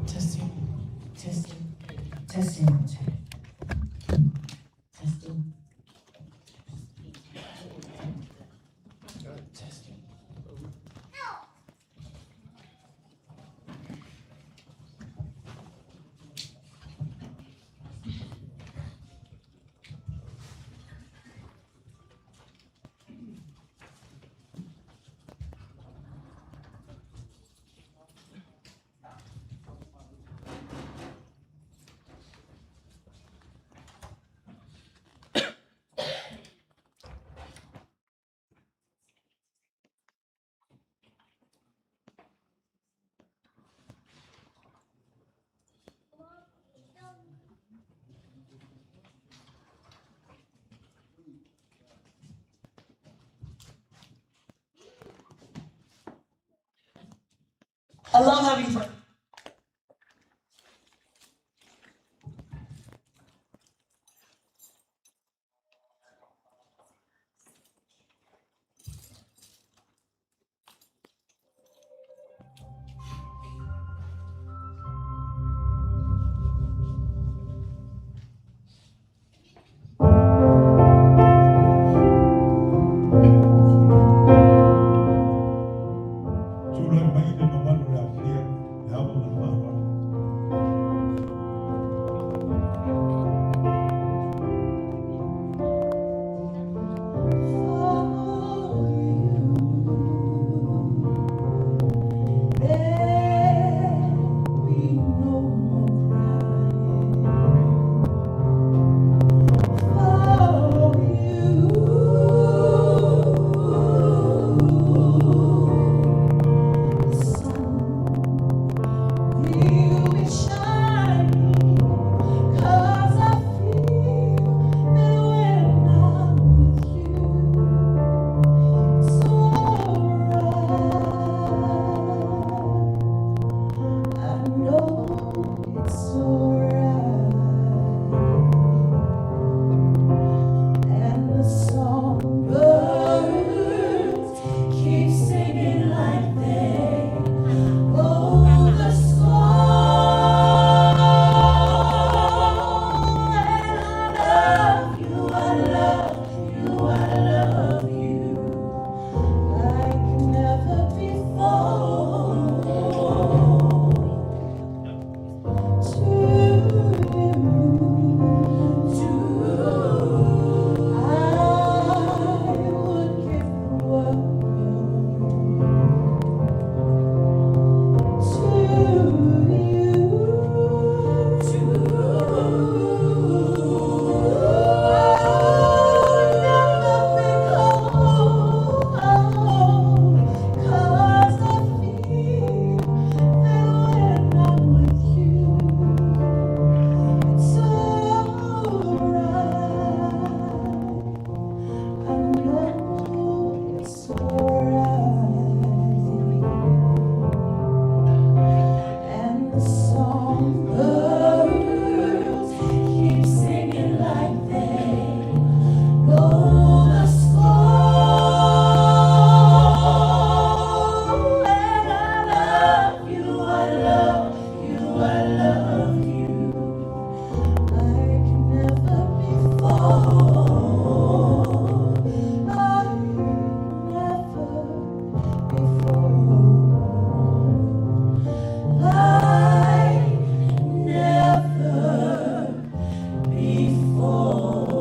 Testing, testing, testing, testing. Testing. I love having fun. Tulai mai le mamalu o le afilia, le love you like never before. Like never before. Like never before.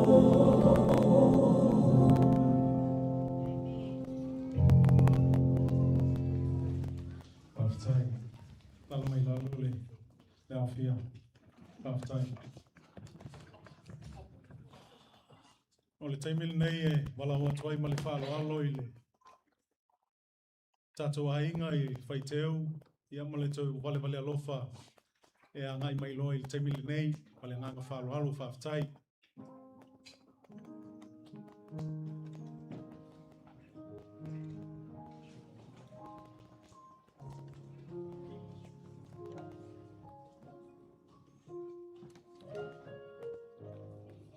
Faafetai. Lalo mai lalo le le aofia. Faafetai. O le taimi lenei e valaau atu ai ma le faaaloalo i le tatou aiga i Faiteu ia ma le tou valevale alofa e agai mai loa i le taimi lenei ma le agaga faaaloalo. Faafetai.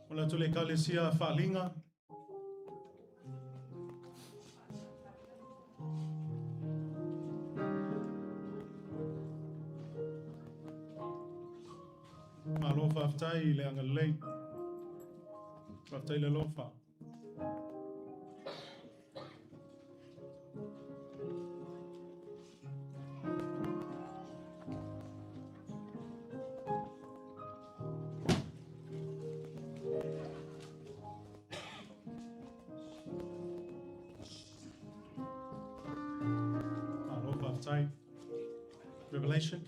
O le atu le Ekalesia Faaliga. Malo faafetai i le agalelei. Faafetai le alofa. Malo faafetai. Revelation.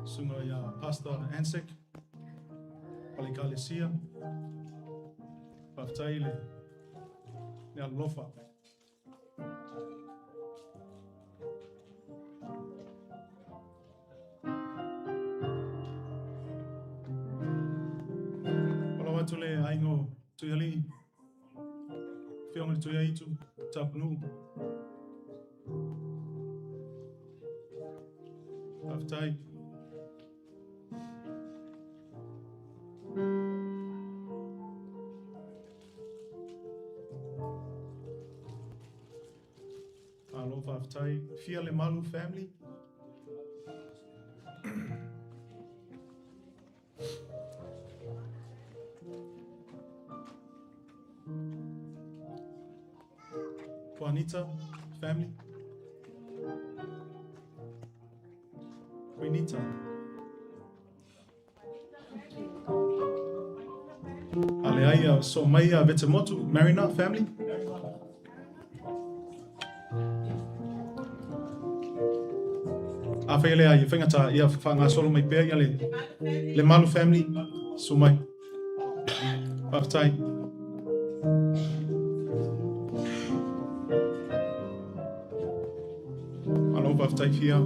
Susuga ia Pastor Ansek, ma le Ekalesia. Faafetai le le alolofa. Faatalofa atu le aiga o Tuialii, Afioga i le Tuiaitu, Tapunuu. Faafetai. Malo faafetai. Fia le Malu family. Juanita family. Juanita. A leai, a so mai a Vetemotu, Marina family. Afai e leai, e faigata, ia faagasolo mai pea ia le, le Malu family, susu mai. Faafetai. Malo faafetai Fia.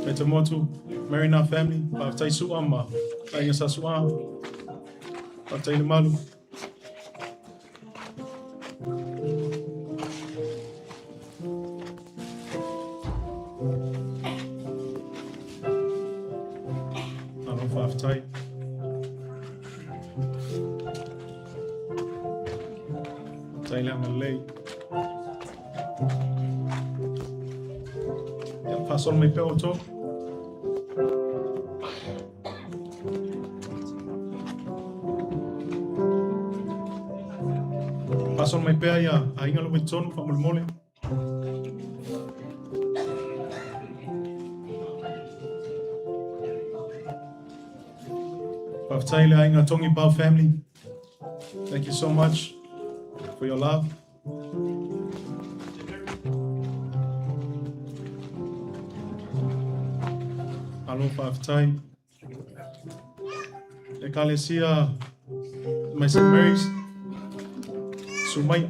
Vetemotu, Marina family, faafetai Sua ma aiga sa Sua. Faafetai le Malu. Malo faafetai. Faafetai le agalelei. Ia, faasolo mai pea outou. Faasolo mai pea ia aiga lo mai totonu faamolemole. Faafetai le aiga Tongi Pau family. Thank you so much for your love. Malo faafetai. Ekalesia mai St. Mary's, susu mai.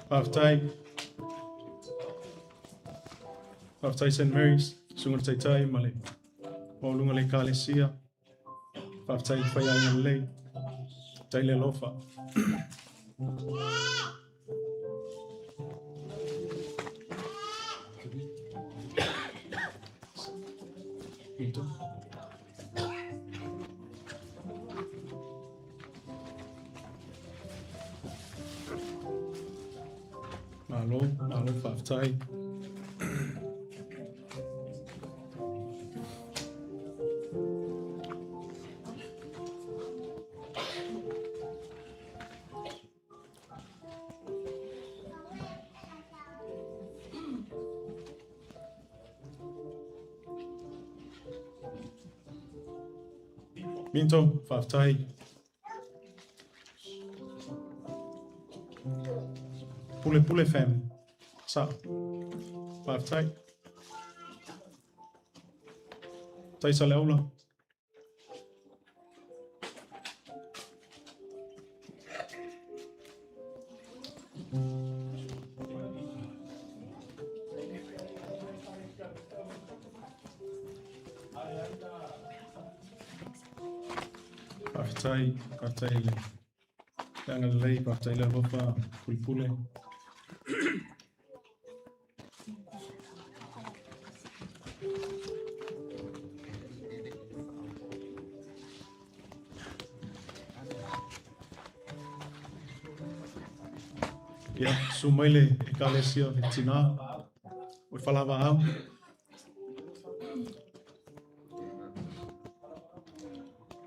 Faafetai. Faafetai St. Mary's, susuga i le taitai ma le maualuga o le Ekalesia. Faafetai i le faiaiga lelei. Faafetai le alofa. Malo, malo faafetai. Minto, faafetai. Pule Pule family. Sa. Faafetai. Tai Saleaula. Faafetai, faafetai le le agalelei, faafetai le alofa pulepule. Ia, susu mai le Ekalesia o le Tinā o le Falavaau.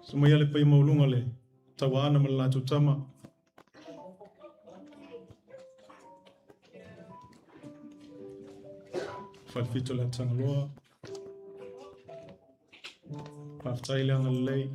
Susu mai le paia maualuga le Tauaana ma le latou tama. Falefito le Atagaloa. Faafetai le agalelei.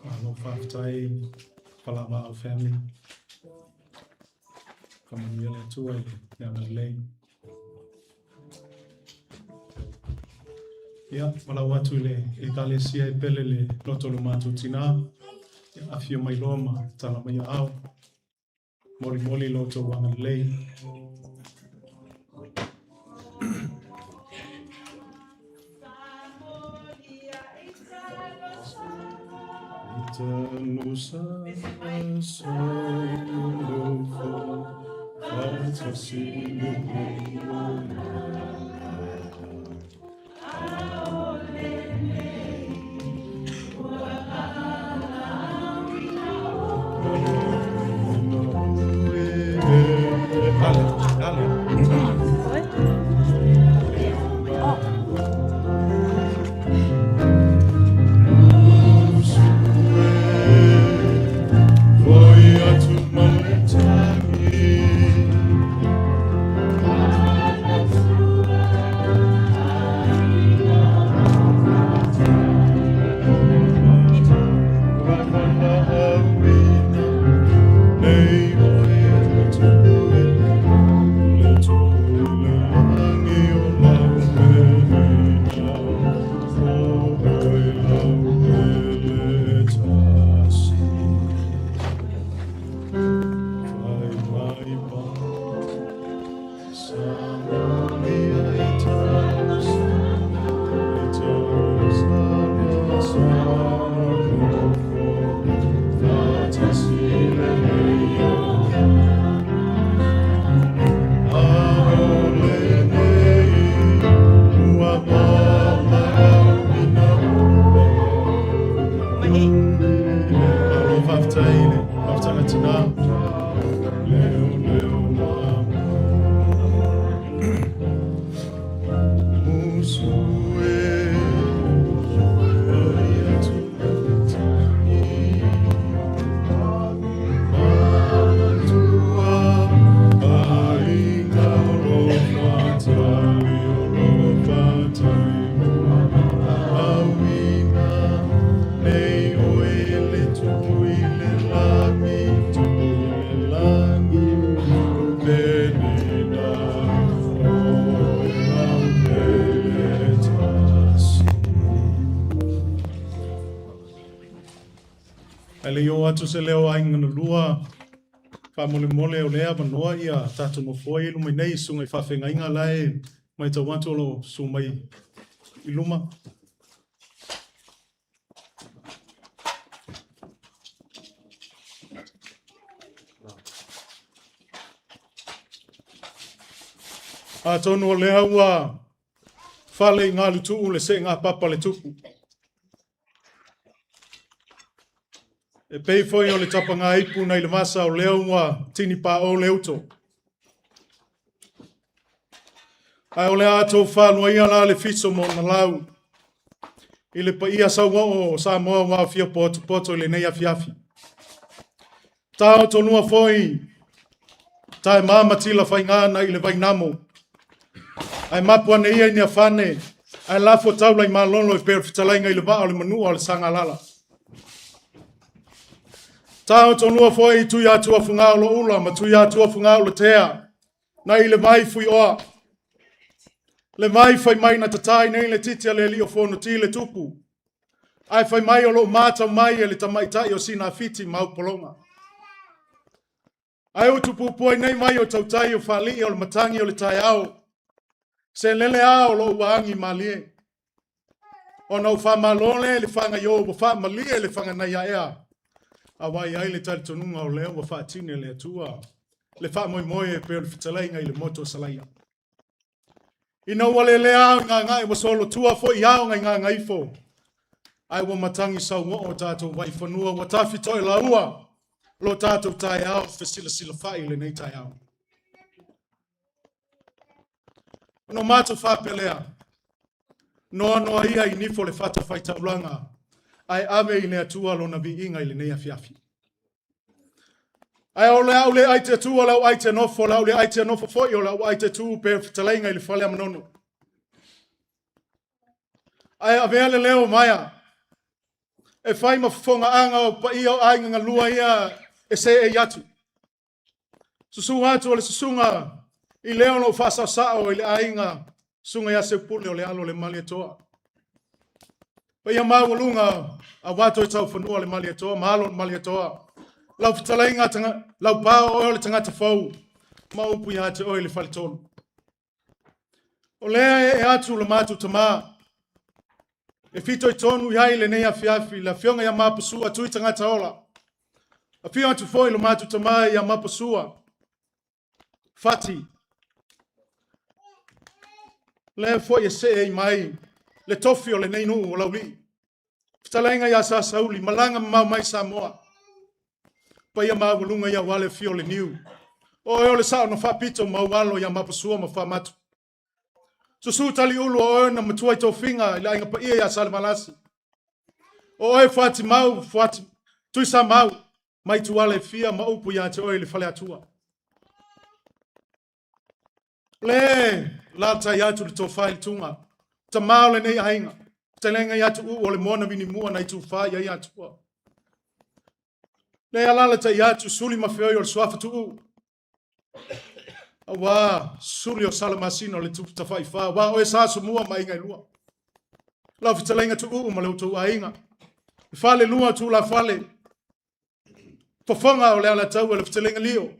Malo faafetai Falavaau family. Faamanuia le Atua i le agalelei. Ia, valaau atu i le Ekalesia e pele le loto o lo matou tinā. Ia, afio mai loa ma tala mai aao. Molimoli lo outou agalelei. Ae le i oo atu se leo o Aiga na Lua, faamolemole o lea avanoa ia tatou nofoa ia i luma nei i susuga i faafeagaiga la e matau atu o lo o susu mai i luma. Atonu o lea ua fale i galutuu le seegapapa a le Tupu. E pei foi o le tapagaipu nai le vasa o lea ua tinipao le uto. Ae o le a tou faaluaia la le fiso ma ona lau i le paia sauoo o Samoa ua aofia potopoto i lenei afiafi. Taotolua foi taema ma tila faiga nai le Vainamo, ae mapu ane ia i Niafane, ae lafo taula i Malolo e pei o le fetalaiga i le vaa o le manua o le Sagalala. Taotolua foi Tuiatua Fugaoloula ma Tuiatua Fugaolotea nai le vai Fuioa, le vai fai mai na tatai nei le titi a le alii o Fonoti le tupu, ae fai mai o loo matau mai e le tamaitai o Sinafiti ma Aupologa. Ae utu pupuai nei mai o tautai o faalii o le matagi o le taeao, se lele a o loo ua agi malie. Ona ou faamalo lea i le fagaio ua faamalie le faganai aea, aua e i ai le talitonuga o lea ua faatine le Atua le faamoemoe e pei o le fetalaiga i le motu o Salaia. Ina ua lelea ao i gagae ua solotua foi ao i gagaifo, ae ua matagi sauoo o tatou vaifanua ua tafitoe laua lo tatou taeao fesilasilafa'i i lenei taeao. Ona matou faapea lea, noanoa ia i nifo le fata faitaulaga, ae ave i le Atua lona viiga i lenei afiafi. Ae o le au le ai te tu, o le au ai te nofo, o le au le ai te nofo foi, o le au ai te tu pe fetalaiga i le fale a Manono. Ae avea le leo maia e fai ma fofogaaga o paia o aiga galua ia e seei atu. Susu atu o le susuga i leo lou faasaosao i le aiga susuga ia Seupule o le alo o le Malietoa. Paia maualuga aua toe taufanua le Malietoa ma alo o le Malietoa. Lau fetalaiga Laupao o oe o le tagata fou ma upu ia te oe le faletolu. O lea e ee atu le matou tama e fitoitonu i ai lenei afiafi le afioga ia Mapasua Tui Tagata Ola. Afio atu foi le matou tama ia Mapasua Fati. Lea foi e see ai mai le tofi o lenei nuu o Laulii. Fetalaiga ia Sa Sauli, malaga mamao mai Samoa. Paia maualuga ia aua le afio o le Niu. O oe o le sao na faapito ma ou alo ia Mapasua ma Faamatu. Susu Taliulu o oe na matua i tofiga i le aiga paia ia Salevalasi. O oe Fuatimau, Fuati, Tuisamau, mai Tuala e fia ma upu ia te oe i le Faleatua. Le lalatai atu le tofa i le tuga, tama o lenei aiga, fetalaiga ia Tuuu o le moana vinimua nai tufa i ai Atua. Le alalatai atu suli ma feoi o le suafa Tuuu, aua suli o Salamasina o le tupu tafaifa, aua oe sa sumua ma aiga e lua. Lau fetalaiga Tuuu ma le outou aiga, le falelua o tulafale, Fofoga o le Alataua, le fetalaiga Lio,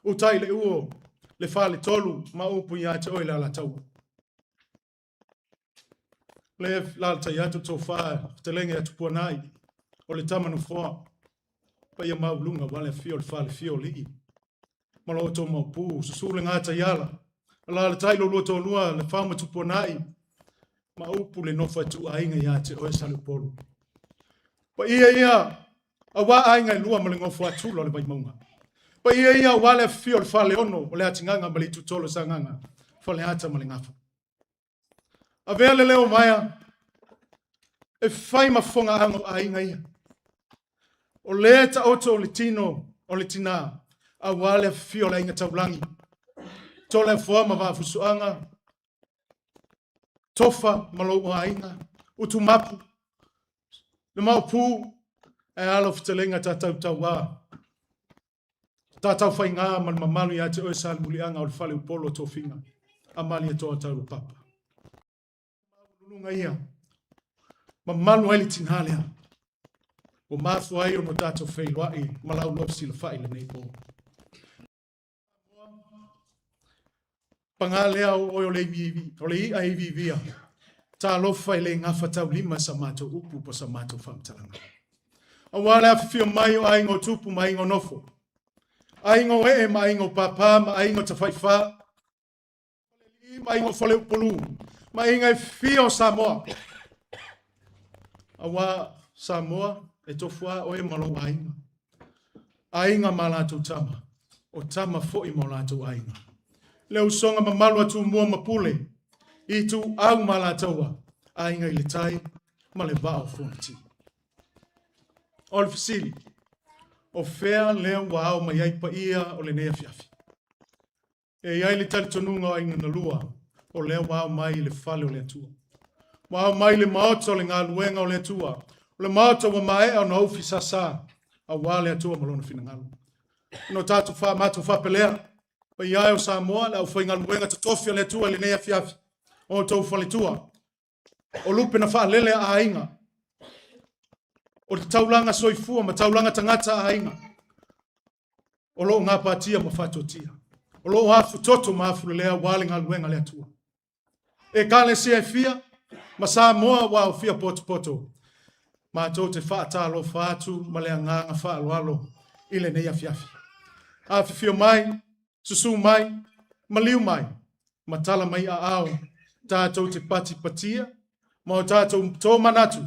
utai le uo, le faletolu ma upu ia te oe le Alataua. Le lalatai atu tofa, fetalaiga ia Tupuanai, o le tama nofoa, paia maualuga aua le afio o le falefia o alii ma lo outou maopu, susu le gataiala, alaalatai lo lua toalua, le fao ma Tupuanai, ma upu le nofo a ituaiga ia te oe Saleupolu. Paia ia aua aiga e lua ma le nofo a tula o le Vaimauga. Paia ia aua le afifio o le Faleono, o le Atigaga ma le Itutolo o Sagaga, Faleata ma le Gafa. Avea le leo maea e fai ma fofogaaga o aiga ia. O lea e taoto le tino o le tinā, aua le afifio o le aiga taulagi. Toleafoa ma Vaafusuaga, Tofa ma lou aiga, Utumapu, le Maopu, ae a lau fetalaiga tatau tauā, tatau faigā ma le mamalu ia te oe Salemuliaga o le fale Upolu o Tofiga, a Malietoa Taulopapa. Maualuluga ia, mamalu ai le tinā lea, ua mafua ai ona tatou feiloai ma la oulua fesilafai i lenei po. Paga lea o oe o le iviivi, o le i'a e iviivia. Talofa e le gafataulima sa matou upu po sa matou faamatalaga. Aua le afifio mai o aiga o tupu ma aiga o nofo, aiga o ee ma aiga o pāpā ma aiga o tafaifa, ma aiga o Faleupolu, ma aiga e fia o Samoa. Aua Samoa, e tofu lava oe ma lou aiga. Aiga ma latou tama, o tama foi ma o latou aiga. Le usoga mamalu a Tumua ma Pule, Ituau ma Alataua, Aiga i le Tai ma le Vaa o Fonoti. O le fesili, o fea lea ua ao mai ai paia o lenei afiafi? E i ai le talitonuga o Aiga na Lua, o lea ua ao mai i le fale o le Atua. Ua ao mai i le maota o le galuega o le Atua, o le maota ua maea ona ufi sasa, aua le Atua ma lona finagalo. Ona tatou matou faapea lea, paia e o Samoa, le aufaigaluega totofi a le Atua i lenei afiafi, o outou faletua, o lupe na faalele a aiga, o le taulaga soifua ma taulaga tagata a aiga, o lo o gapatia ma faatautia, o lo o afutoto ma afulelea aua le galuega a le Atua. Ekalesia e fia ma Samoa ua aofia potopoto, matou te faatalofa atu ma le agaga faaaloalo i lenei afiafi. Afifio mai, susu mai, maliu mai, ma tala mai aao tatou te patipatia ma o tatou tomanatu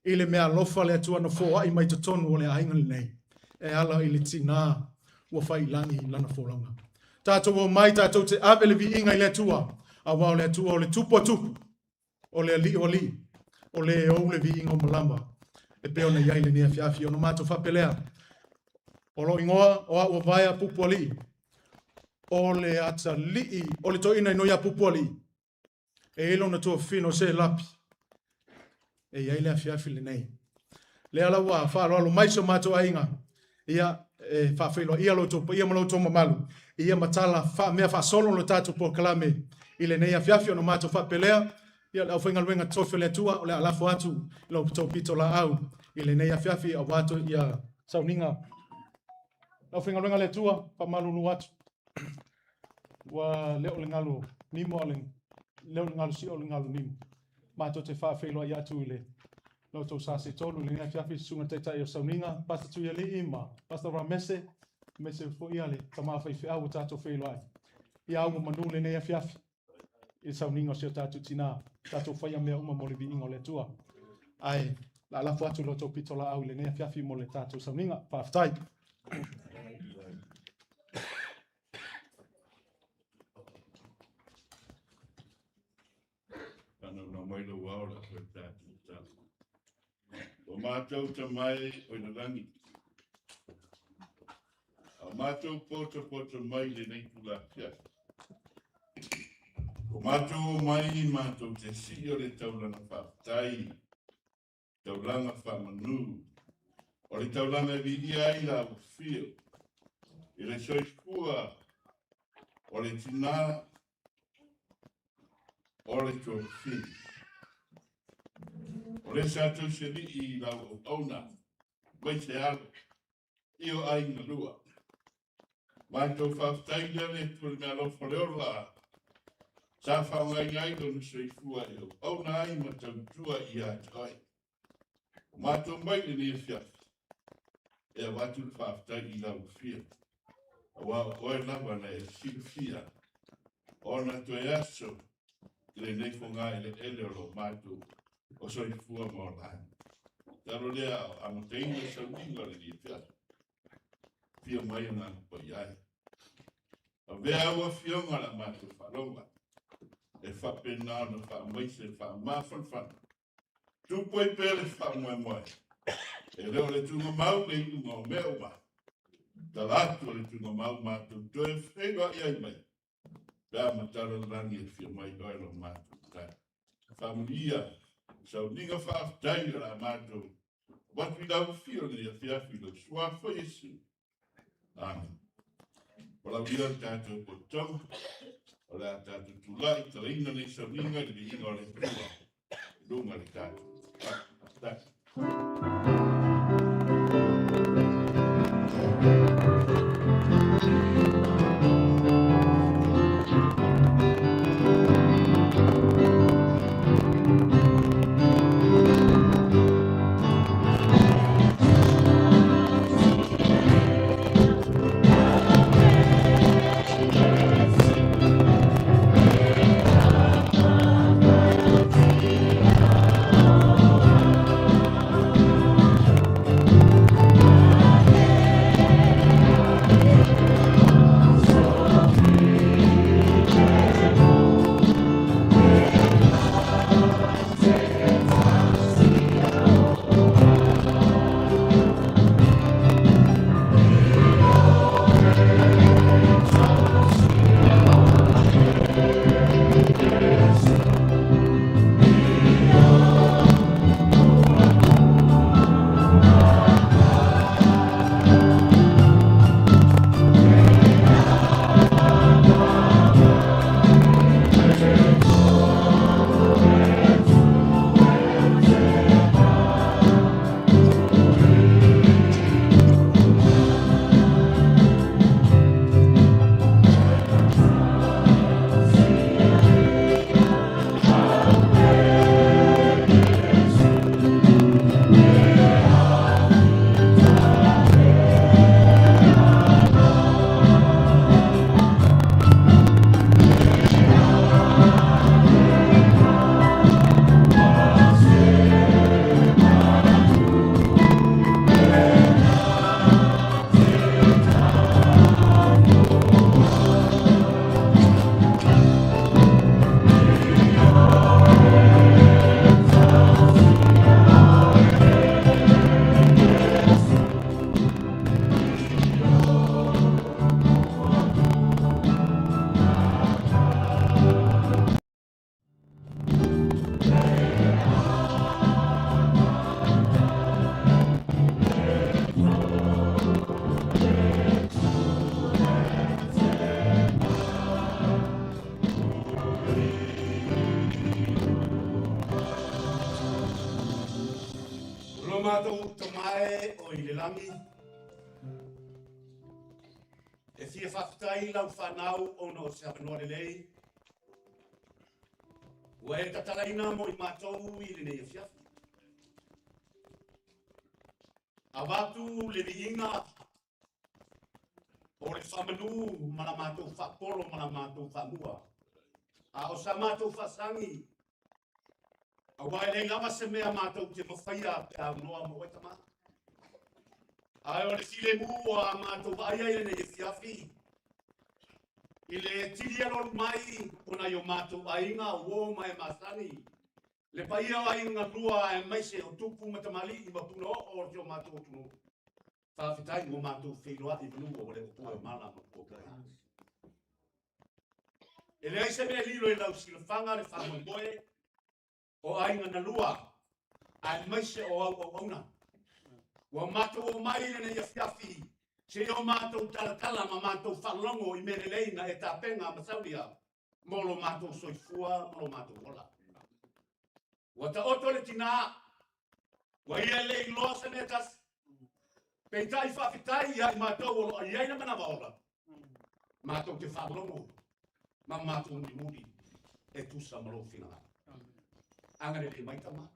i le meaalofa a le Atua na foai mai totonu o le aiga lenei e ala i le tinā ua faiilagi lana folauga. Tatou omai tatou te ave le viiga i le Atua, aua o le Atua o le tupu o tupu, o le alii o alii, o le e ou le viiga o malama e pei ona i ai lenei afiafi. Ona matou faapea lea, o lou igoa o au o Vaea Pupualii, o le atalii o le toeaina igoa ia Pupualii, e i ai lona tuafafine o Selapi, e i ai le afiafi lenei. Lea la ua faaaloalo mai si o matou aiga, ia, e faafeiloaia lo outou paia ma lo outou mamalu, ia ma tala faamea faasolo lo tatou polokalame i lenei afiafi. Ona matou faapea lea, ia le aufaigaluega totofi a le Atua, o le a lafo atu i lo outou pitolaau i lenei afiafi aua ia sauniga. Le aufaigaluega a le Atua, faamalulu atu, ua le o le galu nimo, a o le le o le galu sio, o le galu nimo. Matou te faafeiloai atu i le la outou sa se tolu i lenei afiafi, susuga taitai o sauniga, Pastor Tuialii ma Pastor Ramese, aemaise foi le tama faifeau ua tatou feiloai. Ia au ma manu lenei afiafi i le sauniga o si o tatou tina, tatou faia mea uma mo le viiga o le Atua. Ae la lafo atu lo outou pitolaau i lenei afiafi mo le tatou sauniga. Faafetai. Whanau mai lau ao la koe tātou tala. O mātou tamae o i rangi. A mātou poto poto mai le nei tula fia. O mātou o mai mātou te si o le taulanga whaatai, taulanga whaamanu, o le taulanga e viia ai la ufio, i le soifua o le tina o le tofini. O le sa tausilii i lau auauna, mai se alo, i o aiga lua. Matou faafetai lea le Atua i le meaalofa o le ola, sa faaaogaina ai lona soifua e auauna ai ma tautua ia te oe. O matou mai lenei afiafi, e avatu le faafetai i lau afio, aua o oe lava na e silafia ona toe aso i lenei fogaeleele o lo matou o soifua ma ola ai. Talo lea o amataina sauniga o lenei afiafi, fia mai agaga paia ai. Avea au afioga o le a matou faaloga, e faapena ona faamaise faamafanafana. Tupu ai pea le faamoemoe, e le o le tuugamau le iuga o mea uma. Tala atu o le tuugamau matou toe feiloai ai mai, pe a matala le lagi e fia mai oe lo matou tai. Faamanuia, sauniga faafetai o le a matou avatu i lau afio i lenei afiafi i lou suafa Iesu. Amen. O lau ia le tatou pototoga, o le a tatou tulai talaina nei sauniga i le viiga o le Atua i luga le tatou. Faafetai. Lo matou tamae o i le lagi, e fia faafetai lau fanau ona o se avanoa lelei, ua e tatalaina mo i matou i lenei afiafi. Avatu le viiga o le faamanu ma la matou faapolo ma la matou faamua. A o sa matou faasagi, aua e leai lava se mea matou te mafaia pe a aunoa ma oe tama. Ae o le filemu ua matou vaaia i lenei afiafi, i le tili alualu mai o nai o matou aiga uo ma e masani, le paia o aiga lua aemaise o tupu ma tamalii ma punaoo o si o matou atunuu. Faafetai ua matou feiloai i manu ua le pua e mala ma pua kai. E leai se mea lilo i lau silafaga le faamoemoe o aiga na lua, aemaise o au auauna. Ua matou omai i lenei afiafi, seia o matou talatala ma matou faalogo i mea lelei na e tapena ma saunia mo lo matou soifua ma lo matou ola. Ua taoto le tinā, ua ia le iloa se mea tasi. Peitai faafetai ia i matou o lo o i ai le manava ola, matou te faalogo ma matou mulimuli e tusa ma lou finagalo. Agalelei mai tama.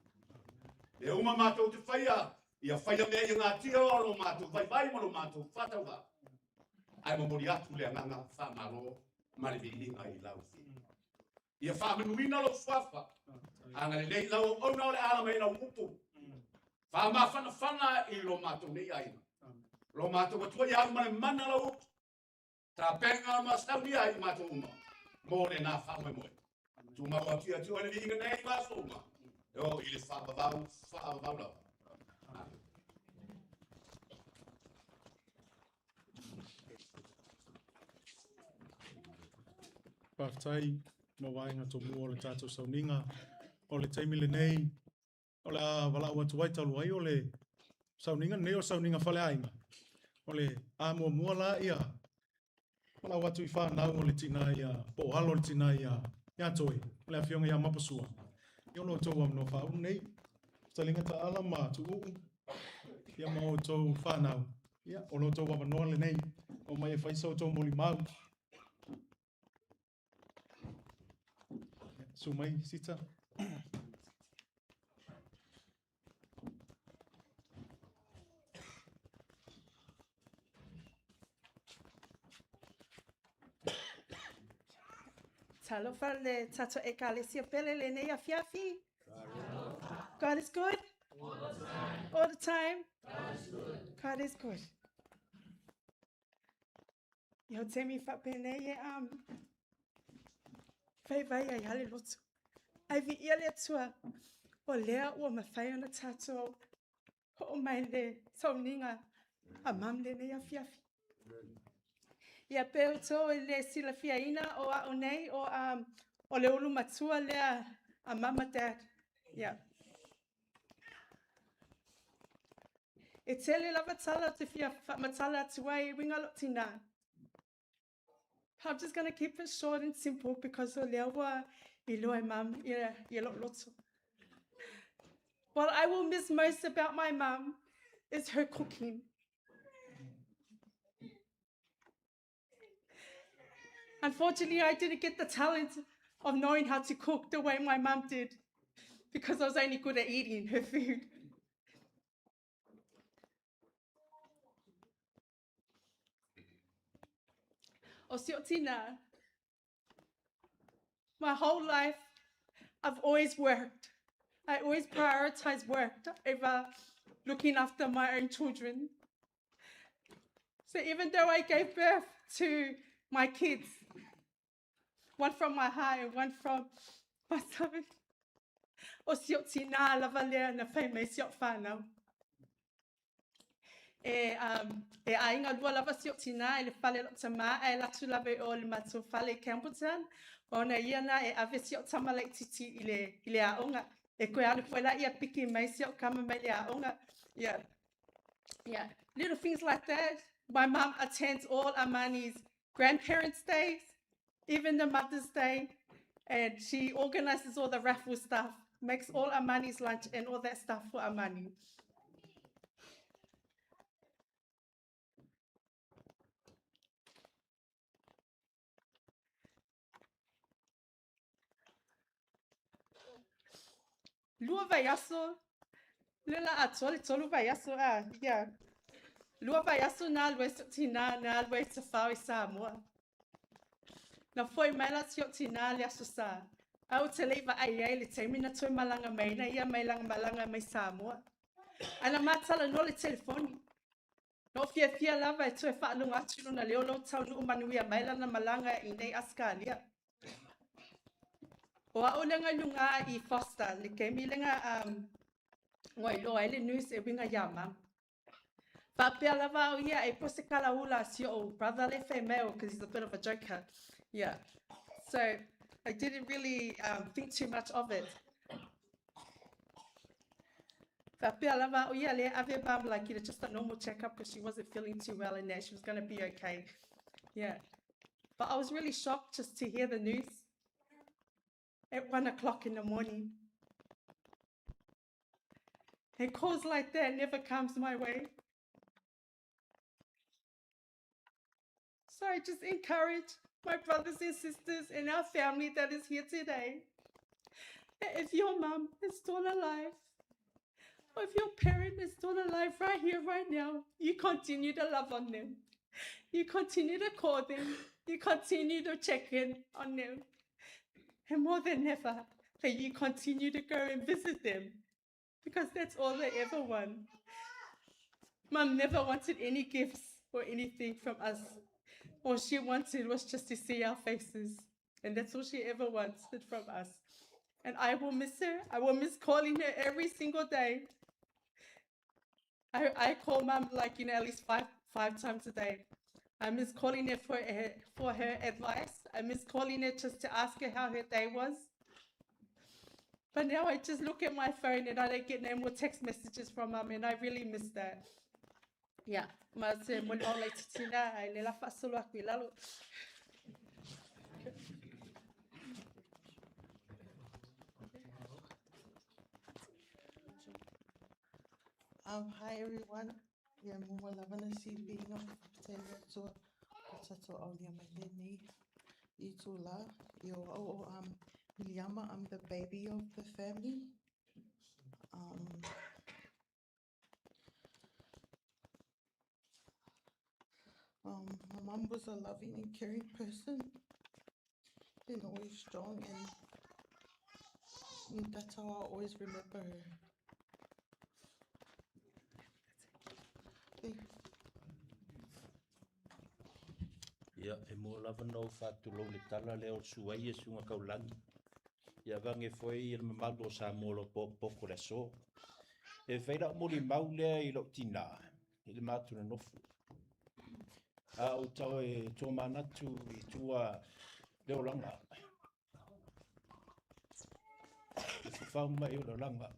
Mea uma matou te faia, ia faia mea ia gatia o lo matou vaivai ma lo matou faatauvaa. Ae momoli atu le agaga faamalo ma le viiga i lau Afioga. Ia faamanuina lou suafa, agalelei lau auauna o le ala mai lau upu. Faamafanafana i lo matou nei aiga. Lo matou atua ia au ma le mana lau upu. Tapenga ma saunia i matou uma mo lena faamoemoe. Tumau atu ia te oe le viiga nei ma aso uma. E oo i le faavavau, faavavau lava. Amen. Faafetai mo vaega tomua o le tatou sauniga. O le taimi lenei, o le a valaau atu ai talu ai o le sauniga lenei o le sauniga faleaiga. O le a muamua la ia valaau atu i fanau o le tina ia, po o alo o le tina ia Toi, o le afioga ia Mapasua. Ia o lo outou avanoa faaulu nei. Fetalaiga Taala ma Tuuu, ia ma outou fanau. Ia, o lo outou avanoa lenei. O mai e fai sa outou molimau. Susu mai, Sita. Talofa le tatou ekalesia pele lenei afiafi. God is good? All the time. All the time? God is good. God is good. Ia o taimi faapenei e vaivai ai lava le loto. Ae viia le Atua o lea ua mafai ona tatou oo mai le sauniga a mum lenei afiafi. Ia pe outou e le silafiaina o a'u nei o le ulu matua lea a mama dad. Ia. E tele lava tala ou te fia faamatala atu ai e uiga lou tinā. I'm just going to keep it short and simple because o lea ua iloa e mum ia lou loto. What I will miss most about my mum is her cooking. Unfortunately, I didn't get the talent of knowing how to cook the way my mum did because I was only good at eating her food. O si ou tinā, my whole life, I've always worked. I always prioritize work over looking after my own children. So even though I gave birth to my kids, one from my heart and one from my stomach, o si ou tinā lava lea na fai mai si ou whānau. E aiga lua lava si ou tinā i le fale o lou tamā ae alu atu lava i o le matou fale i Campbelltown, ona ia na e ave si ou tama laitiiti i le aoga. E koe alu foi la ia piki mai si ou kama mai le aoga. Yeah. Little things like that. My mum attends all Amani's grandparents' days, even the Mother's Day, and she organizes all the raffle stuff, makes all Amani's lunch and all that stuff for Amani. 2 vaiaso, le la atoa le 3 vaiaso, ah, yeah. 2 vaiaso na alu ai si ou tinā, na alu ai tafao i Samoa. Na foi mai la si ou tinā le aso Sa. Ae ou te le i vaai ai le taimi na toe malaga mai na ia mai lana malaga mai Samoa. Ae na ma talanoa le telefoni. Na ou fiafia lava e toe faalogo atu i lona leo lea ua taunuu manuia mai lana malaga i nei Ausetalia. O a'u lega i luga i foster le taimi lega ua iloa ai le news e uiga iā mum. Faapea lava au ia e po se kalaula a si ou brother le fai mai because he's a bit of a joker. Yeah. So I didn't really think too much of it. Faapea lava au ia le ave mum like just a normal checkup because she wasn't feeling too well and that she was going to be okay. Yeah. But I was really shocked just to hear the news at 1 o'clock in the morning. And calls like that never comes my way. So I just encourage my brothers and sisters and our family that is here today that if your mum is still alive, or if your parent is still alive right here, right now, you continue to love on them. You continue to call them. You continue to check in on them. And more than ever, that you continue to go and visit them because that's all they ever want. Mum never wanted any gifts or anything from us. All she wanted was just to see our faces. And that's all she ever wanted from us. And I will miss her. I will miss calling her every single day. I call mum like, at least five times a day. I miss calling her for her advice. I miss calling her just to ask her how her day was. But now I just look at my phone and I don't get no more text messages from mum, and I really miss that. Yeah, ma se mo le laitiiti na ai le la faasolo aku i lalo. Hi everyone. Ia mua lava na siliga ma faafetai le Atua ua tatou aulia mai lenei itulā. Ia o au o Miliama, I'm the baby of the family. My mum was a loving and caring person and always strong, and that's how I always remember her. Ia, e mua lava ona ou faatulou i le tala lea o le Suai e Susuga Taulagi. Ia aveane foi le mamalu o Samoa o lo o potopoto i le aso. E fai lau molimau lea i lou tinā i le matou nonofo. A ou tau e tomanatu i tua le olaga, le fafau mai o le olaga,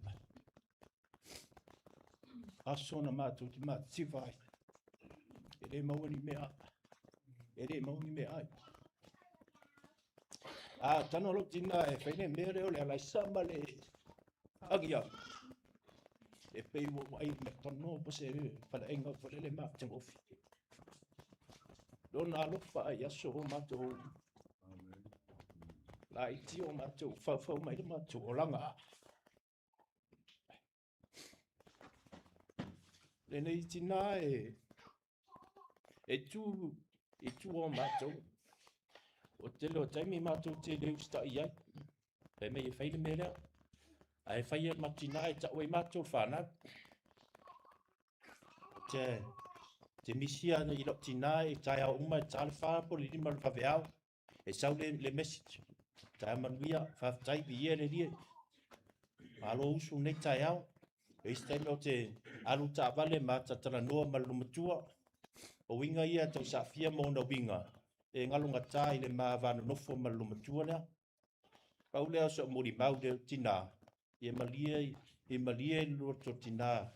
aso na matou te matitiva ai, e le maua ni mea, e le maua ni meaai. A tago lou tina e fai le mea lea o le alaisa ma le agiagi, e pei ua ou ai McDonald po se faleaiga foi lele matagofie. Lona alofa i aso o matou laiti o matou faufau mai le matou olaga. Lenei tina e tu i tua o matou. O tele o taimi matou te le usitai ai. Fai mai e fai le mea lea. Ae fai e le matou e tau ai matou le fanau. Te misia i lou tina i taeao uma e ta le 4 po o le 5 o le vaveao. E sau le message. Taeao manuia, faafetai, viia le Alii. Malo usu nei taeao. E isi taimi o te alu taavale ma ta talanoa ma le matua. O uiga ia tau saafia ma ona uiga e galogata i le ma vanonofo ma le matua lea. Pau lea o se molimau le tina, ia malie, ia malie le loto tina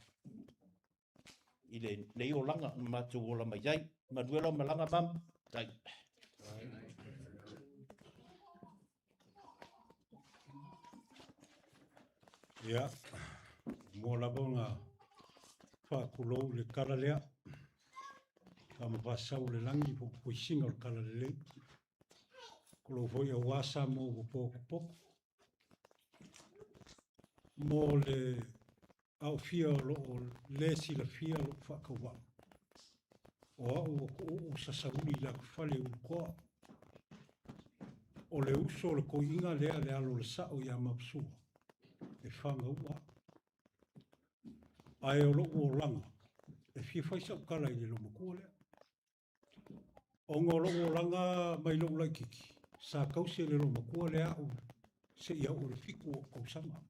i lenei olaga na matou ola mai ai. Manuia lau malaga mama. Tai. Ia, mua lava ona faatulou i le tala lea. Faamavaasau o le lagi po o puisiga o le tala lelei. Tulou foi aua Samoa ua potopoto. Mo le aofia o lo o le silafia lou faatauvaa. O au ua tuuu sasauli i le atufale i Ulutoa. O le uso o le toeaina lea le alo o le sao ia Mapasua e fanaua au. Ae o lou olaga, e fia fai sau tala i le loomatua lea. Ona o lou olaga mai lou laitiiti, sa tausi e le loomatua lea au seia oo i le 7 o tausaga.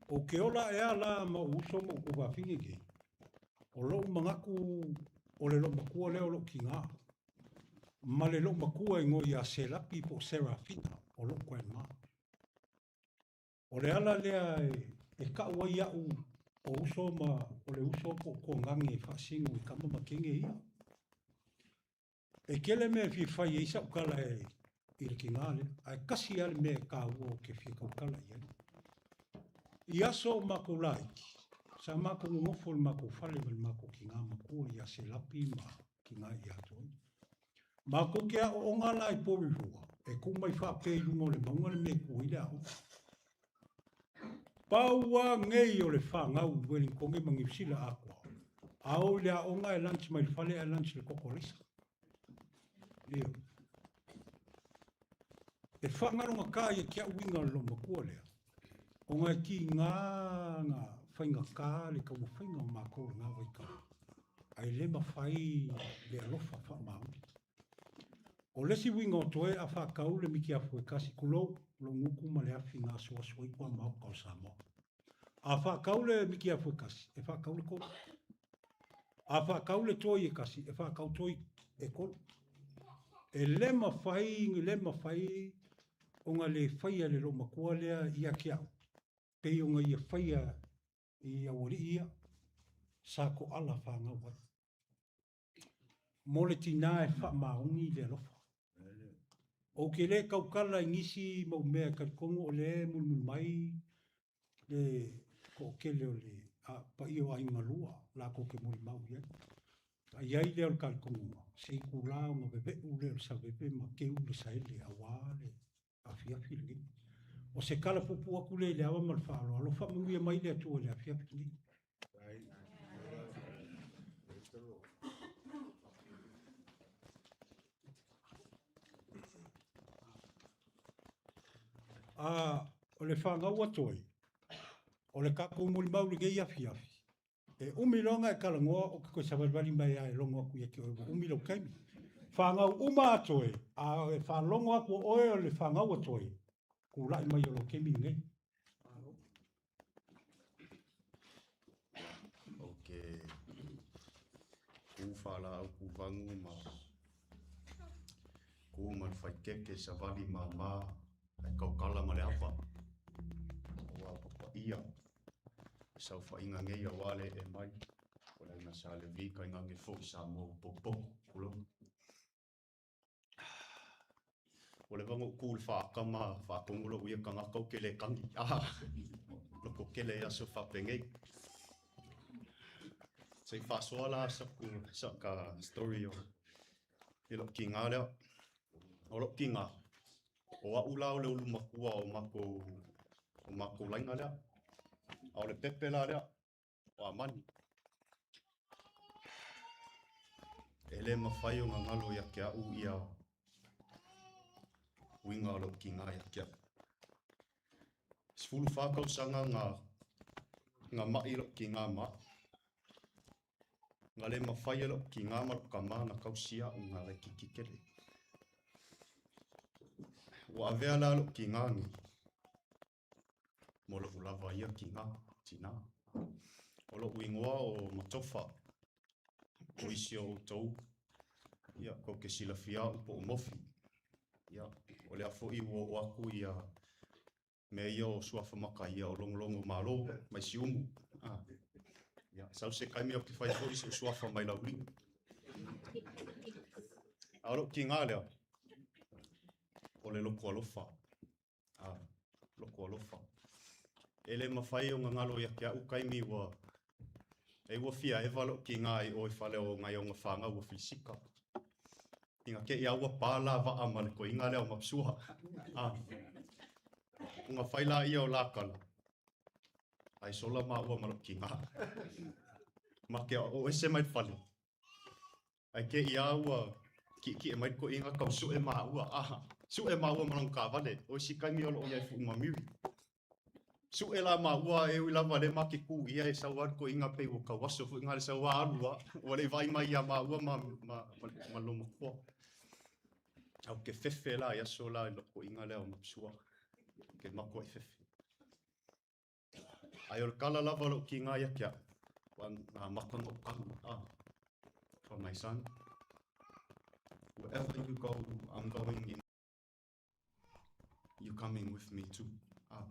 Ou te ola ae a la ma ou uso ma ou tuafafine nei, o lou manatu o le loomatua lea o lou tina. Ma le loomatua e igoa ia Selapi po o Serafina o lou grandma. O le ala lea e tau ai au o uso ma o le uso po o tuagage e faasino i tama ma teine ia. E tele mea e fia fai ai sau tala i le tina lea, ae kasi lava le mea e taua ou te fia tautala i ai. I aso o matou laiti, sa matou nonofo i le matou fale ma le matou tina matua ia Selapi ma tina ia Toi. Matou te aooga la i Porirua, e tu mai faapea i luga o le mauga le mea e tu ai le aoga. Pau lava nei o le fanau i Wellington ma Niu Sila atoa. A o i le aoga e lunch mai le fale ae lunch i le koko alaisa. Io. E faagalogata ia te au uiga o le loomatua lea, ona e tiga na faigata le taumafaiga o matou i lena vaitau, ae le mafai le alofa faamaoni. O le isi uiga o toe a faatau le mitiafu e tasi, tulou, lou gutu ma le afi na asuasu ai tua maota o Samoa. A faatau le mitiafu e tasi, e faatau le tolu. A faatau le toi e tasi, e faatau toi e tolu. E le mafai, le mafai ona le faia le loomatua lea ia te au, pei ona ia faia i aualii ia, sa toala fanau ai. Mo le tina e faamaoni le alofa. Ou te le tautala i nisi mau mea e talitonu o lea e mulimuli mai le toatele o le paia o aiga lua latou te molimau i ai. A i ai lea o le talitonuga, se itula ona veveu lea o le saveve ma teu le saele aua le afiafi lenei. O se tala puupuu atu lea i le ava ma le faaaloalo, faamanuia mai le Atua i le afiafi lenei. A o le fanau atu ai, o le tatou molimau lenei afiafi, e umi loa ona e talanoa ou te toe savalivali mai lava e logo atu ia te oe ua umi lou taimi. Fanau uma a Toe, a e faalogo atu o oe o le fanau a Toe, tula'i mai o lou taimi lenei. Ou te ku faalaau kuvagu ma ku ma le faikeke savali māmā ae tautala ma le ava aua papaia le saofaiga nei aua le ee mai o le aiga Sa Levi tainane foi Samoa ua potopoto, tulou. Ua leva ona ou tu i le faata ma faatonu lou ia tagata ou te le tagi. Ah, loko tele i aso faapenei. Se i faasoa la saka story o i lou tiga lea. O lou tiga, o au la o le ulu matua o matou laina lea. A o le pepe la lea, o Amani. E le mafai ona galo ia te au ia uiga o lou tiga ia te au. 14 tausaga na mai lou tiga ma au. Na le mafai e lou tiga ma lou tama na tausi au na laitiiti tele. Ua avea la lou tiga nei mo lou lava ia tiga, tina. O lou igoa o Matofa, o isi o outou, ia, tou te silafia au po o Mofi. Ia, o lea foi ua oo atu ia mea ia o suafa makaia o logologo malo mai Siumu. Ah, ia, sau se taimi ou te fai foi sou suafa mai Laulii. A o lou tiga lea, o le loto alofa. Ah, loto alofa. E le mafai ona galo ia te au taimi ua e ua fia eva lou tiga i o i fale o nai ona fanau ua filisika. Ina te i a ua pa la vaa ma le toeaina lea o Mapsua. Ah, ona fai la ia o la tala, ai sola maua ma lou tiga. Ma te o ese mai le fale. Ai te i a ua ki'eki'e mai le toeaina tau su'e maua, ah, su'e maua ma lona taavale, o isi taimi o loo iai fu'u ma Miri. Su'e la maua e ui lava le ma te ku ia e sau lava le toeaina pei ua tauaso foi na le sau a alu a, ua le i vaai mai ia maua ma lou matua. Ae ou te fefe la i aso la i lou toeaina lea o Mapsua, ou te matuai fefe. Ae o le tala lava o lou tiga ia te au, ua na amata ona ou tagi, ah, for my son, wherever you go, I'm going in. You coming with me too. Ah.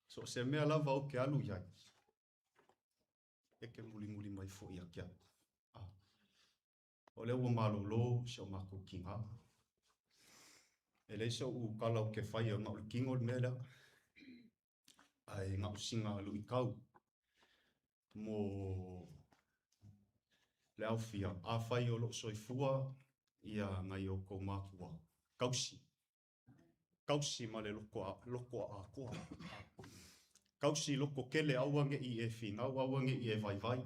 So o se mea lava ou te alu i ai, e te mulimuli mai foi ia te au. Ah. O lea ua malolo si o matou tiga. E leai so'u tala ou te faia na o le tino le mea lea. Ae na o sina luitau mo le aofia. Afai o loo soifua ia nai outou matua, tausi. Tausi ma le loto atoa. Tausi loto tele aua ne'i e finau, aua ne'i e vaivai.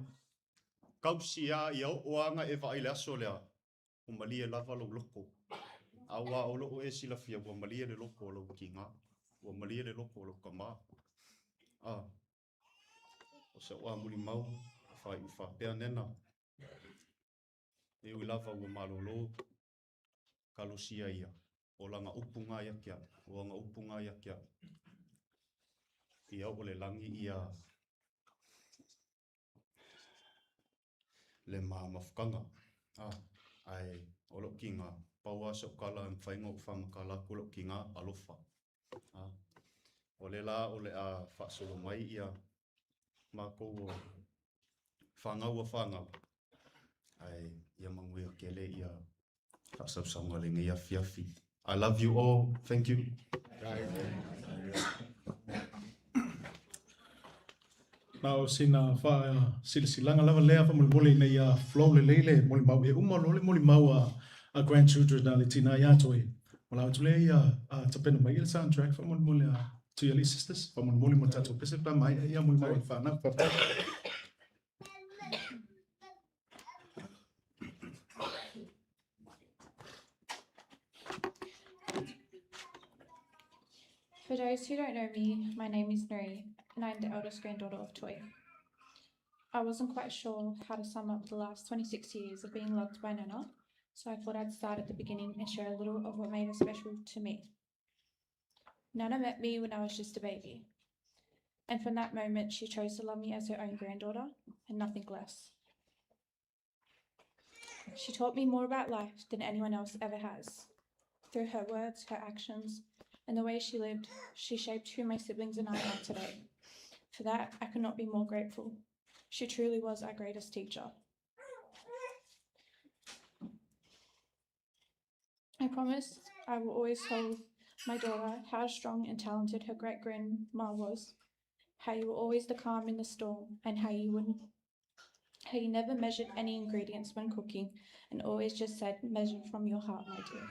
Tausi a ia oo lava ona e vaai i le aso lea, ua malie lava lou loto. Aua o loo e silafia ua malie le loto o lou tiga, ua malie le loto o lou tama. Ah, o sa'u amulimau e faai'u faapea nena, e ui lava ua malolo, talosia ia, o lana upu na ia te au, o ana upu na ia te au. Ia oo i le lagi ia le ma mafutaga. Ah, ae o lou tiga, pau lava sa'u tala e mafai ona ou faamatala atu lou tiga, alofa. Ah, o lea la o le a faasolo mai ia matou o fanau a fanau, ae ia manuia tele ia faasausauga lenei afiafi. I love you all. Thank you. Na o sina faasilasilaga lava lea faamolemole ina ia flow lelei le molimau. E uma loa le molimau a grandchildren a le tina ia Toe, ona atu lea ia tapena mai le soundtrack faamolemole a Tuialii Sisters faamolemole mo le tatou pese pe a maea ia molimau a le fanau. Faafetai. For those who don't know me, my name is Nuri, and I'm the eldest granddaughter of Toi. I wasn't quite sure how to sum up the last 26 years of being loved by Nana, So I thought I'd start at the beginning and share a little of what made her special to me. Nana met me when I was just a baby. And from that moment, she chose to love me as her own granddaughter and nothing less. She taught me more about life than anyone else ever has. Through her words, her actions, and the way she lived, she shaped who my siblings and I are today. For that, I could not be more grateful. She truly was our greatest teacher. I promise I will always tell my daughter how strong and talented her great grandma was, how you were always the calm in the storm, and how you wouldn't how you never measured any ingredients when cooking and always just said, measure from your heart, my dear.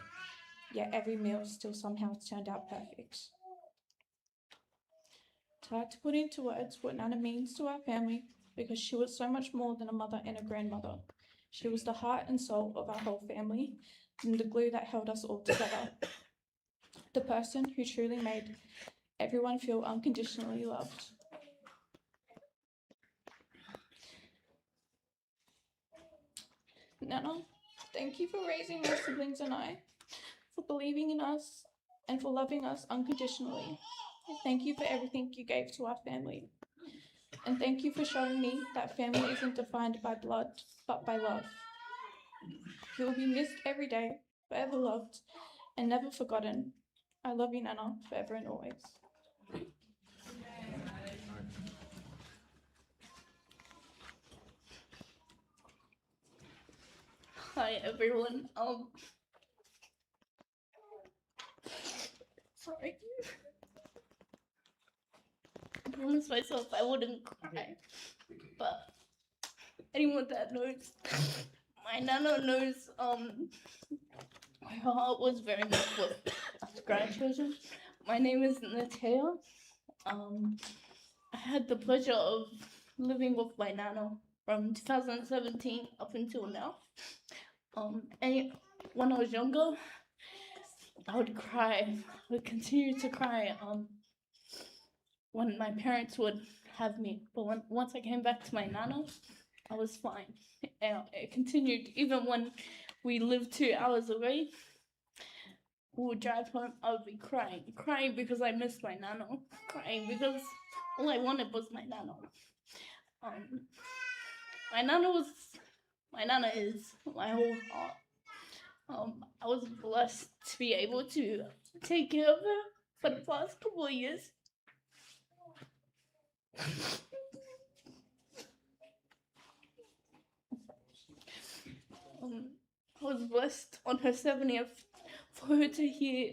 Yet every meal still somehow turned out perfect. It's hard to put into words what Nana means to our family because she was so much more than a mother and a grandmother. She was the heart and soul of our whole family and the glue that held us all together. The person who truly made everyone feel unconditionally loved. Nana, thank you for raising my siblings and I, for believing in us, and for loving us unconditionally. Thank you for everything you gave to our family. And thank you for showing me that family isn't defined by blood, but by love. You will be missed every day, forever loved, and never forgotten. I love you, Nana, forever and always. Hi everyone. Sorry. I promised myself I wouldn't cry, but anyone that knows my nana knows my heart was very much with us grandchildren. My name is Natea. I had the pleasure of living with my nana from 2017 up until now. And when I was younger, I would cry. I would continue to cry when my parents would have me. But once I came back to my nana, I was fine. And it continued even when we lived 2 hours away. We would drive home, I would be crying. Crying because I missed my nana. Crying because all I wanted was my nana. My nana was... My nana is my whole heart. I was blessed to be able to take care of her for the past couple of years. I was blessed on her 70th for her to hear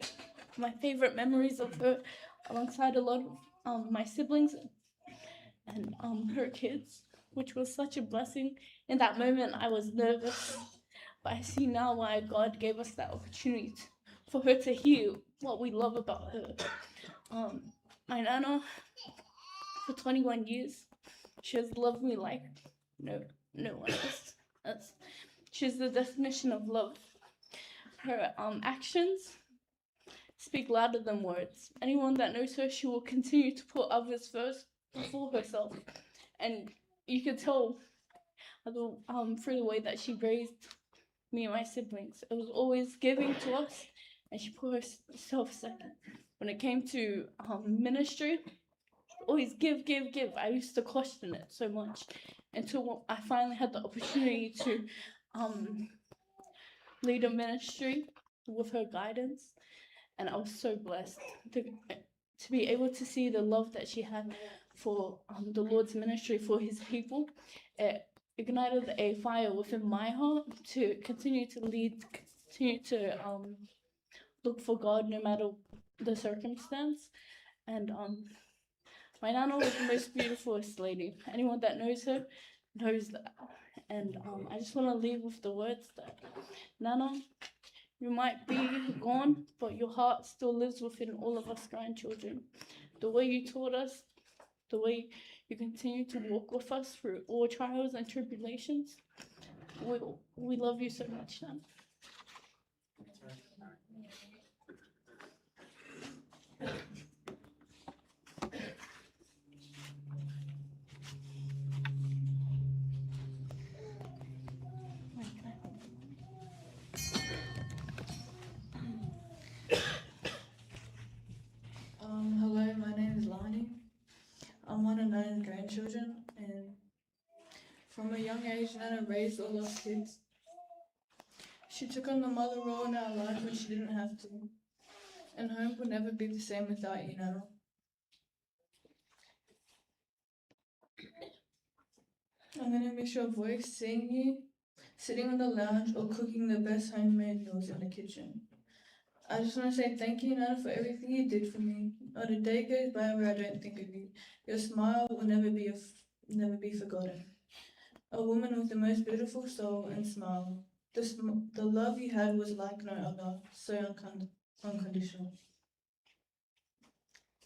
my favorite memories of her alongside a lot of my siblings and her kids, which was such a blessing. In that moment, I was nervous, but I see now why God gave us that opportunity for her to hear what we love about her. My nana, for 21 years, she has loved me like no one else. She's the definition of love. Her actions speak louder than words. Anyone that knows her, she will continue to put others first before herself. And you could tell through the way that she raised me and my siblings. It was always giving to us, and she put herself second. When it came to ministry, always give, give, give. I used to question it so much until I finally had the opportunity to lead a ministry with her guidance, and I was so blessed to be able to see the love that she had for the Lord's ministry for his people. It ignited a fire within my heart to continue to lead, continue to look for God no matter the circumstance. And my nana was the most beautifulest lady. Anyone that knows her knows that. And I just want to leave with the words that, Nana, you might be gone, but your heart still lives within all of us grandchildren. The way you taught us, the way you continue to walk with us through all trials and tribulations, we love you so much, Nana. I'm one of 9 grandchildren, and from a young age, Nana raised all us kids. She took on the mother role in our life when she didn't have to, and home would never be the same without you, Nana. I'm going to miss your voice, seeing you, sitting on the lounge or cooking the best homemade meals in the kitchen. I just want to say thank you, Nana, for everything you did for me. Not a day goes by where I don't think of you. Your smile will never be forgotten. A woman with the most beautiful soul and smile. The love you had was like no other, so unconditional.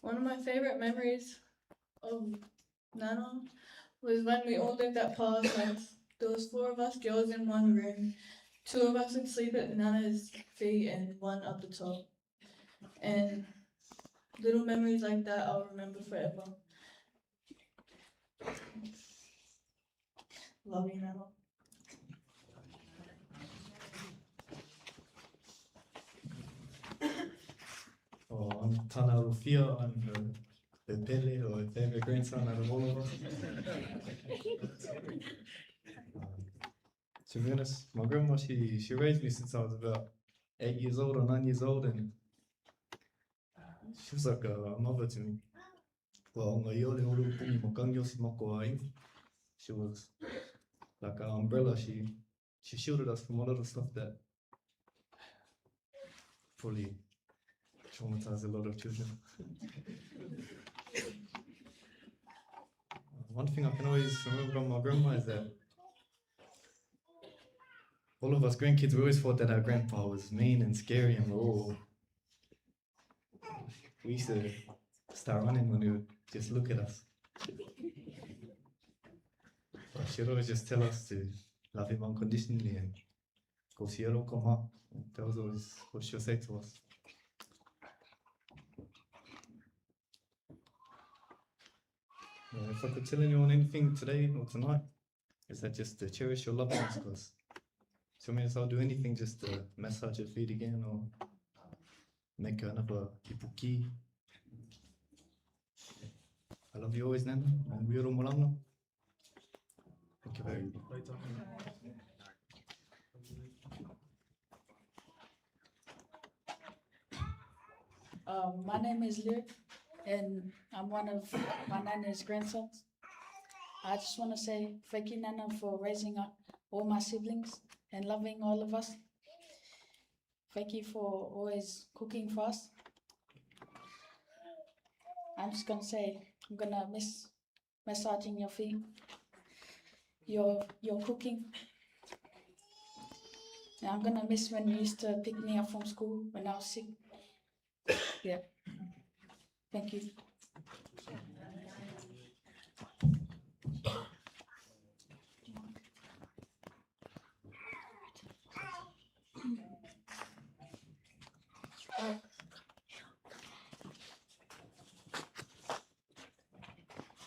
One of my favorite memories of Nana was when we all lived at Pa's house. There was 4 of us girls in one room. 2 of us would sleep at Nana's feet and 1 up the top. And little memories like that I'll remember forever. Love you, Nana. Oh, I'm Tana Rufia. I'm her pele, or her favorite grandson out of all of us. To be honest, my grandma, she raised me since I was about 8 years old or 9 years old, and she was like a mother to me. She was like an umbrella. She shielded us from a lot of stuff that probably traumatized a lot of children. One thing I can always remember from my grandma is that all of us grandkids, we always thought that our grandpa was mean and scary, and we used to start running when he would just look at us. But she'd always just tell us to love him unconditionally and go see her. That was always what she would say to us. If I could tell anyone anything today or tonight, is that just to cherish your loved ones, because to me, I'll do anything just to massage your feet again or make another ipuki. I love you always, Nana. And we are molanga. Thank you very much. My name is Luke, and I'm one of my Nana's grandsons. I just want to say thank you, Nana, for raising up all my siblings and loving all of us. Thank you for always cooking for us. I'm just going to say I'm going to miss massaging your feet, your cooking. And I'm going to miss when you used to pick me up from school when I was sick. Yeah. Thank you.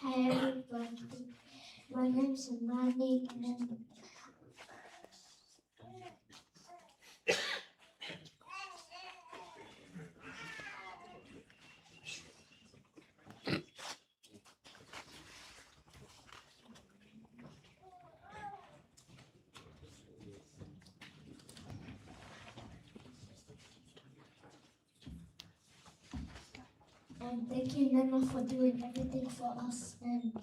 Hi everybody, my name's Amani and And thank you, Nana, for doing everything for us. And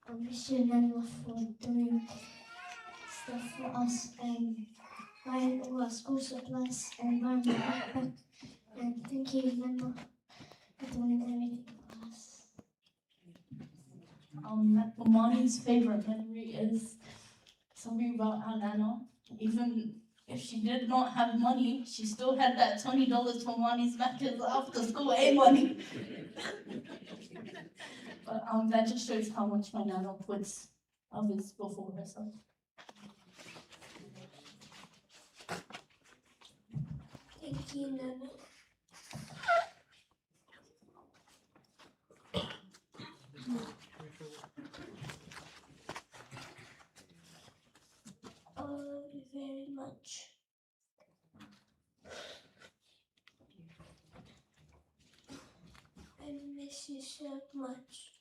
I miss you, Nana, for doing stuff for us and buying all our school supplies and buying my backpack. And thank you, Nana, for doing everything for us. Amani's favorite memory is something about our Nana. Even if she did not have money, she still had that $20 for Mani's Macca's after school A money. But that just shows how much my Nana puts others before herself. Thank you, Nana. I love you very much. I miss you so much.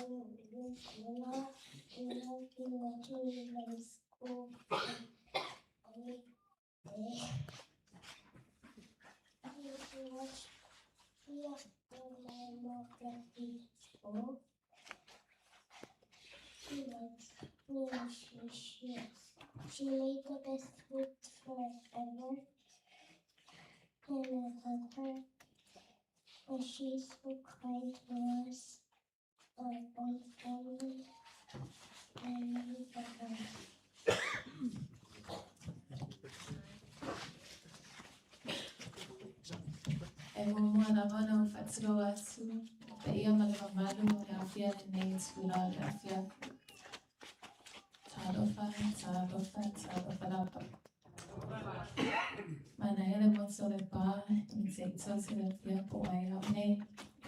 with Nana. We love you to my school every day. I used to watch school. She loves me she, she made the best food forever. And I love her. And she's so kind to us, our own family. And we love her. E muamua lava ona ou faatulou atu i le paia ma le mamalu o le aofia i lenei itulā o le afiafi. Talofa, talofa, talofa lava. Manaia le motu o Lepa i te tau silafia po o ai au nei.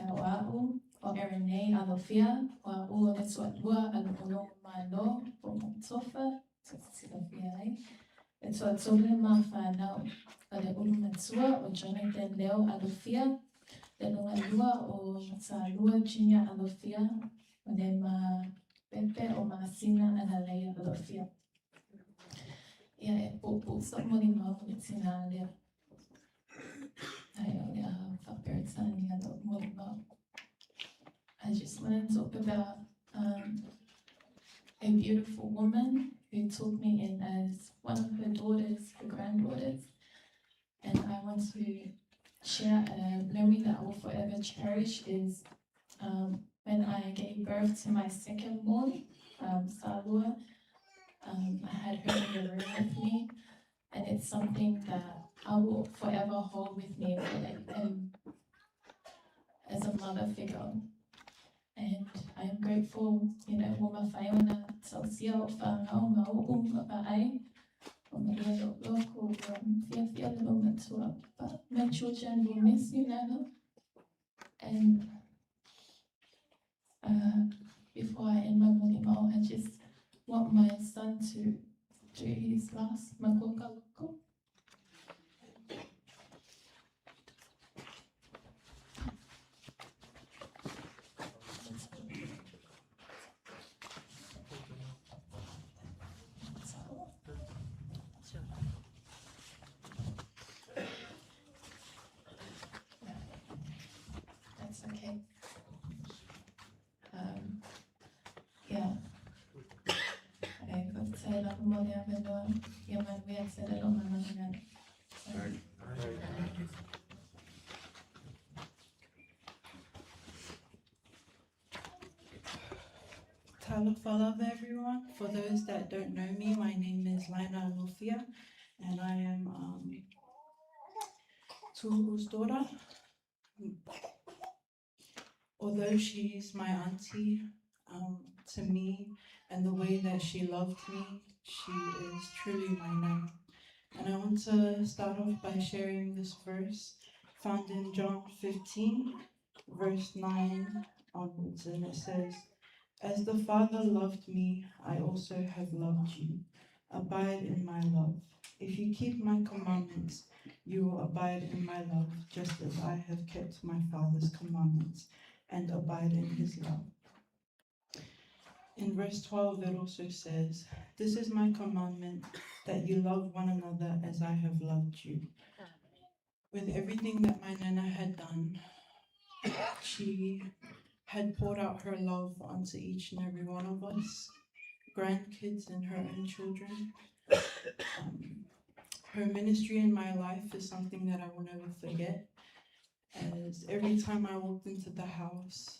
Ia o a'u, o Erin Nei Alofia, o a'u o le toalua a lo'u logo Malo po o Tofa, tou te silafia ai. E toatolu le ma fanau, o le ulu matua o Jonathan Leo Alofia, le logalua o Salua Junior Alofia, o le ma pepe o Masina Alaleia Alofia. Ia e puupuu so'u molimau i le tinā lea. Ae o le a faa-Peretania lo'u molimau. I just want to talk about a beautiful woman who took me in as one of her daughters, her granddaughters. And I want to share a memory that I will forever cherish is when I gave birth to my second born, Salua. I had her in the room with me, and it's something that I will forever hold with me for like, as a mother figure. And I am grateful, ua mafai ona tausia o fanau ma o'u vaai, o malua lo'u ua fiafia le loumatua. But my children will miss you, Nana. And before I end my molimau, I just want my son to do his last makoka loko. That's okay. Yeah. Ai faafetai lava mo le avanoa ia manuia tele lou malamalama. Talofa lava everyone. For those that don't know me, my name is Lina Lofia, and I am Tu'u's daughter. Although she's my auntie, to me, and the way that she loved me, she is truly my nana. And I want to start off by sharing this verse found in John 15, verse 9 onwards, and it says, As the Father loved me, I also have loved you. Abide in my love. If you keep my commandments, you will abide in my love, just as I have kept my Father's commandments and abide in his love. In verse 12, it also says, This is my commandment, that you love one another as I have loved you. With everything that my Nana had done, she had poured out her love onto each and every one of us, grandkids and her own children. Her ministry in my life is something that I will never forget, as every time I walked into the house,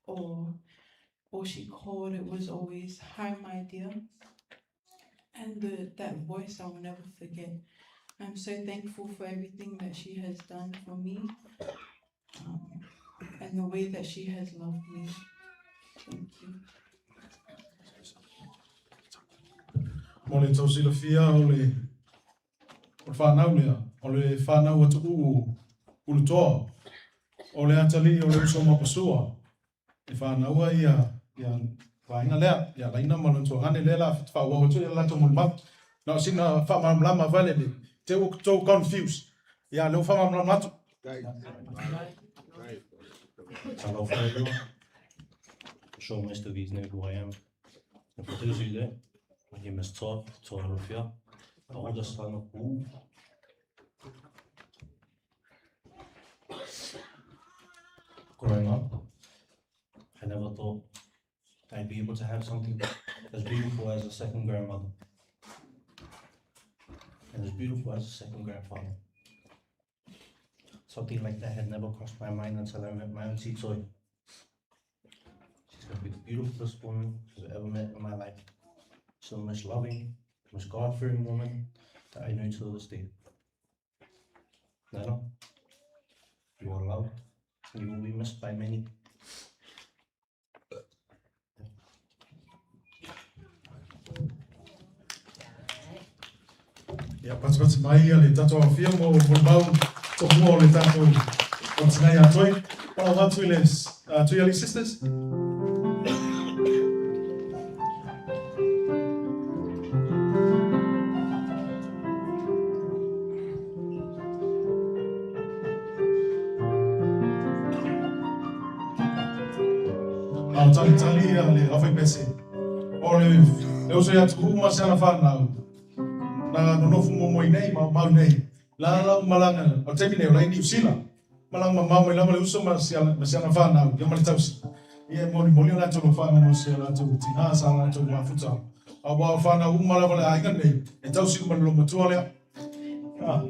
or she called, it was always, Hi, my dear. And that voice I will never forget. I'm so thankful for everything that she has done for me, and the way that she has loved me. Thank you. Mo le tau silafia o le o le fanau lea, o le fanau a Tuuu Ulutoa, o le atalii o le uso ma Pasua, e fanaua ia ia vaega lea, ia Laina ma lona tuagane lea o le a faaauau atu ai le latou molimau. Na o sina faamalamalama vale le te ua tou confuse. Ia lea ua faamalamalama atu. Talofa everyone. sure most of you know who I am. And for those who don't, my name is Toa, Toa Alofia, the oldest son of Wu. Growing up, I never thought I'd be able to have something as beautiful as a second grandmother and as beautiful as a second grandfather. Something like that had never crossed my mind until I met my auntie Toy. She's gonna be the beautifulest woman I've ever met in my life. She's the most loving, most God-fearing woman that I know to this day. Nana, you are loved and you will be missed by many. Ia, patipati mai ia le tatou afia mo molimau tohua o le tatou o tinai a toi. Palau atu i le Tuiali Sisters. A o talitali ia le aufaipese. O le le uso ia Tuuu ma si ana whanau. Na nonofu momoe nei, ma mau nei. La la malanga, o le taimi nei o la i Niu Sila. Malanga mamao mai lava le uso ma si ana, ma si ana whanau, ia ma le tausi. Ia e molimoli o latou lofaga mo si a latou tinā sa latou mafuta. Aua o whanau uma lava le aiga nei, e tausi uma le lomatua lea. Ah.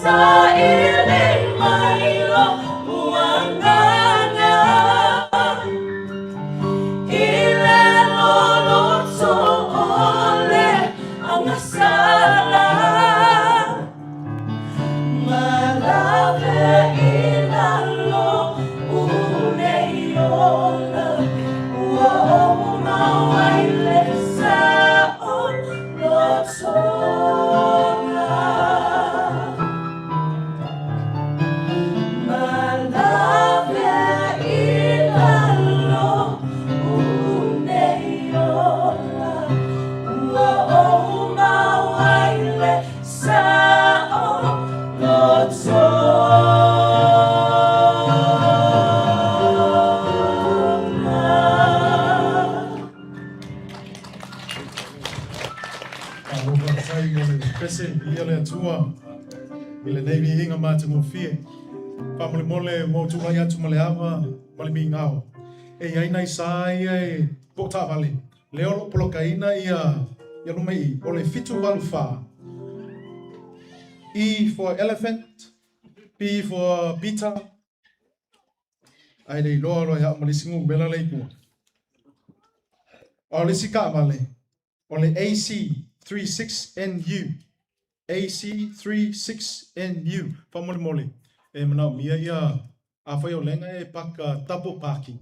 Saili mai lo'u agaga i le loloto o le agasala. Ma lave i lalo u nei ola, ua ou maua i le saolotoga. Ma lave i lalo u nei ola, ua ou maua i le saolotoga. Malo faafetai mo le pese, viia le Atua i lenei viiga matagofie. Faamolemole ua ou tulai atu ma le ava ma le migao. E i ai nai sa ia e po o taavale, lea o lo o polokaina ia ia luma i i, o le 784. E for elephant, P for Peter, ae le iloa loa e au ma le isi numera lea i tua. A o le isi taavale, o le AC36NU, AC36NU. Faamolemole, e manaomia ia, afai o lea e paka double parking,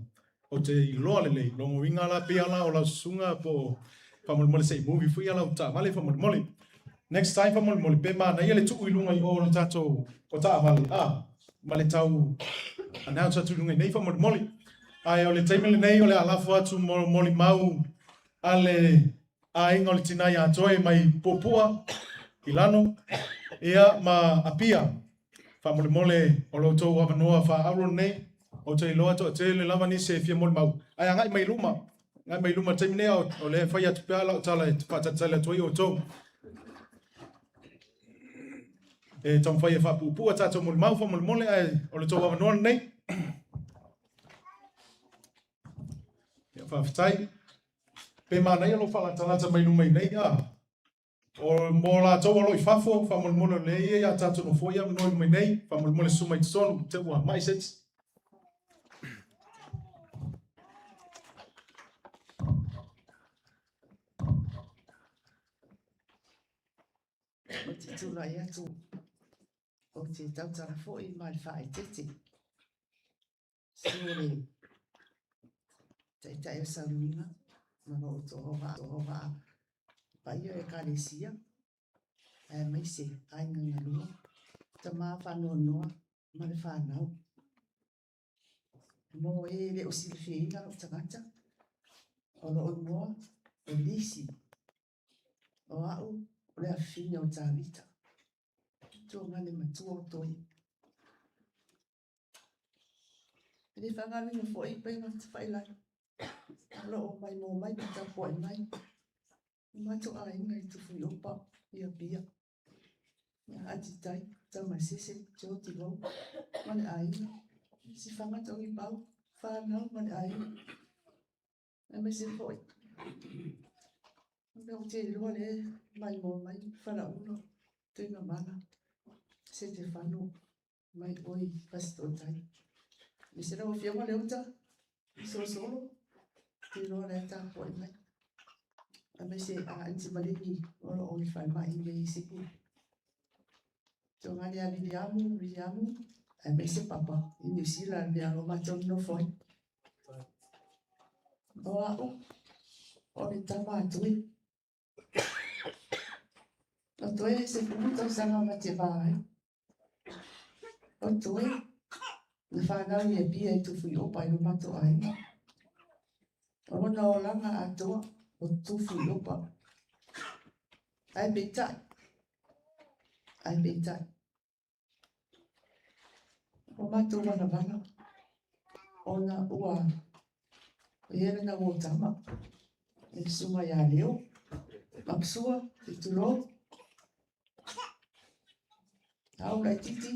ou te iloa lelei, lona uiga la pei lava o lau susuga po o faamolemole se i move foi lau taavale faamolemole. Next time faamolemole, pe manaia le tuu i luga i o o le tatou o taavale, a, ma le tau announce atu i luga i nei faamolemole. Ae o le taimi lenei o le a lafo atu mo molimau a le aiga o le tina ia Toe mai Puapua i Lano, ia ma Apia. Faamolemole o lo outou avanoa faaauro lenei, ou te iloa toatele lava nisi e fia molimau, ae agai mai i luma, agai mai i luma i le taimi nei, o lea e fai atu pea lau tala e faatalitali atu ai outou. E taumafai e faapuupuu a tatou molimau faamolemole, ae o le tou avanoa lenei. Ia, faafetai. Pe manaia lou faalatalata mai luma i nei, a? O mo latou o lo o i fafo, faamolemole o lea ia ia tatou nofoia ia avanoa i luma i nei, faamolemole susu mai i totonu, te ua mai se isi. Ou te tulai atu, ou te tautala foi ma le faaeteete. Susu le Taitai o Sauniga ma lo outou auvaa paia o Ekalesia, aemaise aiga galua, tama faanoanoa ma le fanau. Mo e le o silafiaina lou tagata, o lou igoa o Lisi. O au o le afafine o Tavita, tuagane matua o Toi. E le faagaloina foi upega tafailagi o lo o maimoa mai ma tapuai mai o matou aiga i Tufuiopa i Apia, ia Atitai, Tamasese, Joe Tivou ma le aiga, Sifaga Togipau, fanau ma le aiga, aemaise foi o mea ou te iloa lea e maimoa mai Falaula, Tuigamala, Setefano mai oi Fasitootai. Aemaise lau Afioga Leuta Solosolo, te iloa lea e tapuai mai. Aemaise a Aunty Maligi o lo o i falemai nei i Sipuli. Tuaga lea Viliamu, Viliamu, aemaise Papa i Niu Sila le mea o lo o matou nonofo ai. O au, o le tama a Tui. O Toi e 10 tausaga ma te va ai. O Toi, na whanau i Apia i Tufuiopa i lo matou aiga. O lona olaga atoa o Tufuiopa. Ae peitai, ae peitai. Ua matou valavala ona ua i ai lana uo tama, le susuga ia Leo, Mapsua, se i tulou. Au laitiiti,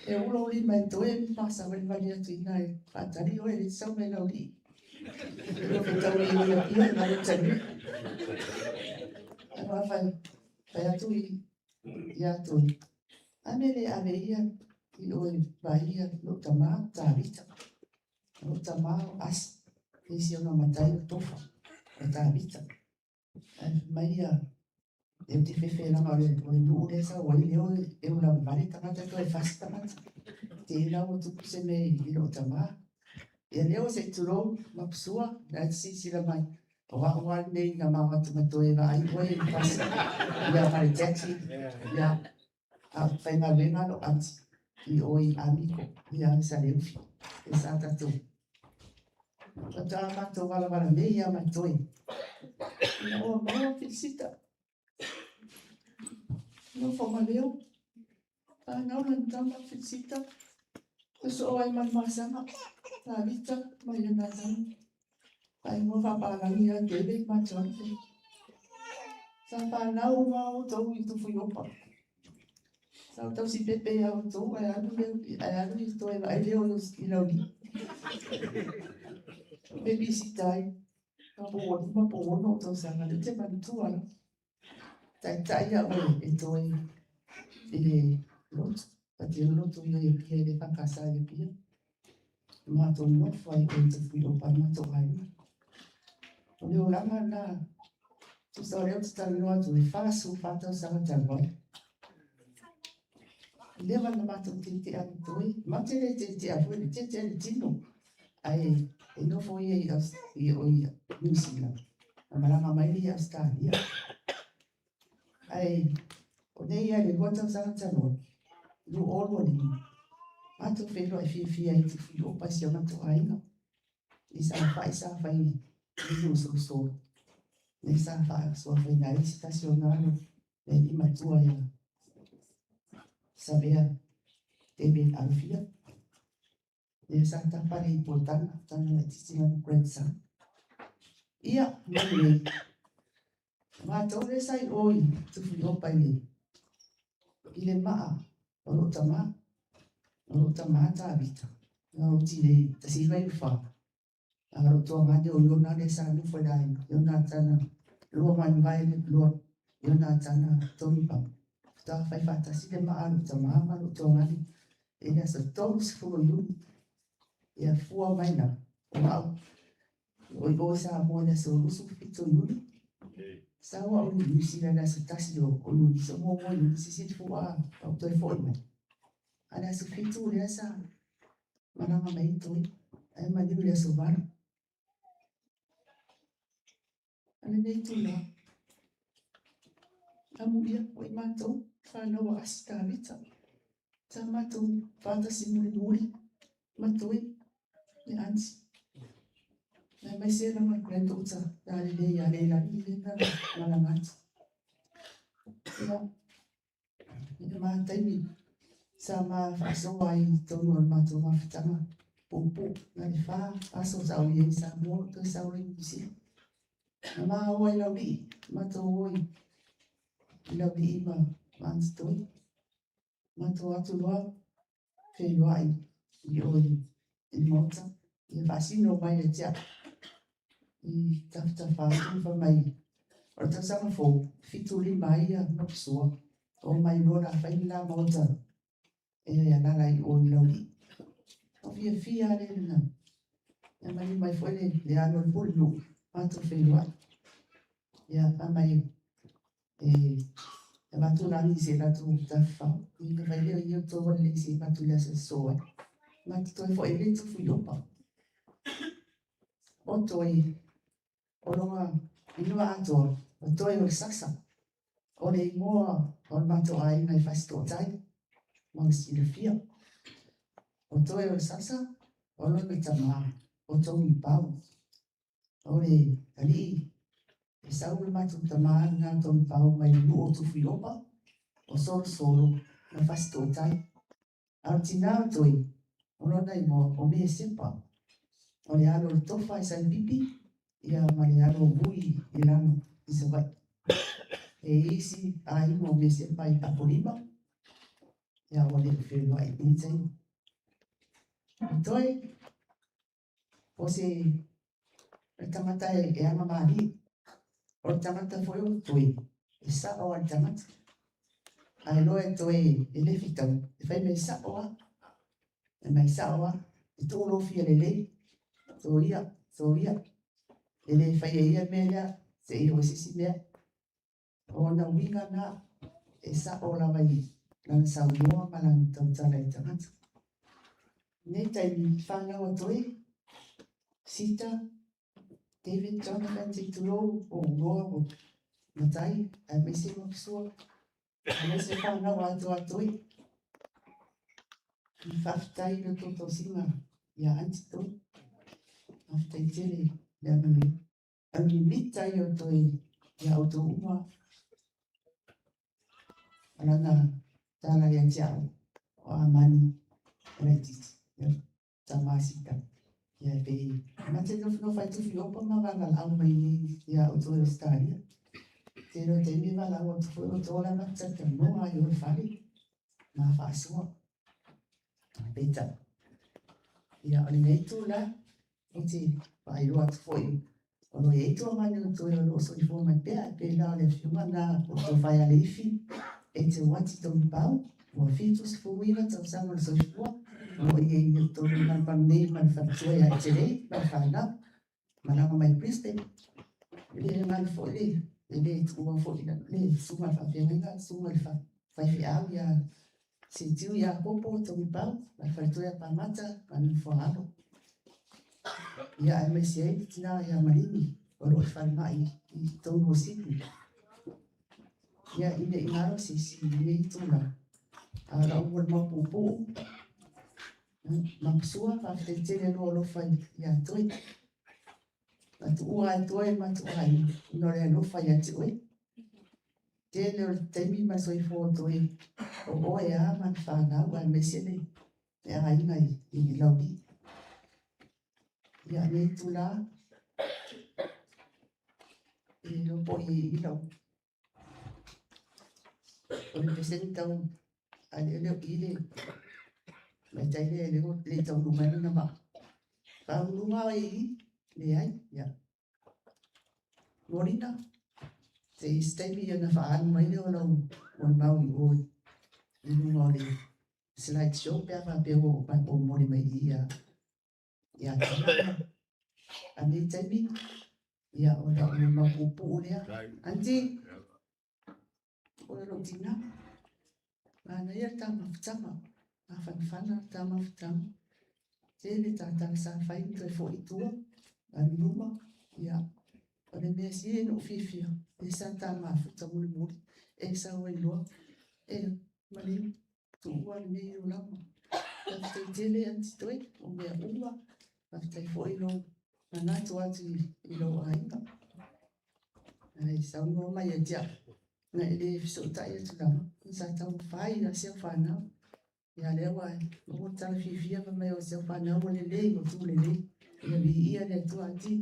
e ou lou lima e toe ma savalivali atu i ina e faatali oe e le sau mai lau alii. E lua fetau i ia pia na le tali. Ae fai atu i ia Toi. A mea le ave ia i o e vaai ia lou tama o Tavita. O lou tama o Asi, le isi ona matai o Tofa, o Tavita. Ae fai mai ia, e te fefe leaga o le nuu lea e sau ai lea e ulavavale tagata toe fasi tagata. Te i la ua tupu se mea i lou tama. Ia lea ua se i tulou Mapusua, la e te silasila mai, o au lava lenei na ma o atu ma toe vaai oe i le fasi, ia ma le taxi, ia, a o faigaluega lou aunty i o i Amigo, ia i Saleufi, e sa tatou. Faatoa matou valavala nei lava ma toe. Ina ua maua Filisita. Nofo ma leo. Fanau lana tama Filisita. Sosoo ai ma le masaga. Tavita ma Ionatana. Faaigoa faapalagi ia David ma Jonathan. Sa fanau uma outou i Tufuiopa. Sa ou tausi pepe ia outou ae alu leo ae alu i toe vaai leo i Laulii. Babysitter ai. Po ua 5 po ua 6 ou tausaga lea ou te manatua lava. Taitai au e toe i le lotu. Patino lotu ia i Apia i le EFKS i Apia. Matou nofo ai i Tufuiopa i matou aiga. O le olaga lena, tusa o lea ou te talanoa atu i le 44 tausaga talu ai. Leva na matou tietia ma toe. Matou te le tietia foi, e tietia i le tino. Ae e nofo ia i, i, i New Zealand. Na malaga mai lea i Ausetalia. Ae o nei ia le 2 tausaga talu ai, 2025, matou feiloai fiafia i Tufuiopa i si o matou aiga. I saofai sa fai i nuu solosolo. Lea sa faasoafaina ai se tasi o na alo le alii matua ia Savea David Alofia. Lea sa tapa le ipu o Tana, Tana laitiiti lana grandson. Ia, ma lenei, matou lea sa i o i Tufuiopa i le, i le maa o lou tama, o lou tama Tavita, na oti le 1994. A o lou tuagane o Iona lea sa nofo i le aiga, Ionatana, lua mai le lua, Ionatana Tony Papa. Faatoa fai faatasi le maa a lou tama ma lou tuagane i le aso 30 o Iuni. Ia fua mai la, o au, o i o i Samoa i le aso 27 o Iuni. Sau au i Niu Sila i le aso 1 o Iuni, so muamua Iuni, sisili fua au toe foi mai. A le aso 7 lea sa malaga mai ai toe, ae maliu i le aso 8. A lenei itula, amuia o i matou fanau a Asi Tavita, sa matou faatasi mulimuli ma toe le aunty. Aemaise lana granddaughter ia lelei ia Leilani lea na malaga atu. Ia, i le ma taimi sa ma faasoa ai i totonu o le matou mafutaga puupuu na le fa aso sa ou i ai i Samoa toe sau ai i Niu Sila. Na ma o ai Laulii, matou o i Laulii ma Aunty Toi. Matou o atu loa feiloai i o i le Maota, ia faasino mai ia te au i tafatafa atu fai mai o le tausaga fou, 75 ai ia Mapusua, omai loa o le a fai le la Maota e alaala i o i Laulii. Ua fiafia lava le lena. Ia maliu mai foi le alo o le pulenuu, matou feiloai. Ia fai mai e avatu lagi i se latou tafafao. Ia fai lea ia outou alelei se i avatu i le aso e sosoo ai. Matou toe foi ai le tufu i Iopa. O toe, o lona inoa atoa, o toe o le sasa. O le igoa o le matou aiga i Fasitootai, mo le silafia. O toe o le sasa, o lona tama, o Togipau. O le alii e sau le matou tama lena Togipau mai le nuu o Tufuiopa, o Solosolo ma Fasitootai. A o le tina o Toi, o lona igoa o Mesepa, o le alo o le Tofa i Saipipi ia ma le alo o Vui i Lano i Savaii. E i ai isi aiga o Mesepa i Apolima, ia ua le o feiloai i lenei taimi. O Toi, o se tagata e agamalie, o le tagata foi o Toi, e sao lava i le tagata. Ae loa e toe e le fitau, e fai mai sa'o a, fai mai sa'o a, e tuu lou fia lelei, soia, soia, e le faia e ia le mea lea, seia oo i se isi mea. O ona uiga na, e sa'o lava i lana saunoa ma lana tautala i tagata. I lenei taimi, fanau a Toi, Sita, David, Jonathan, se i tulou, o Uloa, o Matai, aemaise Mapusua, aemaise fanau atoa a Toi. Faafetai i le tou tausiga ia Aunty Toi. Faafetai tele le agalelei. O le mimita ia o toe ia outou uma. O lana tala ia te au, o Amani e laitiiti, ia tama Sita. Ia pei ma te nofonofo ai tufi opa ma valaau mai nei ia outou i Ausetalia. Tele o taimi e valaau atu foi outou o la e ma te talatalanoa ai o le fale ma faasoa. Peitai, ia o lenei itula, ou te faailoa atu foi o lo o i ai tuamani o toe o lo o soifua mai pea, e pei la o le afioga lena o Tofaealeifi Eteuati Togipau, ua 79 tausaga o le soifua, o lo o i ai i totonu o le malumalu nei ma le faletua ia Etelei ma le fanau, malaga mai Brisbane. E le galo foi le, e le tuua foi le susuga i le faafeagaiga, le susuga i le faifeau ia Setiu Iakopo Togipau ma le faletua ia Pamata ma le nofo a alo. Ia aemaise ai le tina ia Maligi o lo o i falemai i totonu o Sydney. Ia ina i galo se isi i lenei itula. A o lau molimau puupuu, Mapusua, faafetai tele lou alofa ia Toi. Na tuua ai Toi ma tuuaiga ona o le alofa ia te oe. Tele o le taimi ma le soifua o Toi o oe lava ma le fanau aemaise le aiga i Laulii. Ia, lenei itula, e iloa po o i ai i lau o le peseni tau a le o i le maitai lea e le i taunuu mai lona vaa. Faauluga o i i, leai, ia. Morina, se i se taimi ona faaalu mai lea o lau molimau i o i luga o le slide show pe a faapea ua ou momoli mai i ia ia Tina. A nei taimi, ia o lau molimau puupuu lea. Aunty, o lou tina, manaia le ta mafutaga, mafanafana le ta mafutaga. Tele tatala sa fai ma toe foi i tua, alu i luma, ia, o le mea sili ona ou fiafia, lea sa ta mafuta mulimuli, e sau ai loa, e maliu, tuua lenei olaga. Faafetai tele Aunty Toi mo mea uma, faafetai foi i lou manatu atu i lou aiga. Ae saunoa mai ia te au, na e le fesootai atu lava, sa taumafai i si au fanau. Ia lea ua maua le tala fiafia fai mai o si au fanau ua lelei, ua tu lelei. Ia viia le Atua Aunty.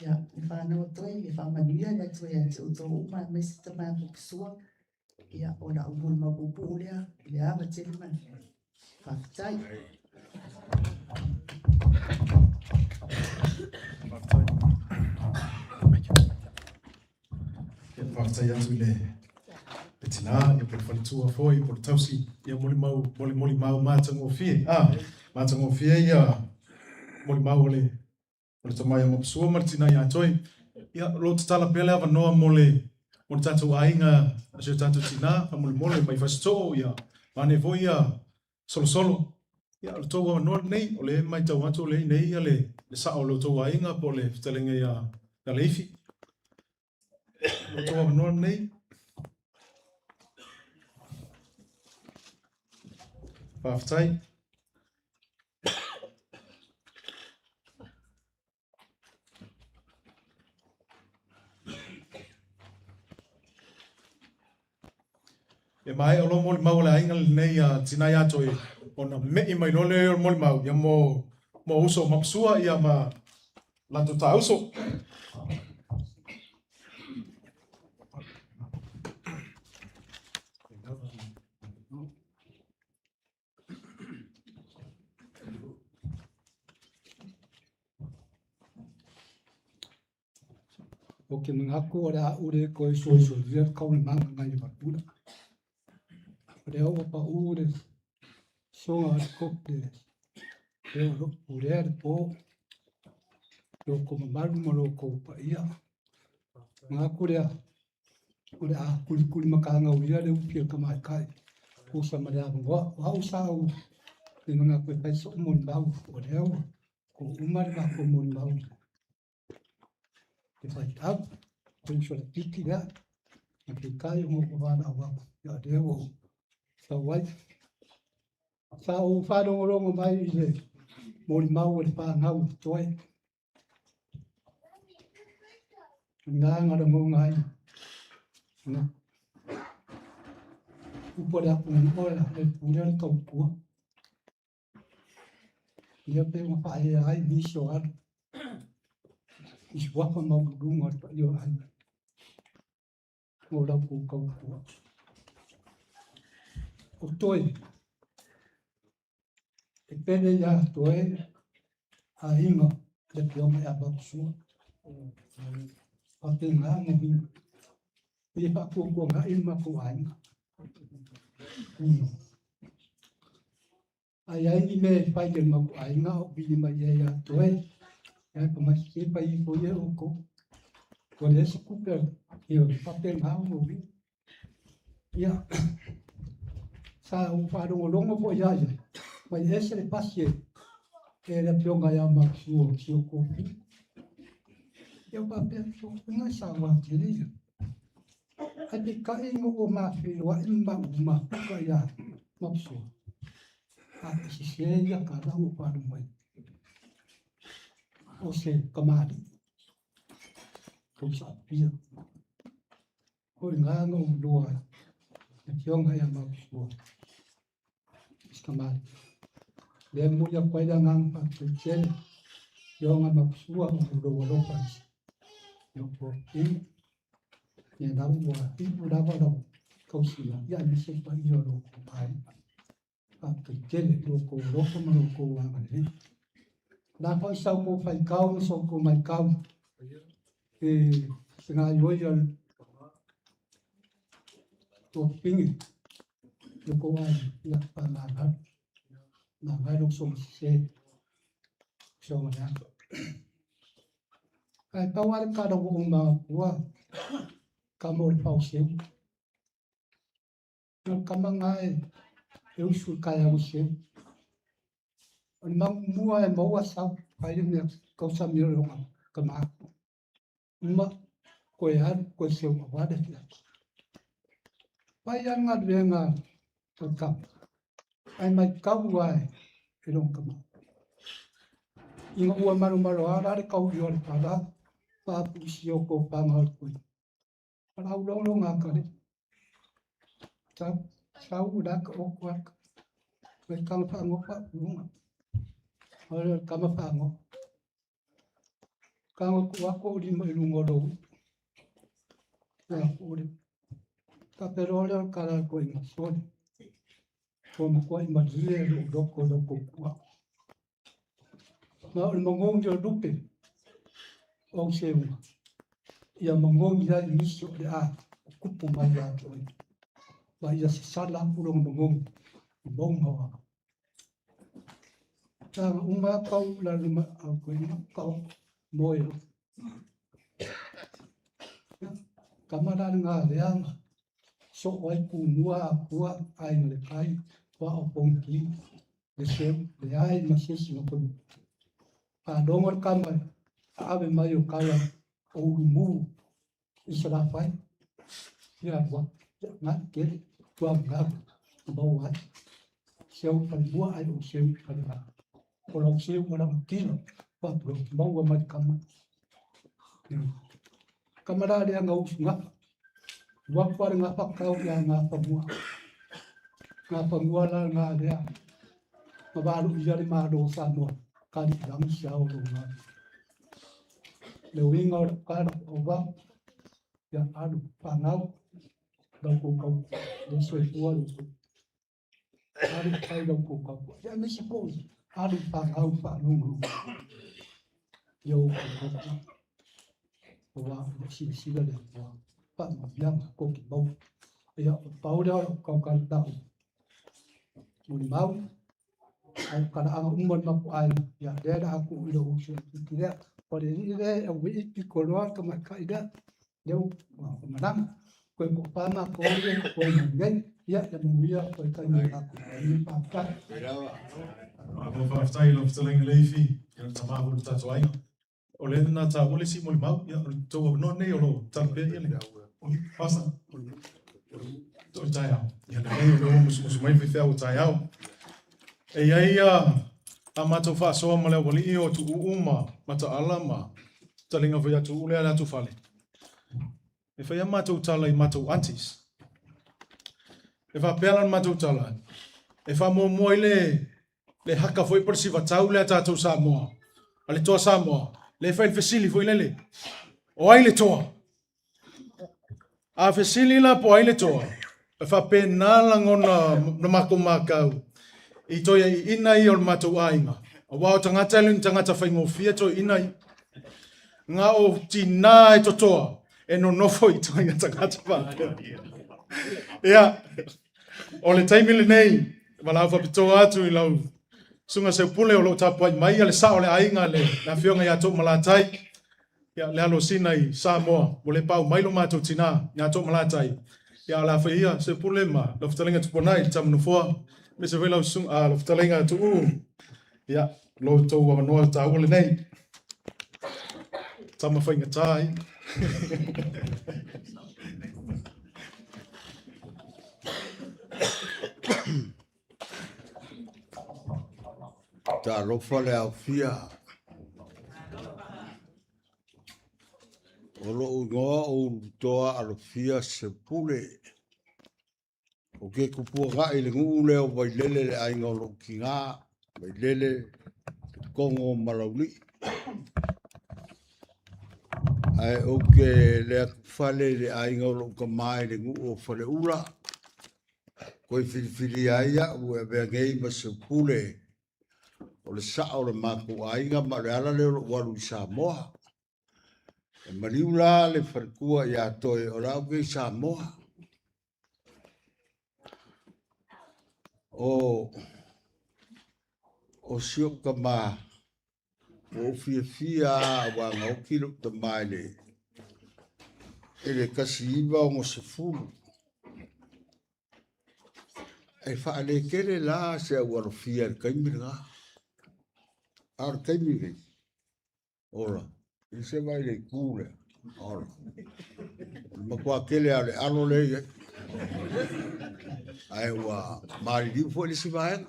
Ia, le fanau a Toi, ia faamanuia le Atua ia te outou uma aemaise tama ia Popusua. Ia, o lau molimau puupuu lea i le ava tele ma le faafetai. Ia, faafetai atu i le le tina, ia po o le faletua foi, po o le tausi, ia molimau, molimau matagofie. Ah, matagofie ia molimau o le o le tama ia Mapusua ma le tina ia Toi. Ia, o lo o tatala pea le avanoa mo le mo le tatou aiga, si o tatou tina, faamolemole mai Fasitoo, ia, maanei foi ia Solosolo. Ia, o le tou avanoa lenei, o lea e matau atu o lea e i inei ia le sao o lo outou aiga po o le fetalaiga ia Leifi. O le tou avanoa lenei. Faafetai. E maea loa molimau a le aiga lenei a Tina ia Toi, ona me'i mai loa lea o le molimau ia mo mo uso o Mapusua ia ma latou taauso. O ke manatu o le a ule koe soisoilia le kaulanaga nai le vaipula. O lea ua paʻu le soga o le kope le o loo pulea le po i lo outou mamalu ma lo outou paia. Manatu lea o le a kulikuli matagaulia le ufi a le tamaitai tusa ma le avanoa. O au sa ou le manatu e fai so'u molimau, o lea ua to uma le matou molimau i le faifeau, o le uso laitiiti lea, ae peitai ona ua valaau atu, ia o lea ua ou sau ai. Sa ou faalogologo mai i le molimau a le fanau o totoe, o i ina na lagona ai na upu a le atunuu o le pule o le tautua. Lea pei ona faaea ai nisi o alo i suafa maualuluga o le paia o aiga mo la outou tautua. O toe e pele ia toe aiga le afioga ia Maposua. Faapena ona ia faatuatuanai le matou aiga. A i ai ni mea e fai e le matou aiga o vili mai ai ia toe, ia fai mai, se fai ifo ia e outou. Ua leai se tupe ia faapena ona uiga. Ia, sa ou faalogologo foi lava i ai, mai ese le pasi e le afioga ia Maposua o si ou toafine. Ia ou faapea, soia sa tele ia. Ae peitai ina ua ma feiloai ma mafuta ia Maposua, a e sese ia tala ua faalogo mai. O se tamalii, tausaapia. O i ina na ou iloa ai le afioga ia Maposua, o se tamalii. Lea e momoli atu ai le agaga faafetai tele, afioga Maposua ona o lou alofa i lou toafine. Ia la ua iu lava lau tausiga, ia aemaise le paia o lo outou aiga. Faafetai tele i lo outou alofa ma lo outou agalelei. O le a foi sa outou faitau ma sa outou matau i se gaoioi a le toafine i lo outou aiga, ia faamagalo. Magalo soga sese, soga leaga. Ae pau lava le tala ua ou manatua, kama o le paoseu. O le kama lena e usu i le taeao e seu. O le manumua e maua sau, fai le mea tausami o lona tama. Uma toe alu toe seu aua le afiafi. Fai lava le galuega a le tama, ae matau lava e lona tama. Ina ua malomalo lava la le tauli o le pala, faapuisia o tofaga o le koina. O lau logo lona atalii. Sau, sau la ka oko aka. Mai kama whaangofa unga. O le kama whaangofa. Ka ngo ku ako o lima i lunga o lou. Ia o le. Ka pero le o kala ko inga sole. Ko ma ko i malie lo loko lo ko kua. Ma o le mangongi o lupe o se unga. Ia mangongi ai nisi o le a kupu mai ia te oe. Ma ia se sala aku longa mangongi i maunga o aka. Tāga uma kau la luma au koe ina kau moe lo. Kama la ngā leanga. So o ai kūnua a kua ai le kai wa o pongi le seu le ai ma sesi no kono. Whaalongo le kama ave mai o kala o ulumu i sa la whai. Ia rua, ia ngā kere, tua ngā, mau ai. Seu whalimua ai o seu whalimua. O lau seu o lau tino, wā maua mai kama. Kama rā rea ngā usu ngā. Waka ngā whakau ia ngā whamua. Ngā whamua la ngā rea. Ngā wāru ia le māro Samoa. Ka li rangi sia o lo ngā. Le uinga o le kara o wā. Ia alu whanau. Lau kau kau. Le soifua lo kou. Alu whai lau kou kau. Ia me se koi. Alu whanau whanungu. Ia o kou kau. O wā o sila sila le wā. Wha ma bianga ko ki mau. Ia o pau lea o kau kau tau. molimau, ae o talaaga uma o le matou aiga, ia lea o le a tuu i lou uso laitiiti lea. O le alii lea e auvi'i pikoloa le tamaitai lea, lea ua malaga. Toe toafa matou lea e totoe mai nei. Ia manuia toe taimi o le tatou Paeaiga. Faafetai. Malo faafetai i lau fetalaiga Leifi, ia o le tama foi o le tatou aiga. O lea na taua le isi molimau, ia o le tou avanoa lenei o lo o tala pea le Pastor. Toe taeao. Ia lelei o lea ua musumusu mai le faifeau o taeao. E i ai a matou faasoa ma le aualii o Tuuu ma Mataala ma fetalaiga foi ia Tuuu lea le atufale. E fai a matou tala i matou aunties. E faapea la le matou tala, e faamuamua ai le haka foi po o le sivatau lea a tatou Samoa, a le Toa Samoa, lea e fai le fesili foi lele, o ai le toa? A fesili la po o ai le toa, e faapena lagona na matou matau i toeaiina ia o le matou aiga, aua o tagata e le o ni tagata faigofie toeaiina ia. Na o tina e totoa e nonofo i ituaiga tagata faapea. Ia, o le taimi lenei, valaau faapitoa atu i lau Susuga Seupule o lo o tapuai mai le sao o le aiga le Afioga ia Toomalatai, ia, le alosina i Samoa, ua le paau mai lo matou tina ia Toomalatai. Ia, o le a fai ia Seupule ma lau fetalaiga Tupuanai le tama nofoa, aemaise foi lau susuga, lau fetalaiga Tuuu, ia, lo outou avanoa taua lenei. Tama faigata ia. Talofa le aofia. O lou igoa o Ulutoa Alofia Sepule. Ou te tupuagai i le nuu lea o Vailele le aiga o lou tina, Vailele, Letogo ma Laulii. Ae ou te le atufale i le aiga o lou tama i le nuu o Faleula. Toe filifilia ai au e avea nei ma Seupule o le sao o le matou aiga ma o le ala lea o lou alu i Samoa. E maliu la le faletua ia Toe o le a ou i Samoa. O si ou tama, ua ou fiafia aua na oti lou tama i le 1960. E faaletele la se au alofia i le taimi lena. A o le taimi lenei, Ola, i se vai le itu lea. Ola. O le matua tele lava o le alo lea e i ai. Ae ua maliliu foi le isi vaega.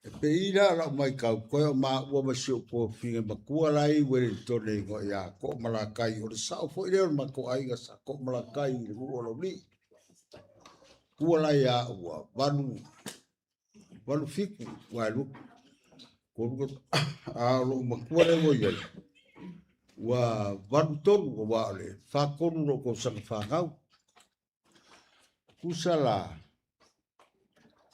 E pei la o lau matau, toe o maua ma si ou tuafafine matua la e i Wellington e igoa ia Toomalatai, o le sao foi lea o le matou aiga sa Toomalatai i le nuu o Laulii. Tua la ia au ua 8, 8 7 aua e 2 3 a o lou matua lea ua i ai ua 8 3 aua o le 43 lou tausaga fanau. Tusa la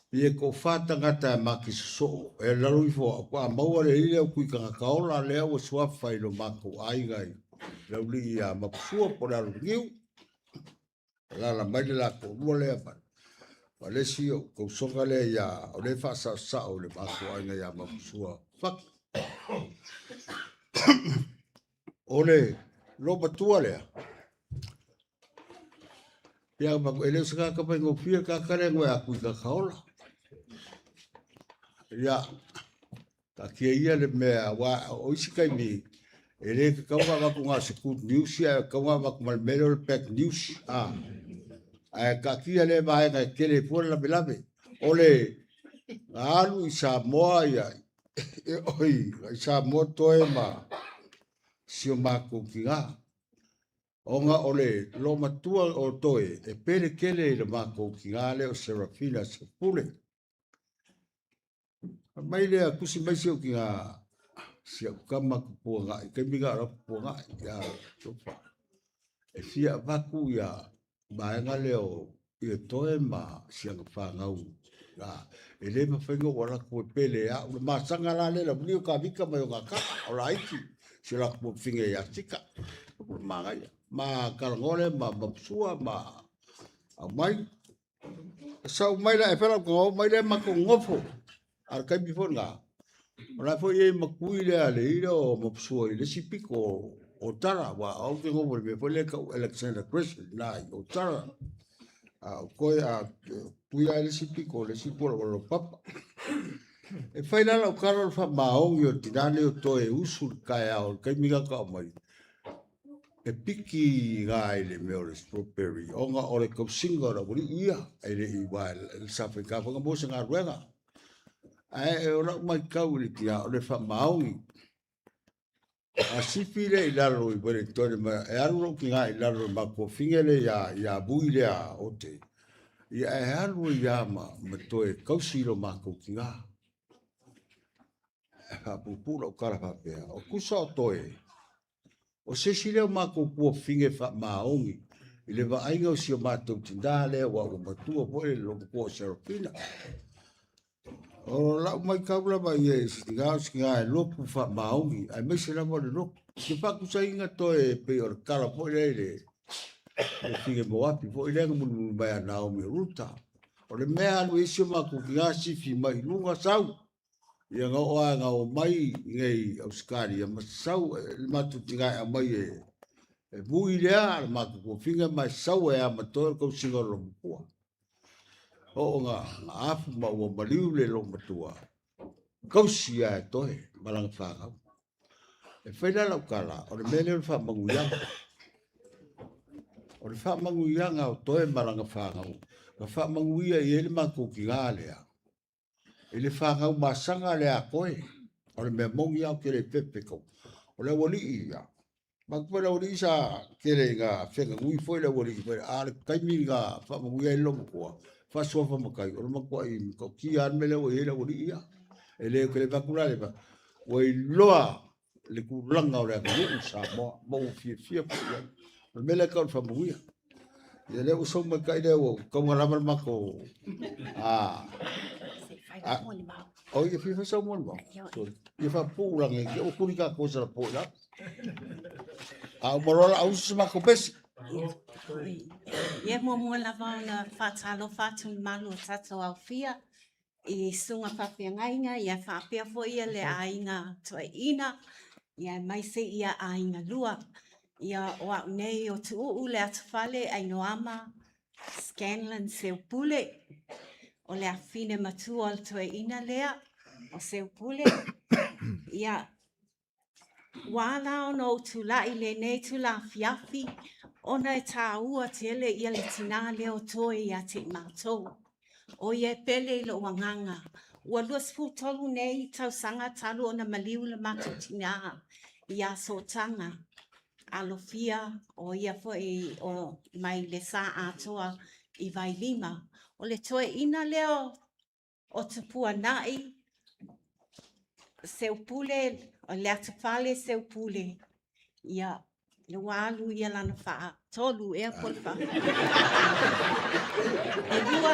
pei e toafa tagata e maki sosoo e lalo ifo o au faatoa maua le alii lea o Tuitagata ola lea ua suafa i lo matou aiga i Laulii ia Mapusua po o le Alulaniu. Alaala mai le la toalua lea ma le isi ou tausoga lea ia o lea e faasaosao i le matou aiga ia Mapusua Faki. O le loomatua lea, ia e le o se tagata faigofie le tagata lea e atu i Kakaola. Ia, Taatia ia le mea, aua o isi taimi, e le tatau ona avatu na o se good news, ae tatau ona avatu ma le mea lea o le bad news. A, ae taatia lea vaega e tele ai fua le lavelave. O le na alu i Samoa ia, oi, i Samoa toe ma si o matou tina. Ona o le loomatua o Toe e pele tele i le matou tina lea o Serafina Sepule. Fai mai lea, tusi mai si ou tina, si au tama tupuagai, taimi na o lau tupuagai, ia Lofa. E fia avatu ia vaega lea o ia Toe ma si ana fanau la. E le mafai ona ou alu atu e pele ia au. Le masaga la lea, lau o Kavika mai o Gakara, o laiti, si o latou tuafafine ia Sika. Manaia. Ma talanoa lea ma Mapusua ma aumai. Sau mai la e fai lau kagao mai lea matou nofo. A o le taimi foi lena, o la foi e i ai ma tui lea le ila o Mapusua i le isi pito o Tara, aua o au ou te nofo i le mea foi lea e tau Alexander Crescent i ina i Otara. A o toe a tui la i le isi pito o le isi itu o le auala laupapa. E fai la lau tala o le faamaoni o le tinā lenei o Toe e usu i le taeao i le taimi lena faatoa aumai, e piki i ina i le mea o le strawberry ona o le tausiga o le aualii ia, e le i aua sa faigata foi ona maua se galuega. Ae o lau matau i le tina, o le faamaoni. A sifi lea i lalo i Wellington, e alu lou tina i lalo i le matou tuafafine lea ia Vui lea Ote, ia e alu ai lava ma toe tausi lo matou tina. E faapuupuu lau tala faapea, o tusa o toe, o se isi lea o matou tuafafine faamaoni i le vaaiga o si o matou tina lea aua ua matua foi le loomatua o Serafina. O lau matau lava ia i se tina o se tina e lotu faamaoni, aemaise lava o le lotu. Ou te faatusaina toe e pei o le tala foi lea i le fine Moapi foi lea na mulimuli mai a Naomi o Ruta. O le mea alu i ai si o matou tina sifi mai i luga sau. Ia na oo lava na omai i inei i Ausetalia ma sau le matou tina e aumai e vui lea le matou tuafafine ma e sau ai lava ma toe o le tausiga o le loomatua. Oo na afu ma ua maliu le loomatua, tausi lava e Toe ma lana fanau. E fai la lau tala, o le mea lea o le faamanuiaga. O le faamanuiaga o Toe ma lana fanau, na faamanuia i ai le matou tina lea, i le fanau masaga lea a Toe. O le mea moni lava ou te le pepe kau. O le aualii ia, matou foi le aualii sa tele ina feganui foi le aualii foi, a o le taimi na faamanuia ai le loomatua, faasuafa matai, o le matuai matautia lava le mea lea ua i ai le aualii ia. E le, ou te le fai atu la le, ua iloa le tulaga o le atunuu o Samoa, ma ua fiafia foi i ai. O le mea lea e tau o le faamanuia. Ia lea ua sau mai kai lea ua tauga lava le matou a o ia fia fai sau molimau. Sorry. Ia faapupuu lagi ia ua tuli tatou sa po i lalo. A uma loa la ausi se matou pesi. Ia muamua lava ona faatalofa atu i le malu o tatou aofia i susuga faafeagaiga ia faapea foi ia le aiga toeaina ia aemaise ia aiga lua. Ia o au nei o Tuuu Leatufale Ainoama Scanlan Seupule. O le afine matua o le toeaina lea o Seupule. Ia Ua ala ona ou tulai i lenei itula afiafi ona e tāua tele ia le tinā lea o Toe ia te i mātou. O ia e pele i lou agaga. Ua 23 nei tausaga talu ona maliu le matou tinā ia Sootaga Alofia, o ia foi o mai le Sa Atoa i Vailima. O le toeaina lea o Tupuanai Seupule, o Leatufale Seupule, ia, ua alu ia lana faatolu ea po o le faa... E lua...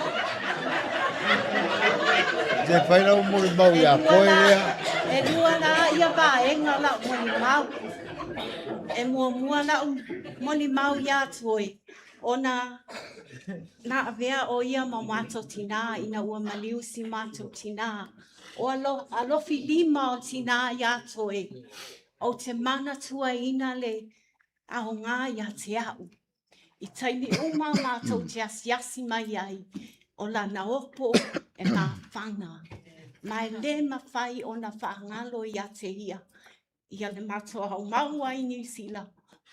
Se fai lau molimau ia koe lea. E lua la ia vaega o lau molimau. E muamua lau molimau ia Toe, ona na avea o ia ma matou tinā ina ua maliu si matou tinā. O alo, alofi lima o tinā iā Toe, ou te manatuaina le aoga ia te a'u. I taimi uma matou te asiasi mai ai, o lana opo e mafana, ma e le mafai ona faagalo ia te ia ia le matou aumau ai i Niu Sila,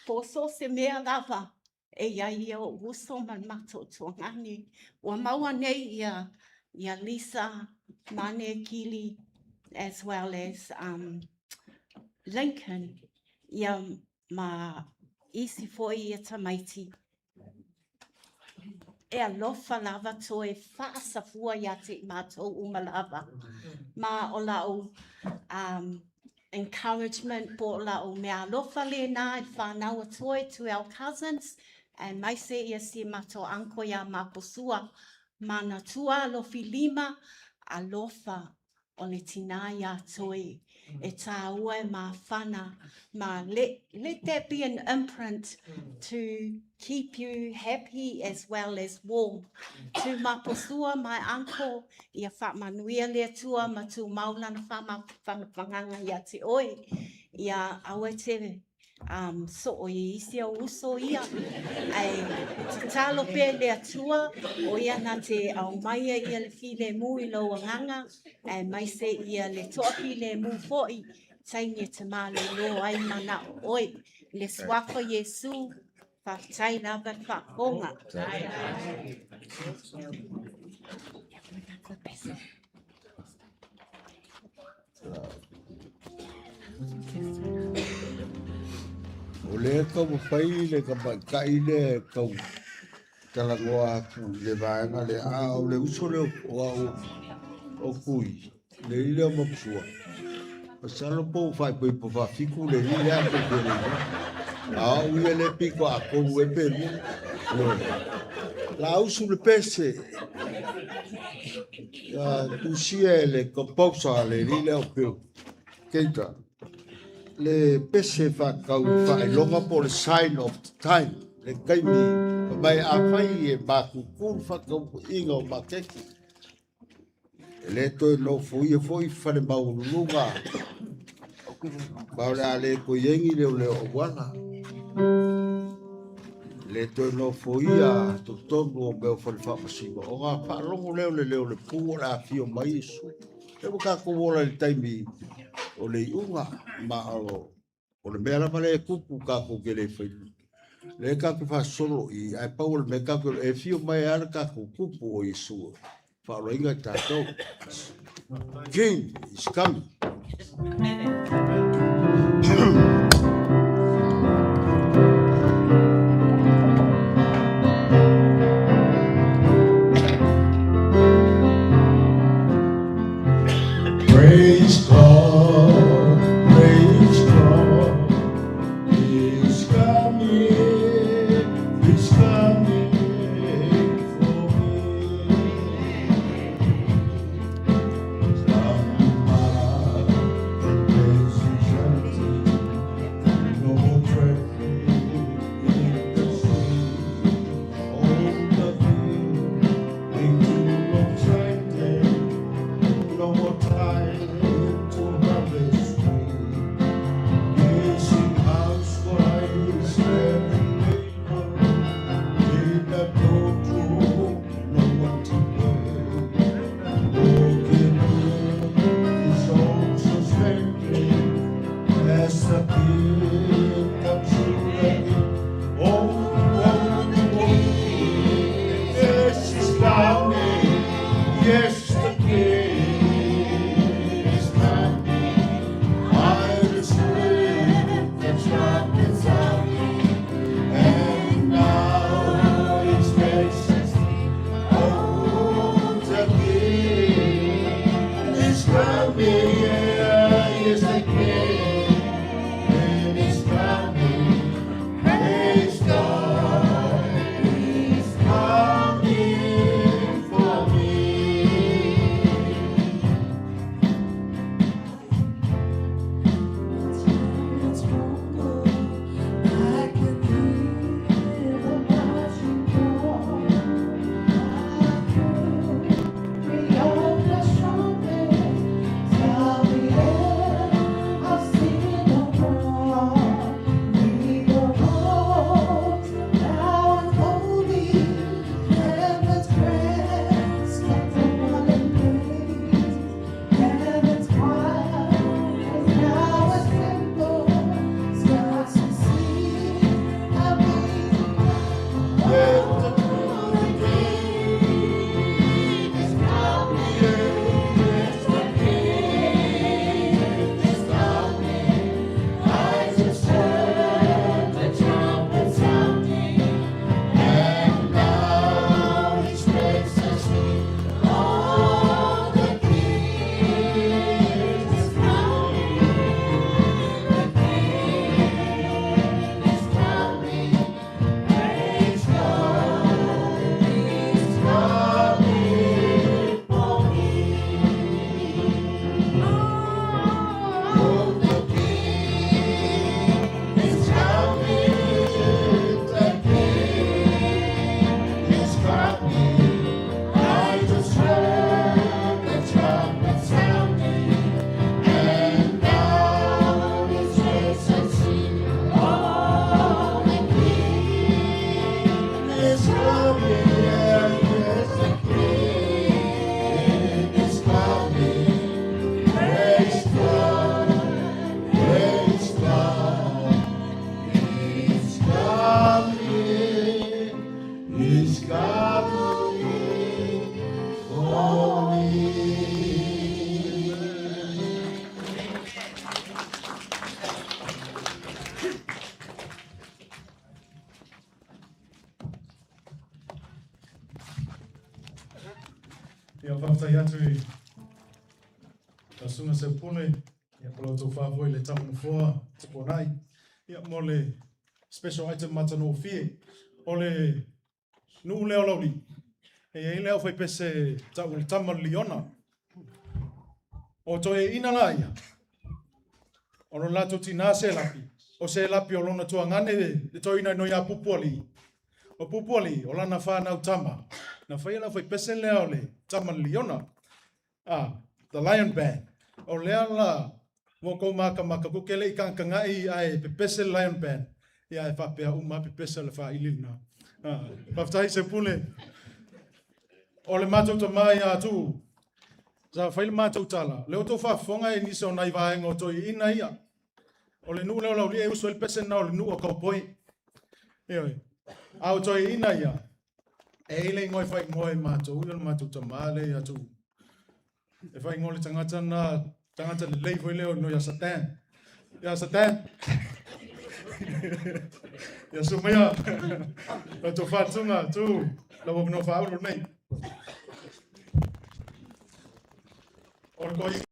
po o so o se mea lava e i ai ia o'u uso ma le matou tuagane. Ua maua nei ia, ia Lisa, Mane, Kili, as well as um, Lincoln, ia ma isi foi ia tamaiti. E alofa lava toe faasafua ia te i matou uma lava. Ma o lau um, encouragement po o lau mea alofa lena i le whānau a Toi to our cousins aemaise ia si matou uncle ia Maposua manatua alofi lima alofa o le tinā iā Toi. E tāua e mafana ma let that be an imprint to keep you happy as well as warm. To Maposua, my uncle, ia whaamanuia le Atua ma tumau lana whaamawhanawhanganga ia te oe. Ia aua e te um, soo i isi au uso ia. Ae tatalo pea le Atua, o ia na te au maia ia le filemu i lou agaga, aemaise ia le toafilemu foi, taimi e te malōlō ai manao oe. I le suafa o Iesu, faafetai lava le faafofoga. O lea e taumafai le tamaitai lea e tau talanoa atu i le vaega lea, a o le uso lea o au o Tui, le alii lea o Maposua, masalo po ua faaipoipo faafitu le alii lea tou te le iloa. A o au ia lea e pito atonu ea pe lua. Ioe. Lausu le pese. Tusia e le composer a le alii lea o Bill Gator le pese faatatau i faailoga po o le sign of the time, le taimi fai mai afai e matutu le faatauiga o maketi, e le toe nofoia foi fale maualuluga ma o le a le toe i ai ni leoleo auala. E le toe nofoia totonu o mea o fale faamasino ona faalogo lea o le leo o le pu o le a afio mai Iesu. Lea ua tatou ola i le taimi o le iuga ma o le mea lava lea e tupu tatou te le fai lea tatou te faasolo i ae pau o le mea tatou e afio mai lava le tatou tupu o Iesu e faaolaina i tatou. King is coming. Praise God, praise God, He's coming, He's coming for me. Come and Ia faafetai atu i lau Susuga Seupule, ia po o la outou fa foi le tama nofoa Tupuanai, ia mo le special item matagofie. O le nuu lea o Laulii, e i ai le aufaipese tau o le tama o le liona. O toeaiina la ia, o lo latou tinā Selapi, o Selapi o lona tuagane le toeaina ino ia Pupualii. O Pupualii, o lana whānau tama. Na whaia le aufaipese lea o le tama le liona. The Lion Band. O lea la, mo kou makamaka ku kele i kangangai ai pepese Lion Band. Ia e whapea uma pepese le whaili na. Faafetai Seupule. O le matou tamā ia Tuu. Sa fai le matou tala, lea ua outou faafofoga e nisi o nai vaega o toeaiina ia. O le nuu lea o Laulii e usu ai le pese lena o le nuu o kaupoi. Ioe. A o toeaiina ia, e i ai le igoa e faaigoa e matou, o le matou tamā lea ia Tuu. E faaigoa le tagata na, tagata lelei foi lea o ia Satan. Ia Satan. Ia sumaia. La tou faatuga, tu, lau avanoa faaauuro lenei. O le koiga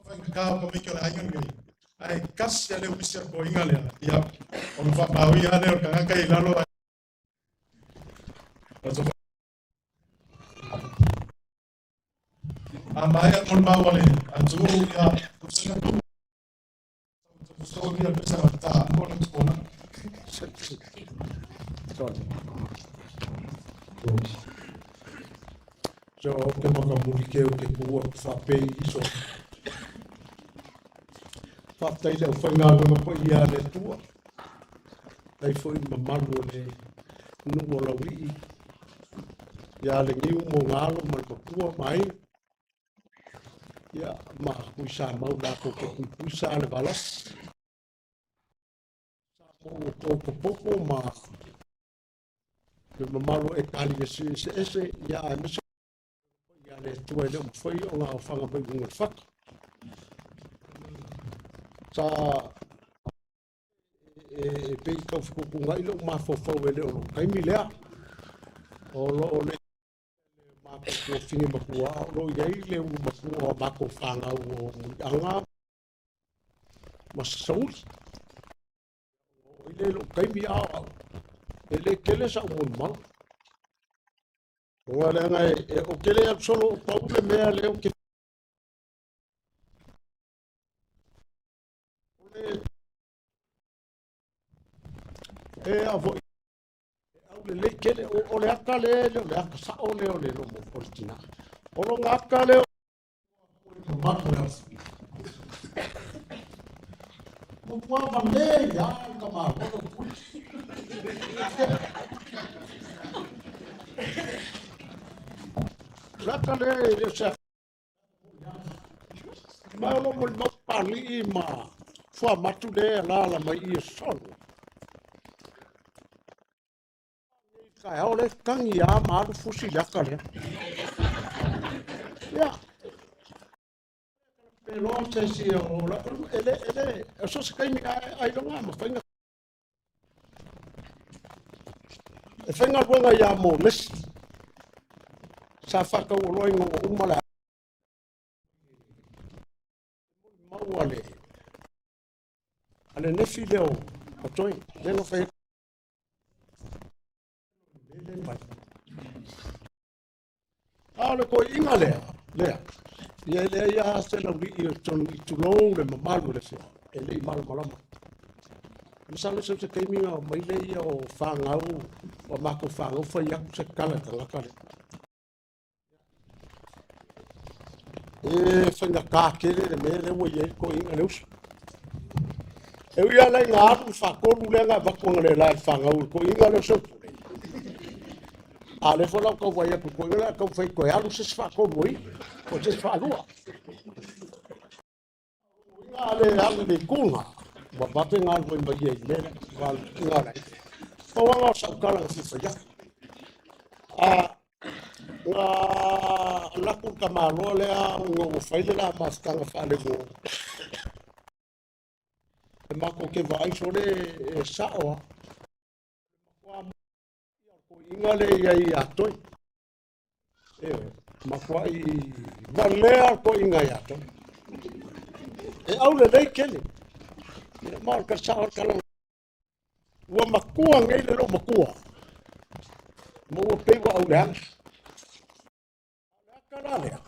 faigata o komiti o le aiga lenei, ae tasi lava le uisi a le koiga lea, ia, ona faamaui lava lea o le tagata i lalo. A maea mo le mau a le atunuu, ia, So, o te makamuli ke o te kua ku whapei i so. Whātai le au whainga pa ia le tua. Dai foi mamalu o le nuu o Laulii. Ia le ngiu mo ngalo ma le mapua mai. Ia ma kui sa mau la ko ke kui kui sa le valas. Sa mo o ko poko ma le mamalu e kali e se se ese ia a mese ia le tua le umfai o ngā whanga mai unga whaka. Sa e pei kau whukukunga i le umafofau e le o lo kaimi lea. O lo o le mākou tuafine makua o lo iai le ulu makua o mākou whāngau o Muliaga ma Sauli. O i le lo kaimi ao au. E le kele sa umon mau. O le anga e o kele au solo o pau le mea leo ke o le e a voi au le le kele o le aka le le o le aka sa o le o le lomo o le tina. O lo ngā aka le o mamalu le aso. Mo pua ma le ia ka ma o pui. Laka le le se ma o lo mo le mau pali ma fua matu le la la mai i solo. Ka heo le kangi a ma alu fusi le aka lea. Ia. Pe loa se si o la ele ele o so se kaimi ai longa ma whainga. E whainga ruanga ia mō lesi. Sa whakau o loa ingo o umala. Mau ale. Ale nefi leo o toi. Leo whai. Le mai. A o le koi inga lea, lea. Ia lea ia se lau i o tonu i tulou le mamalu le fea, e le i malamalama. Masalo se se kaiminga o mai le ia o whāngau, o mako whāngau whai aku se kala tangata le. E whainga kā kele le mea le ua i ko inga le usu. E ui ala i ngā alu whakolu le ngā vakuanga le la i whāngau ko inga le usu. A le fo lau kau vai aku ko inga le kau whai koe alu se whakolu i, o se whalua. Inga le alu le kunga, wa vape ngā alua i mai e i mele, ngā ngā lai. Pawanga o saukala ngā whiwha ia. A ngā laku ka maloa lea ngā ua whaile la mafutanga whaale mo. E mako ke vai sole e saoa. Ko inga le ia i a toi. E oe. Matuai valea le toeaina ia te au. E aulelei tele. Ia, ma o le sao o le tala. Ua matua nei le loomatua, ma ua pei ua auleaga. A o le ata la lea,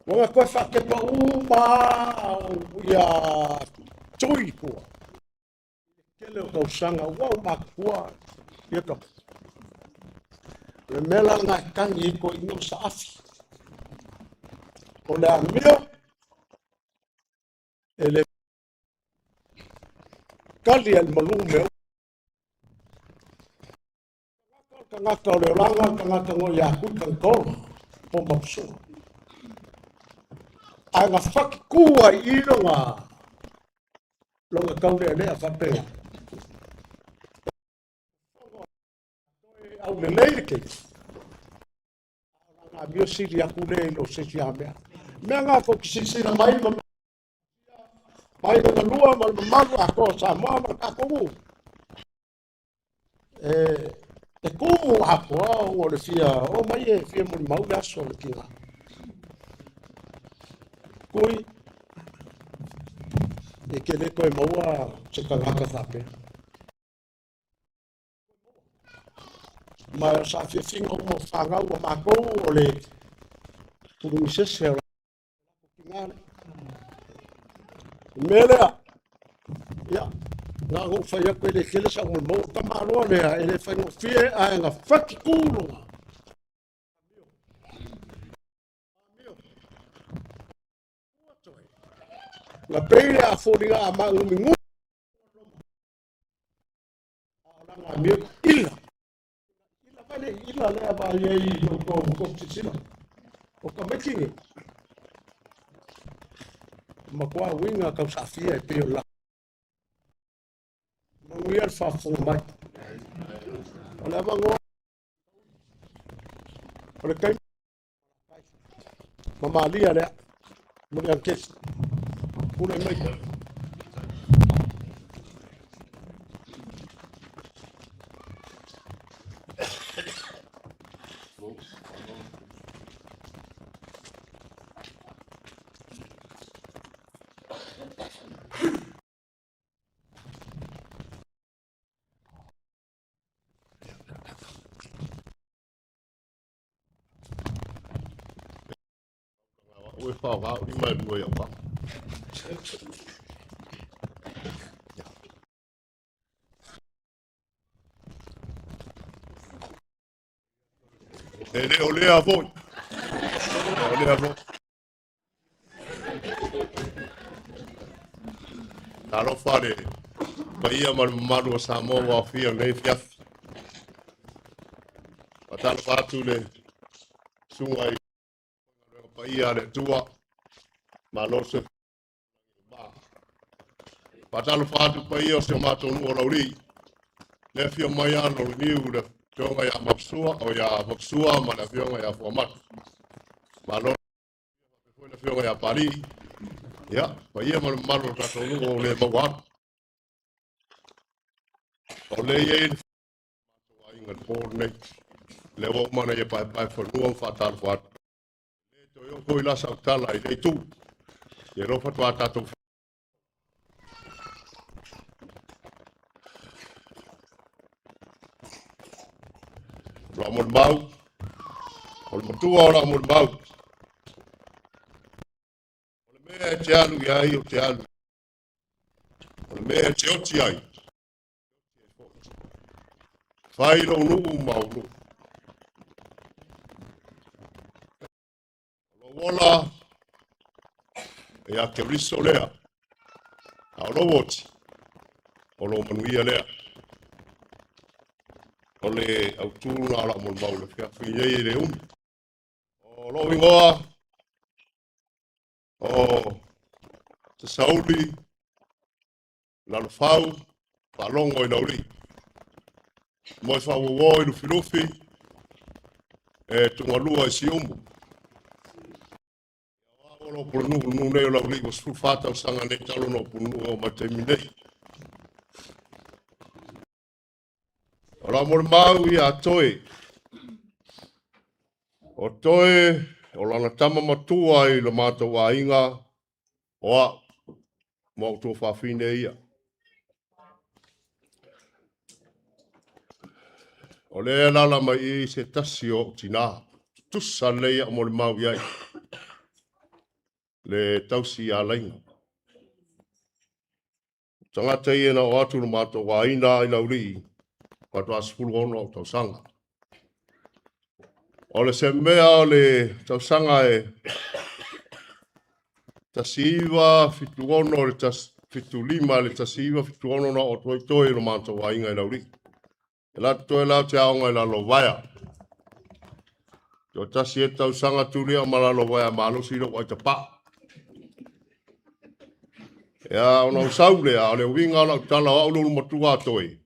ua na toe faatepa uma ia tui i tua. I le tele o tausaga ua ou matutua ia tama. O le mea la lena e tagi ai toeaiina ma saafi. O le amio e le tali ai le malu mea uma. O le tagata o le olaga, o le tagata no ia kui kanitola, po mapusua. Ae na faki ai i lona taulealea faapena. Au lelei le keiki. A o lana amio sili atu le i lo se isi a mea. Mea ngā tou te silasila mai ma mai le galua ma le mamalu atoa o Samoa ma le tatou nuu. E tumu atoa ona o le fia o mai e fia molimau le aso o le tina. Kui, e te le toe maua se tagata faapea. Ma o saafiafiga uma o fanau a matou o le pulugisese o la tina lea. O le mea lea, ia, na ona ou fai atu e le tele sau molimau, o le tamaloa lea e le faigofie ae na fati tu lona. Na pei le a foliga a magumigu a o lana amio ila. Ila vai le ila lea vai ai i lo tou silasila. O tamaiti nei, matua uiga tausaafia e pei o le la. Manuia le faafofoga mai. O le avanoa o le taimi ma malia lea. Muli Ankesi. Pule mai. Ua wha wā uri mai mua ia wā. E le o lea foi. O lea foi. Talofa le paia ma le mamalu o Samoa ua aofia i lenei afiafi. Faatalofa atu le susuga i galuega paia a le Atua. Malo le soifua. Faatalofa atu paia o si o matou nuu o Laulii. Le afio mai alo o le niu le afioga ia Mapusua, o ia Mapusua ma le afioga ia Fuamatu. Malo foi le afioga ia Palii. Ia, paia ma le mamalu o le tatou nuu o le maua atu. O le i ai le matou aiga i le po lenei. Lea ua uma ona ia paepae fanua ma faatalofa atu. Le toe oo foi la sau tala i le itu. Ia alofa faatoa tatou O lau molimau, o le matua o lau molimau. O le mea e te alu i ai, ou te alu. O le mea e te oti ai, fai lou nuu ma ou nuu. O lou ola, ia Keriso lea, a o lou oti, o lou manuia lea. O le autū na o lau molimau i le afiafi nei e le umi. O lou ingoa, o Sasauli Lalofau, Faalogo i Laulii. Moe faauauo i Lufilufi, e tugalua i Siumu. Ia o au o lou pulenuu, le nuu nei o Laulii ua 14 tausaga nei talu ona ou pulenuu e oo mai le taimi nei. O lau molimau ia toe. O toe o lana tama matua i lo matou aiga o a'u ma ou tuafafine ia. O lea e alaala mai i i se tasi o ou tinā, tutusa lelei a'u molimau i ai, le tausi ia Laiga. O tagata ia na oo atu i lo matou aiga i Laulii, faatoa 16 ou tausaga. O le semea o le tausaga e 1976 le 75 le 1976 na oo atu ai toe i lo matou aiga i Laulii. E alu atu toe la te aoga i Lalovaea. Toe tasi e tausaga tuli au ma Lalovaea malosi lou aitapaa. Ia, ona ou sau lea, o le uiga o lau tala o au le ulumatua a toe.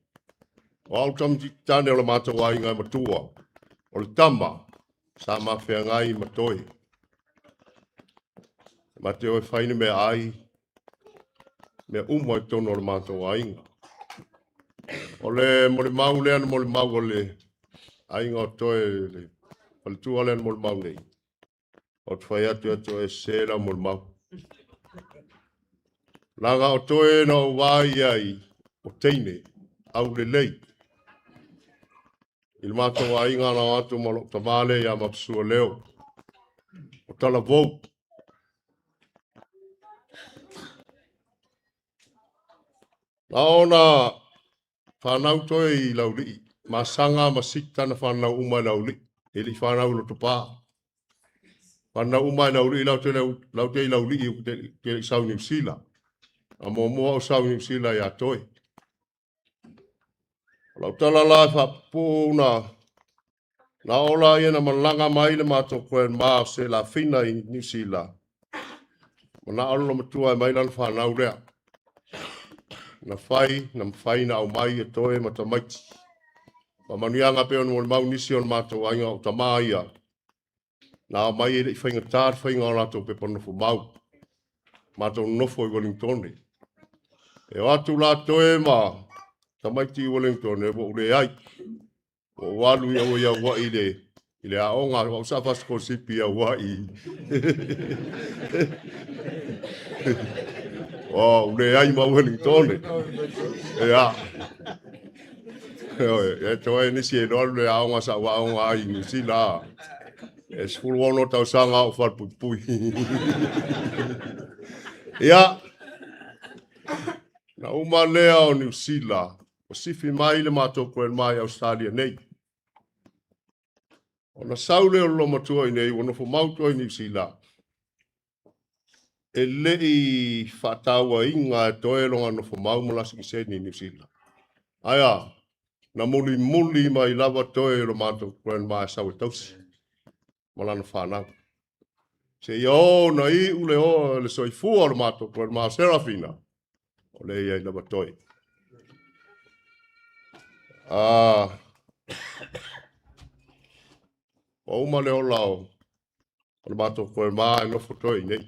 O au le tamaitiiti tane o le matou aiga e matua. O le tama sa mafeagai ma toe. Ma te o e fai ni mea ai, mea uma i totonu o le matou aiga. O le molimau lea na molimau o le aiga o toe le faletua lea na molimau nei. Ou te fai atu e toe se lau molimau. Laga o toe na ou vaai ai o teine au lelei. I le matou aiga na o atu ma lou tamā lea ia Mapasua Leo. O talavou. Na ona fanau toe i Laulii, Masaga ma Sita na fanau uma i Laulii, e le i fanau i Lotopa. Fanau uma i Laulii, lau te i Laulii ou te le i sau i Niu Sila. A muamua au sau i Niu Sila ia toe. O lau tala la e faapupuu na na ola ia na malaga mai le matou grandma o Selafina i Niu Sila. Manao le matua e mai lana fanau lea. Na fai, na mafai na aumai e toe ma tamaiti. Faamanuiaga pei ona molimau nisi o le matou aiga o tamā ia. Na aumai e le i faigata le faiga o latou pepa nofo mau. Matou nofo i Wellingtone. E o atu la toe ma tamaiti i Wellingtone ua ou leai. Ua ou alu i au i Auai i le aoga, au sa fasikolasipi i Auai. O, ou leai ma Wellingtone. Ia. E toe nisi e loa le aoga sa ua aoga ai i Niu Sila. E 16 tausaga o falepuipui. Ia, na uma lea o Niu Sila, o sifi mai le matou grandma i Australia nei. Ona sau lea o le matua i nei, ua nofo mau toe i Niu Sila. E le i faatauaina e toe longa nofo mau ma la sitiseni i Niu Sila. Aia, na mulimuli mai lava toe lo matou grandma e sau e tausi ma lana fanau. Se ia o na iu le o le soifua o le matou grandma Serafina, o le ia i lava toe. Ah, ua uma le ola o le matou grandma e nofo toe i nei.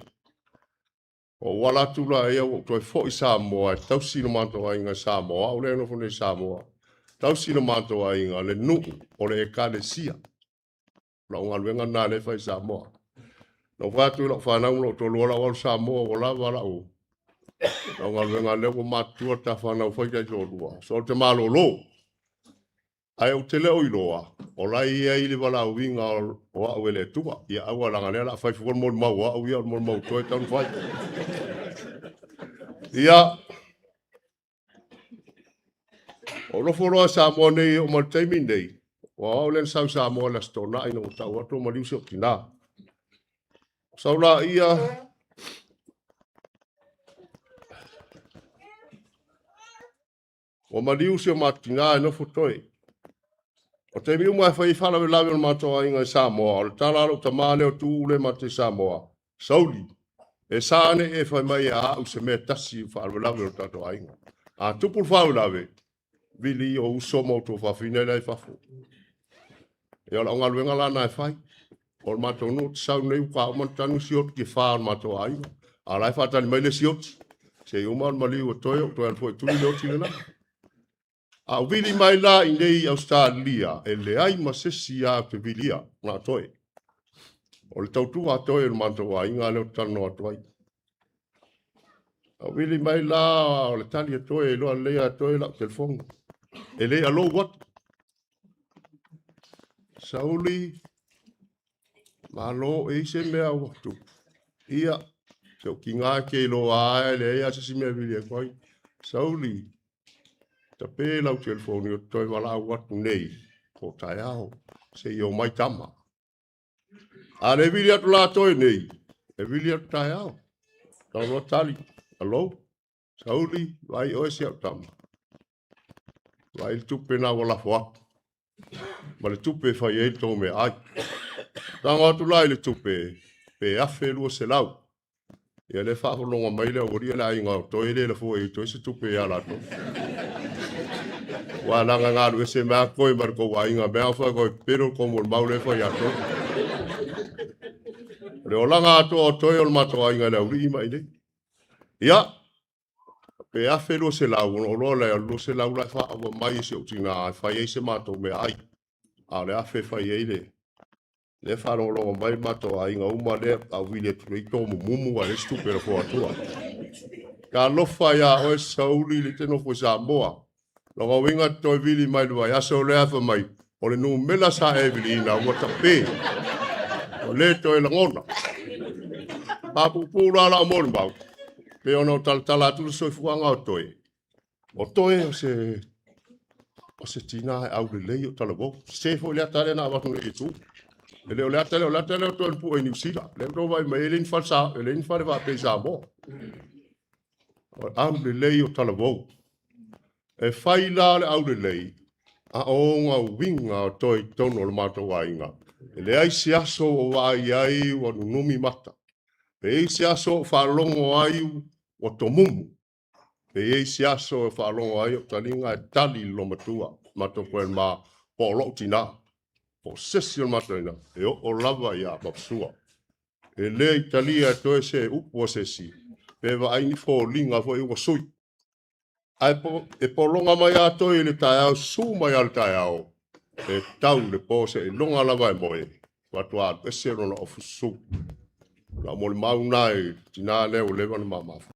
O ua ala atu la ia ua toe foi Samoa e tausi lo matou aiga i Samoa, au lea nofo nei Samoa. Tausi lo matou aiga le nuu o le ekalesia. Lau galuega na le fai Samoa. Na ou fai atu i lau fanau ma lou toalua lau alu Samoa ua lava lau galuega lea ua matutua ta fanau fai taitoalua. So o te malolo. Ae ou te le o iloa, o la e i ai le valaauina o au e le Atua. Ia aua leaga lea o le a fai fua le molimau o au ia o le molimau toe tau na fai. Ia, o nofo loa Samoa nei o ma le taimi nei, ua au lea na sau i Samoa le Aso Toonai na ua tau atu o maliu si ou tinā. Sau la ia, ua maliu si o matou tinā e nofo toe. O taimi uma e fai ai faalavelave o le matou aiga i Samoa, o le tala a lou tamā lea o Tuuu lea matou i Samoa, Sauli, e sa ane e fai mai ia au se mea tasi o faalavelave o le tatou aiga. A tupu le faalavelave, vili o uso ma outou fafine lea i fafo. Ia o lau galuega la na e fai. O le matou nuu te sau nei ua uma ona tanu sioti e 4 o le matou aiga. A la e faatali mai le sioti. Se i uma o le maliu o toe, o toe alu foi e tuli le oti lena. A o vili mai la i nei Australia, e leai ma se isi a te vilia na toe. O le tautua a Toe i le matou aiga lea ou te talanoa atu ai. A vili mai la o le tali a Toe, e iloa lelei lava e Toe lau telefoni. E le alou atu. Sauli, malo, e i ai se mea ua tupu. Ia, si ou tiga e te iloa lava e leai lava se isi mea e vili atu ai. Sauli, tape lau telefoni ou te toe valaau atu nei po o taeao se i omai tama. A le vili atu la toe nei, e vili atu taeao. Tau loa tali, alo, Sauli, vaai oe si au tama. Vaai le tupe na ua lafo atu. Ma le tupe e fai ai le tou meaai. Tago atu la i le tupe, pe $1,200. Ia lea e faafofoga mai le aualii a le aiga o Toe le lafoa i ai toe se tupe ia latou. Aua leaga e galu ese mai lava Toe ma le tou aiga mea fai koe pepelo le tou molimau lea e fai ia Toe. O le olaga atoa o Toe o le matou aiga i le aualii ma i inei. Ia, pe $1,200 ona ou iloa lea o le $200 la e faaauau mai e si ou tina e fai ai se matou meaai. A o le $1,000 e fai ai le lea e faalogologo mai le matou aiga uma lea a ou vili atu nei tomumumu ae leai se tupe e lafo atua. Talofa ia oe Sauli le te nofo i Samoa. Lona uiga e te toe vili mai le vaiaso lea fai mai o le numera sa e viliina ua tape. Ua le toe lagona. Papuupuu la lau molimau, pei ona ou talatala atu le soifuaga o Toe. O Toe o se o se tina e aulelei o talavou. Sese foi le ata lea na avatu nei e tu. E le o le ata lea, o le ata lea o Toe na pue i Niu Sila. Lea ua outou vaai mai ai, e leai ni fale, e leai ni fale faapea i Samoa. O le aulelei o talavou. E fai la le aulelei, a o ona uiga o Toe i totonu o le matou aiga. E leai se aso ua ou vaai ai ua nunumi mata. Pe i ai se aso ua ou faalogo ai ua tomumu. Pe i ai se aso e faalogo ai ou taliga e tali i le loomatua, matou grandma, po o lou tina, po o se isi o le matou aiga, e oo lava ia Maposua. E le i talia e toe se upu a se isi, pe vaai ni foliga foi ua sui. Ae e pologa mai lava Toe i le taeao, susu mai lava i le taeao, e tau i le po seiloga lava e moe, faatoa alu ese lona ofu susu. O lau molimau lena i le tina lea ua leva ona ma mafuta.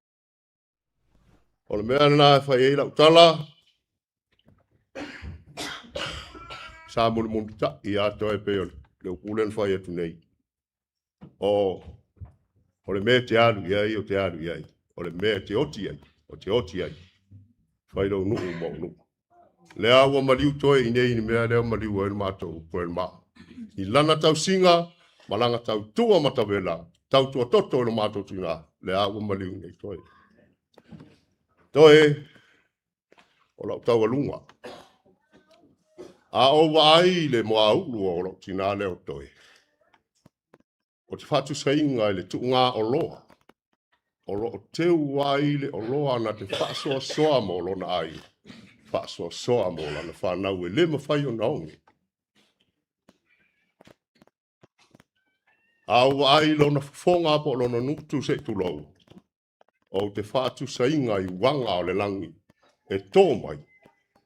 O le mea lena e fai ai lau tala, sa mulimulitai lava Toe pei o le upu lea na fai atu nei. O le mea e te alu i ai, ou te alu i ai. O le mea e te oti ai, ou te oti ai. Fai lou nuu ma ou nuu. Lea ua maliu Toe i inei i le mea lea ua maliu ai le matou grandma. I lana tausiga ma lana tautua matavela, tautua toto i lo matou tina, lea ua maliu i inei Toe. Toe, o lau taualuga. A ou vaai i le muaulu o lou tina lea o Toe, o te faatusaina i le tuuga oloa, o lo o teu ai le oloa na te faasoasoa mo lona aiga, faasoasoa mo lana fanau e le mafai ona oge. A ou vaai i lona fofoga po o lona gutu se i tulou, ou te faatusaina i uaga o le lagi e tō mai,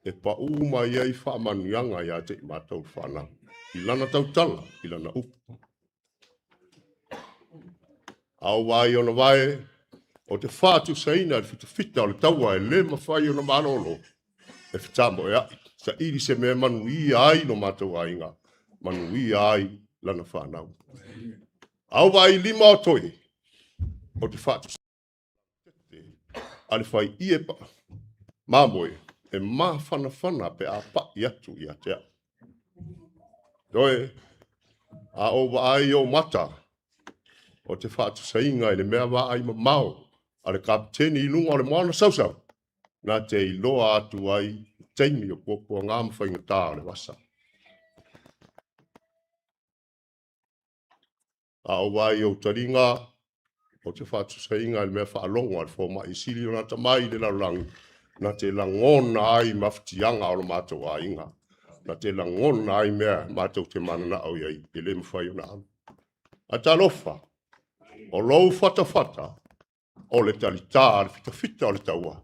e paū mai ai faamanuiaga ia te i matou le fanau, i lana tautala, i lana upu. A ou vaai i ona vae, ou te faatusaina i le fitafita o le taua e le mafai ona malolo, e fetamoea'i, saili se mea e manuia ai lo matou aiga, manuia ai lana fanau. A ou vaai i lima o Toe, ou te faatusaina a le faiie mamoe e mafanafana pe a pa'i atu ia te au. Toe, a ou vaai i ou mata, o te faatusaina i le mea vaai mamao a le kapeteni i luga o le moana sausau, na te iloa atu ai le taimi o puapuaga ma faigata o le vasa. A ou vaai i ou taliga, ou te faatusaina i le mea faalogo a le fomai e sili ona atamai i le lalolagi, na te lagona ai mafatiaga o lo matou aiga, na te lagona ai mea matou te mananao i ai, e le mafai ona alu. Ae talofa, o lou fatafata, o le talitā a le fitafita o le taua,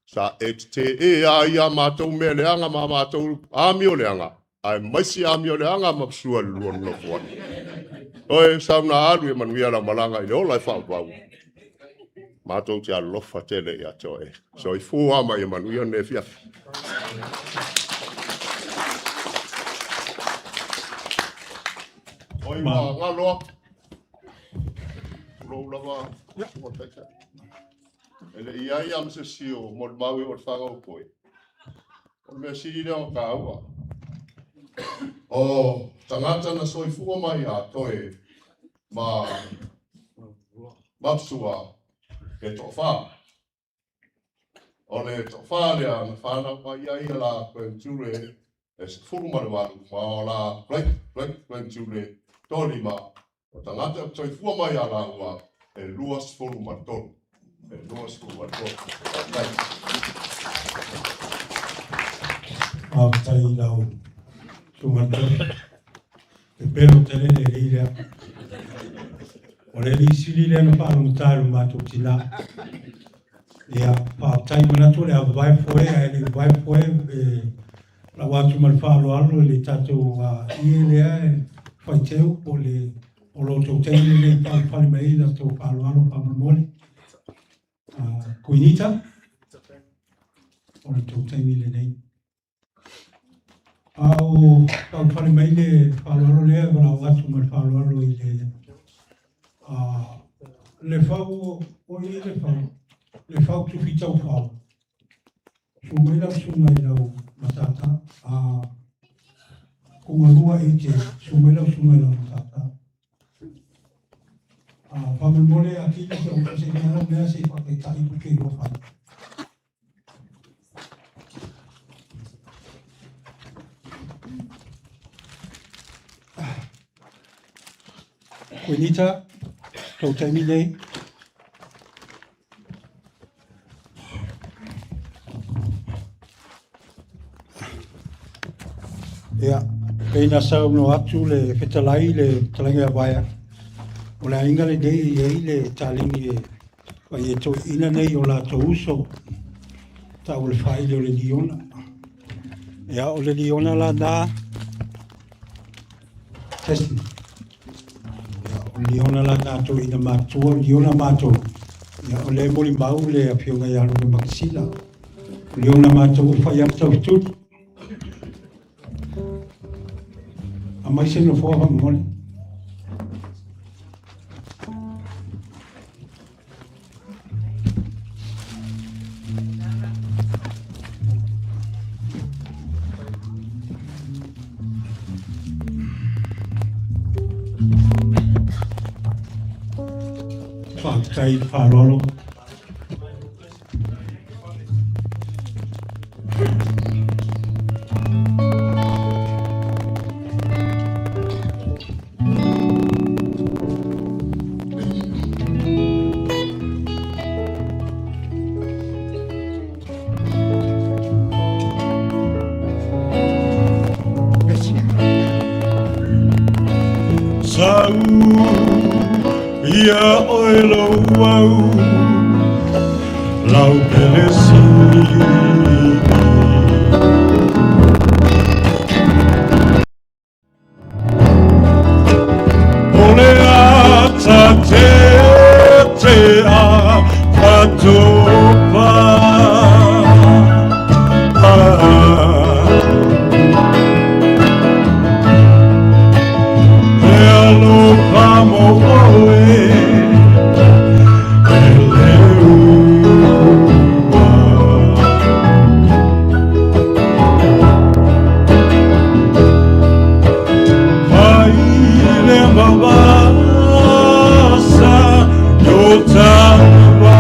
sa e tetee ai ia matou mea leaga ma matou amio leaga, aemaise amio leaga ma sua le lua nonofo ai. Oe sauna alu e manuia lau malaga i le ola e faavavau. Matou te alolofa tele ia te oe. Soifua ma ia manuia lenei afiafi. Oi ua galo atu. Tulou lava ua taitai. E le i i ai lava ma se isi o molimau e oo i le fanau o toe. O le mea sili lea ona taua, o tagata na soifua mai ia Toe ma Maposua e toafa. O le toafa lea na fanau mai ai ia la grandchildren e 18 ma o la great great grandchildren toalima o tagata na soifua mai ia laua e 23. E 23. Faafetai. Faafetai i lau susuga i le Tofi. Pepelo tele le alii lea. O le alii sili lea na faalogogata i lo matou tina. Ia, faafetai manatu o le a vavae foe ae le i vavae foe e lau atu ma le faaaloalo i le tatou ie lea e faiteu po o le o lo outou taimi lenei e faaulufale mai ai la outou faaaloalo faamolemole. Kuinita, o le tou taimi lenei. A o faaulufale mai le faaaloalo lea e valaau atu ma le faaaloalo i le le fau o i le fau le fau tufi taufao. Susu mai lau susuga i lau matata a kugalua e te susu mai lau susuga i lau matata. Faamolemole Akili se i se mea mea se i faataitai ou te iloa fai. Kuinita, tou taimi nei. Ia, pei na saunoa atu le fetalai le fetalaiga ia Vaea, o le aiga lenei e i ai le taleni e fai e toeaiina nei o latou uso, tau o le faili o le liona. Ia, o le liona lana, testing. Ia, o le liona lana toeaiina matutua, o le liona matou, ia, o lea e molimau le afioga ia Lupemakisila. O le liona matou ua fai lava ma taufetuli. Aumai se nofoa faamolemole. Faafetai i le faaaloalo. Sau ia oe lou au lau pele sili. O le ata te te a patopa. E alofa mo oe, e le ua. Mai le mavasa yo tava.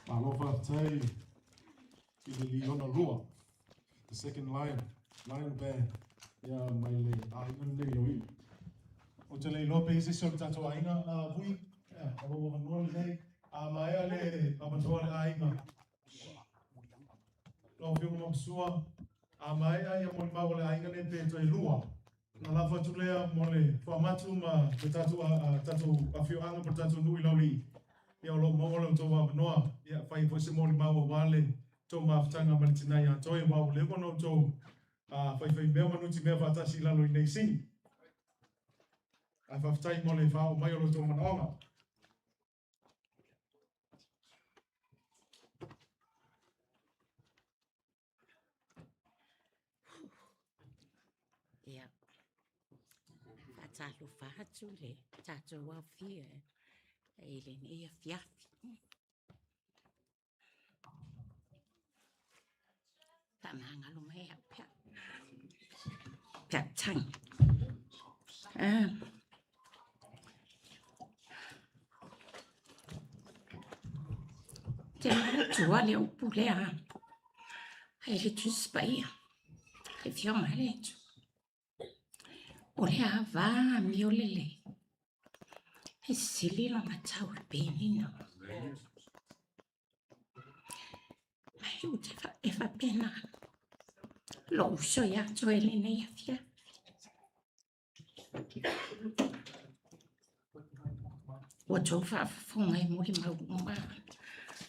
Malo faafetai i le liona lua, the second lion, lion band, ia mai le aiga lenei o Iu. Ou te le iloa pe i ai se isi o le tatou aiga, Vui, ia, o lou avanoa lenei, a maea le avanoa a le aiga. Lau Afioga Mapasua, a maea ia molimau a le aiga nei pe toe lua, ona lafo atu lea mo le Fuamatu ma le tatou, tatou afioaga po o le tatou nuu i Laulii. Ia o lo o maua lo outou avanoa, ia fai ai foi se molimau aua le tou mafutaga ma le tina ia Toi, aua ua leva ona outou faifaimea ma nutimea faatasi i lalo i nei sini. Ae faafetai mo le faaoo mai o lo outou manaoga. Ia, faatalofa atu i le tatou aofia i lenei afiafi. Faamagalo mai au pe a tagi. Ah. Te manatua le upu lea e le Tusi Paia, le Afioga i le Atua. O le ava amio lelei, e sili lona tau i penina. Ai ou te e faapena lou uso ia te oe lenei afiafi. Ua outou faafofoga i molimau uma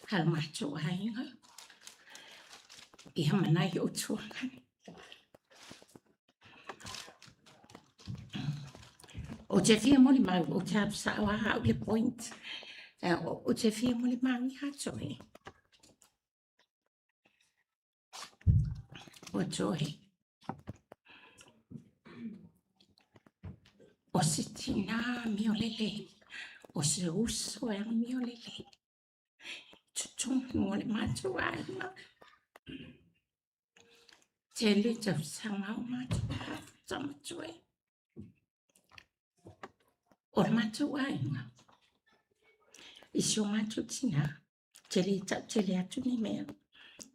a lo matou aiga, ia ma nai ou tuagane. Ou te fia molimau, ou te alu sao lava au i le point. Ou te fia molimau ia te oe. O Joy. O se tinā amio lelei, o se uso e amio lelei. Totonu o le matou aiga. Tele tausaga o matou mafuta ma Joy. O le matou aiga, i si o matou tinā, te le tautele atu ni mea,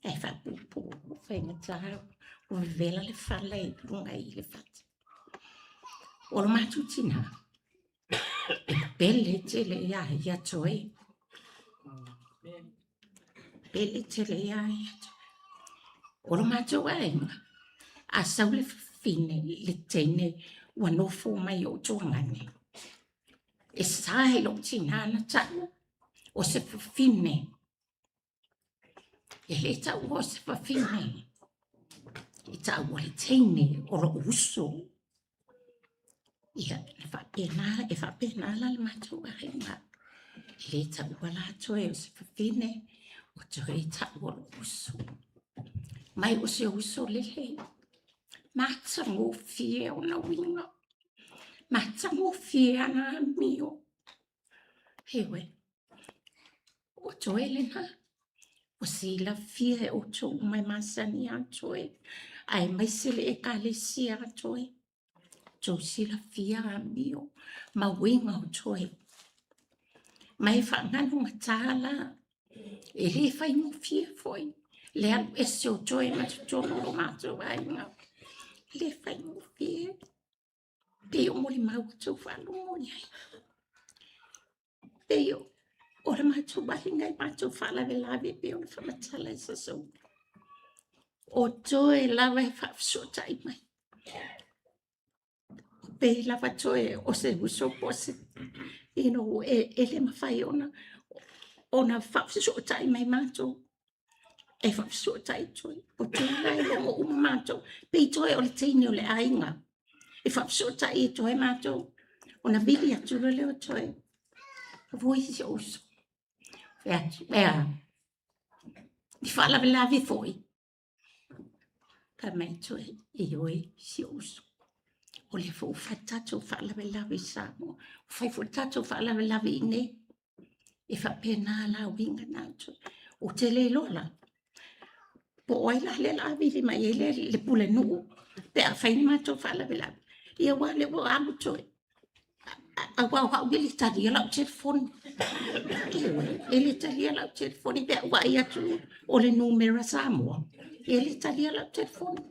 ae faapuupuu faigata ua vevela le fala i luga i le fata. O le matou tinā, e pele tele iā ia Joy. Pele tele iā ia Joy. O le matou aiga, a sau le fafine, le teine ua nofo mai i ou tuagane, e sa i lou tinā na taua o se fafine. E le taua o se fafine, e taua le teine o lou uso. Ia, e faapena, e faapena la le matou aiga. E le taua la toe o se fafine, o toe taua o lou uso. Mai o se uso lelei, matagofie ona uiga, matagofie ana amio. Ioe, o Joy lena, ua silafia e outou uma e masani ia Joy, aemaise le ekalesia a Joy. tou silafia amio ma uiga o toe. Ma e faagalugatā la, e le faigofie foi le alu ese o toe ma totonu o lo matou aiga. E le faigofie, pei o molimau a tou faalogo i ai. Pei o le matou aiga i matou faalavelave pei ona faamatala i se aso. O toe lava e faafesootai mai. Pei lava toe o se uso po o se, e le mafai ona faafesootai mai matou. E faafesootai toe. O toe la e logo uma matou. Pei toe o le teine o le aiga. E faafesootai e toe matou. Ona vili atu loa lea o toe. Voi si ou uso. Fai atu, e a? Ni faalavelave foi. Fai mai toe, ioe, si ou uso. O lea foi ua fai le tatou faalavelave i Samoa. Ua fai foi le tatou faalavelave i inei. E faapena la uiga na o toe. Ou te le iloa la, po o ai la lea o le a vili mai ai le pulenuu pe a fai ni matou faalavelave. Ia aua o lea ua alu toe. Aua o au e le talia lau telefoni. Ioe, e le talia lau telefoni pe a ou vaai atu o le numera Samoa, e le talia lau telefoni.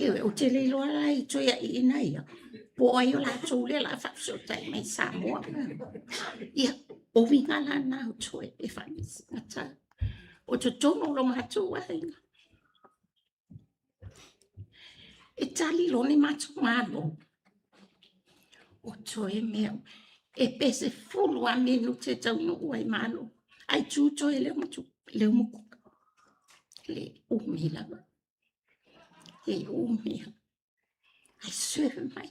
Ioe, ou te le iloa la i toeaiina ia, po o ai o latou lea o le a faafesootai mai i Samoa. Ia, o uiga la na o toe e faameasina. O totonu o lo matou aiga. E tali loa le matou Malo, o toe mea, e pe 10 lava minute e taunuu ai Malo, ae tu toe i le umukuka. Le umi lava, le umi lava. Ae serve mai.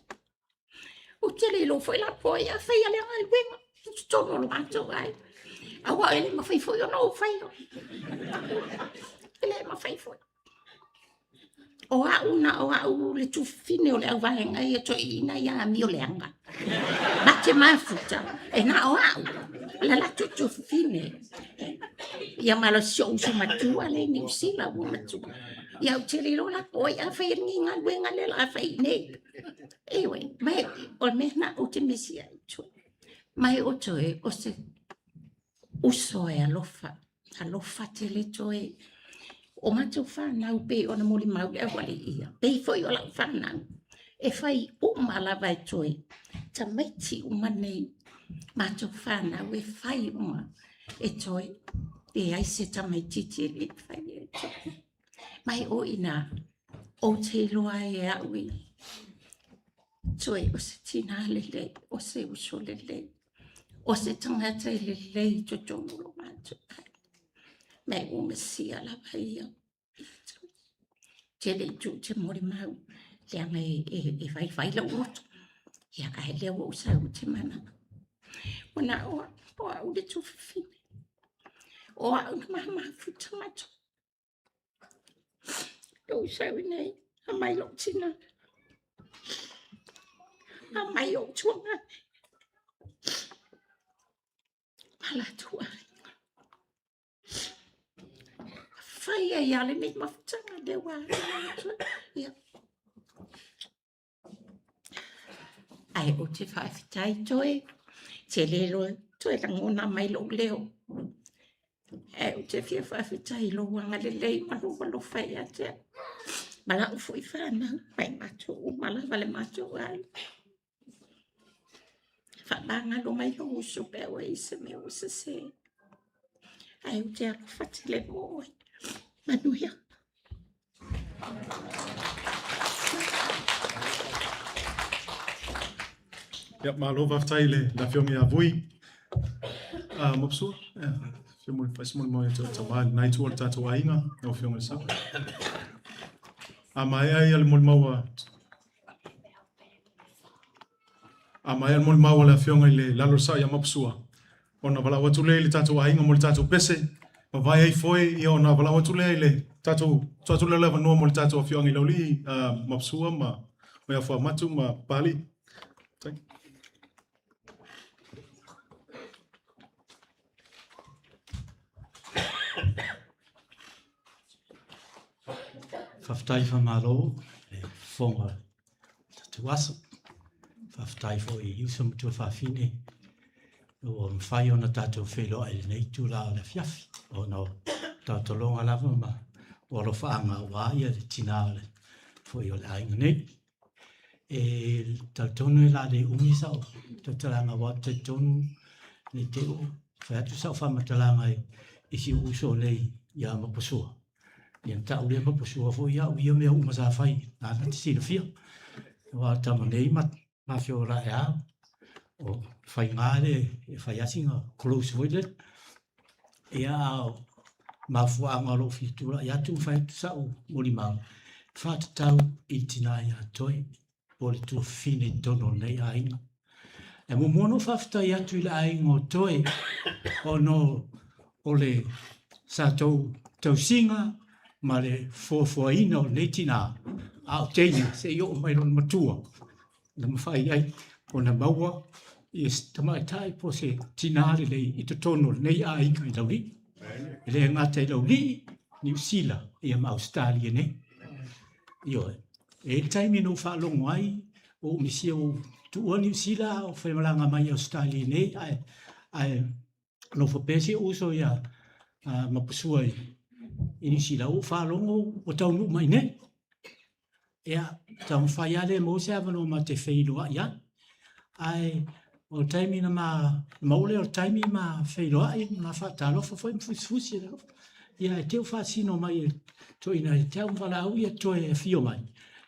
Ou te le iloa foi la po o ai a faia lea galuega i totonu o lo matou aiga. Aua e le mafai foi ona ou faia. E le mafai foi. O au na o au le tuafafine o le auvaega ia toeaiina ia amio leaga. Ma te mafuta, e na o au, le latou tuafafine. Ia ma si ou uso matua lea i Niu Sila ua matua. Ia ou te le iloa la po o ai a faia lenei galuega lea o le a fai i inei. Ioe, ma o le mea lena ou te misia ai toe. Ma o toe o se uso e alofa, alofa tele toe. O matou fanau pei ona molimau le aualii ia, pei foi o lau fanau, e fai uma lava e toe. Tamaiti uma nei, matou fanau e fai uma e toe. Leai se tamaitiiti e le fai e toe. Ma e o i ina, ou te iloa ai e au ia, toe o se tinā lelei, o se uso lelei, o se tagata e lelei i totonu o lo matou aiga. Ma e ua misia lava ia. Tele itu ou te molimau, leaga e vaivai lou loto. Ia, ae lea ua ou sau ou te manao. Ua na o au le tuafafine. O au na mafuta matou. Lou sau i inei, aumai lou tina. Aumai ou tuagane. Ma latou aiga. Fai ai lava lenei mafutaga lea ua alu atu. Ia. Ae ou te faafetai toe, te le loa toe lagona mai lou leo. Ae ou te fia faafetai i lou agalelei ma lou alofa ia te au. Ma lau foi fanau, mai matou uma lava le matou aiga. Faamagalo mai lou uso pe a ua i ai se mea ua sese. Ae ou te alofa tele mo oe. Manuia. Ia, malo faafetai i le Afioga ia Vui. Mapsua, ia, fia mo fai se molimau ia te oe tama i lena itu o le tatou aiga, lau Afioga i le Sao. A maea ia le molimau a A maea le molimau a le Afioga i le Lalo o le Sao ia Mapusua, ona valaau atu lea i le tatou aiga mo le tatou pese, mavae ai foe, ia ona valaau atu lea i le tatou, tuu atu lea o le avanoa mo le tatou afioaga i Laulii, Mapusua ma Fuamatu ma Papalii. Faafetai. Faafetai faamalo le fofoga o le tatou aso. Faafetai foi i uso ma tuafafine ua mafai ona tatou feiloai i lenei itula o le afiafi ona o tautologa lava ma o alofaaga aua ia le tinā o le foi o le aiga nei. E talitonu e la le umi sau tautalaga aua ou te talitonu ne i te i ua fai atu sau faamatalaga i si ou uso nei ia Maposua. Ia na tau lea Maposua foi au i ia mea uma sa fai, na te silafia. Aua o le tama nei ma feolai lava, o faiga le e fai lava sina close foi lele. Ia a o mafuaaga o lou fia tulai atu ma fai atu sau molimau, faatatau i le tina ia Toi, po o le tuafafine i totonu o lenei aiga. E muamua ona ou faafetai atu i le aiga o Toi, ona o le sa tou tausiga ma le foafoaina o lenei tina, a o teine se i oo mai lona matua, na mafai ai ona maua ia se tamaitai po o se tinā lelei i totonu o lenei aiga i Laulii. E le gata i Laulii, Niu Sila ia ma Ausetalia nei. Ioe. E i ai le taimi na ou faalogo ai, ua ou misia ua ou tuua Niu Sila a o faimalaga mai i Ausetalia nei, ae, ae nofo pea si ou uso ia Mapusua i Niu Sila, ua ou faalogo ua taunuu mai nei. Ia, taumafai lava lea e maua se avanoa ma te feiloai ai. Ae o le taimi na ma maua lea o le taimi ma feiloai ma faatalofa foi ma fusifusi. Ia e te i faasino mai e toeaina ia te au ma valaau ia toe afio mai.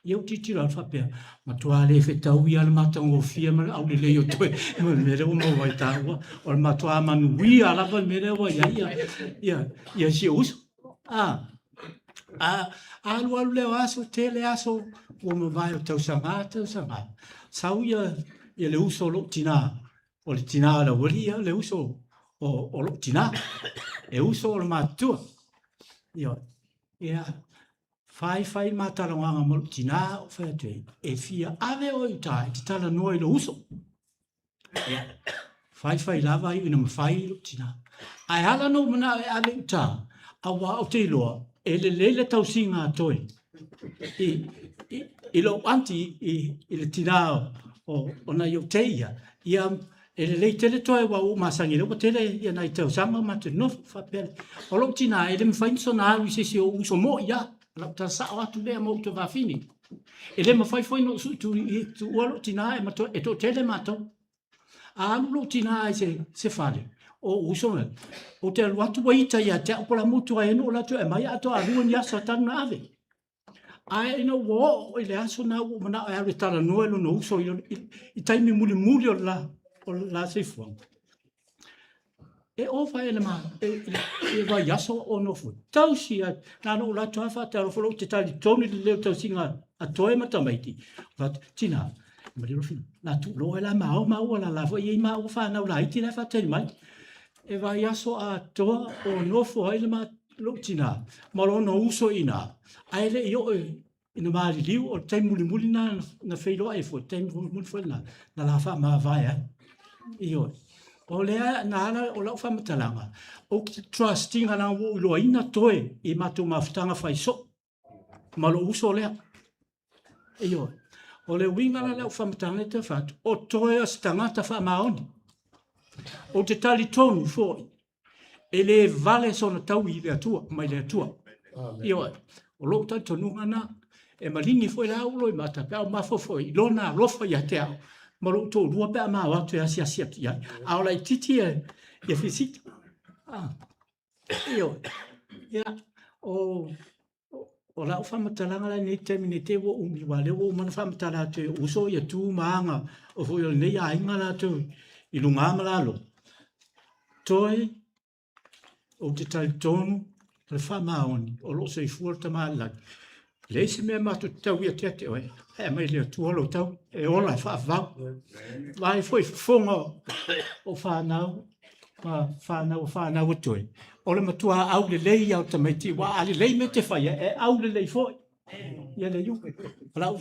Ia ou tilotilo atu faapea, matua le fetaui lava le matagofie ma le aulelei o toe ma le mea lea ua maua ai taua. O le matua manuia lava le mea lea ua i ai ia, ia, ia si ou uso. A, a, alu alu lea o aso, tele aso ua mavae o tausaga, tausaga. Sau ia, ia le uso o lou tinā, o le tinā o le aualii ia, le uso o, o lou tinā. E uso o le matutua. Ia, ia, fai fai le ma talanoaga ma lou tinā, ou fai atu ai, e fia ave oe i uta e te talanoa i lou uso. Ia, fai fai lava iu ina mafai lou tinā. Ae ala ona ou manao e ave i uta, auā ou te iloa, e lelei le tausiga a Toi i, i, i lou aunty i, i le tinā o, o, o nai ou tei ia, ia e lelei tele Toi aua ua ou masani lea ua tele ia nai tausaga o matou nofo faapea. O lou tinā e le mafai ona soona alu i se isi o ou uso moi lava. O lau tala sao atu lea ma ou tuafafine. E le mafai foi ona ou tuua lou tinā e, matua, e toatele matou. A alu lou tinā i se, se fale, o ou uso na, ou te alu atu ua ita ia te au po la mutu ai enu o latu e mai atoa alua ni aso talu na ave. Ae ina ua oo i le aso na ua ou manao e alu e talanoa i lona uso i, i, i taimi mulimuli o le la, o le la soifuaga. E ova e le ma, e, e, e vaiaso o nofo. Tausi ai, na ona ou alu atu lava faatalofa loa ou te talitonu i le leo tausiga a Toe ma tamaiti. Fai atu, tina, malie loa fina, la tuu loa oe la ma ao maua la la foi e i ai maua fanau laiti la e faatali mai. E vaiaso atoa o nofo ai le ma, lou tina ma lona uso i ina, ae le i oo ina maliliu, o le taimi mulimuli lena na feiloai ai foi, le taimi mulimuli foi lena na la faamavae ai. Ioe. O lea na ala o lau faamatalaga, ou te trust ina leaga ua ou iloaina Toe i matou mafutaga fai soo ma lou uso lea. Ioe. O le uiga la lau faamatalaga lea e fai atu, o Toe o se tagata faamaoni. Ou te talitonu foi e le vale sona taui i le Atua, mai le Atua. Ioe, o lou talitonuga lena, e maligi foi la au loimata pe a ou mafaufau i lona alofa ia te au ma lou toalua pe a ma o atu e asiasi atu i ai. A o laitiiti ia, ia Fisita. Ah, ioe, ia, o, o lau faamatalaga la i lenei taimi ne i te i ua umi, aua o lea ua uma ona faamatala atu e uso ia tu ma aga o foi o lenei aiga latou i luga ma lalo. Toe, ou te talitonu o le faamaoni o lo o soifua le Tama i le lagi. E leai se mea matou te tau ia te oe, ae aumai le Atua lou tau e ola e faavavau. Vaai foi i fofoga o fanau ma fanau o fanau a Toe, o le matua aulelei lava o tamaiti, aua a lelei mea e te faia, e aulelei foi ia le iuga. O lau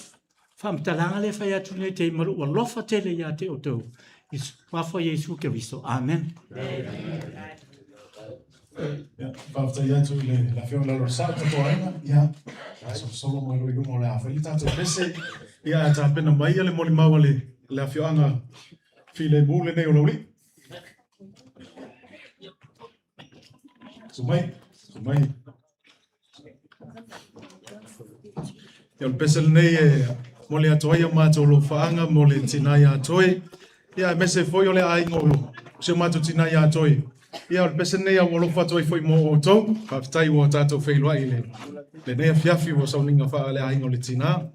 faamatalaga lea e fai atu nei te ma lou alofa tele ia te outou, i suafa o Iesu Keriso. Amen. Ia, faafetai atu i le Afioga i le Lalolesau, tatou aiga. Ia, solosolo mai loa i luma o le a fai le tatou pese. Ia, ae tapena mai le molimau a le le afioaga filemu lenei o Laulii. Susu mai, susu mai. Ia, o le pese lenei e momoli atu ai o matou alofaaga mo le tina ia Toi. Ia, aemaise foi o le aiga o si o matou tina ia Toi. Ia, o le pese lenei ua alofa atu ai foi mo outou. Faafetai ua tatou feiloai i lenei afiafi ua sauniga faaleaiga o le tina.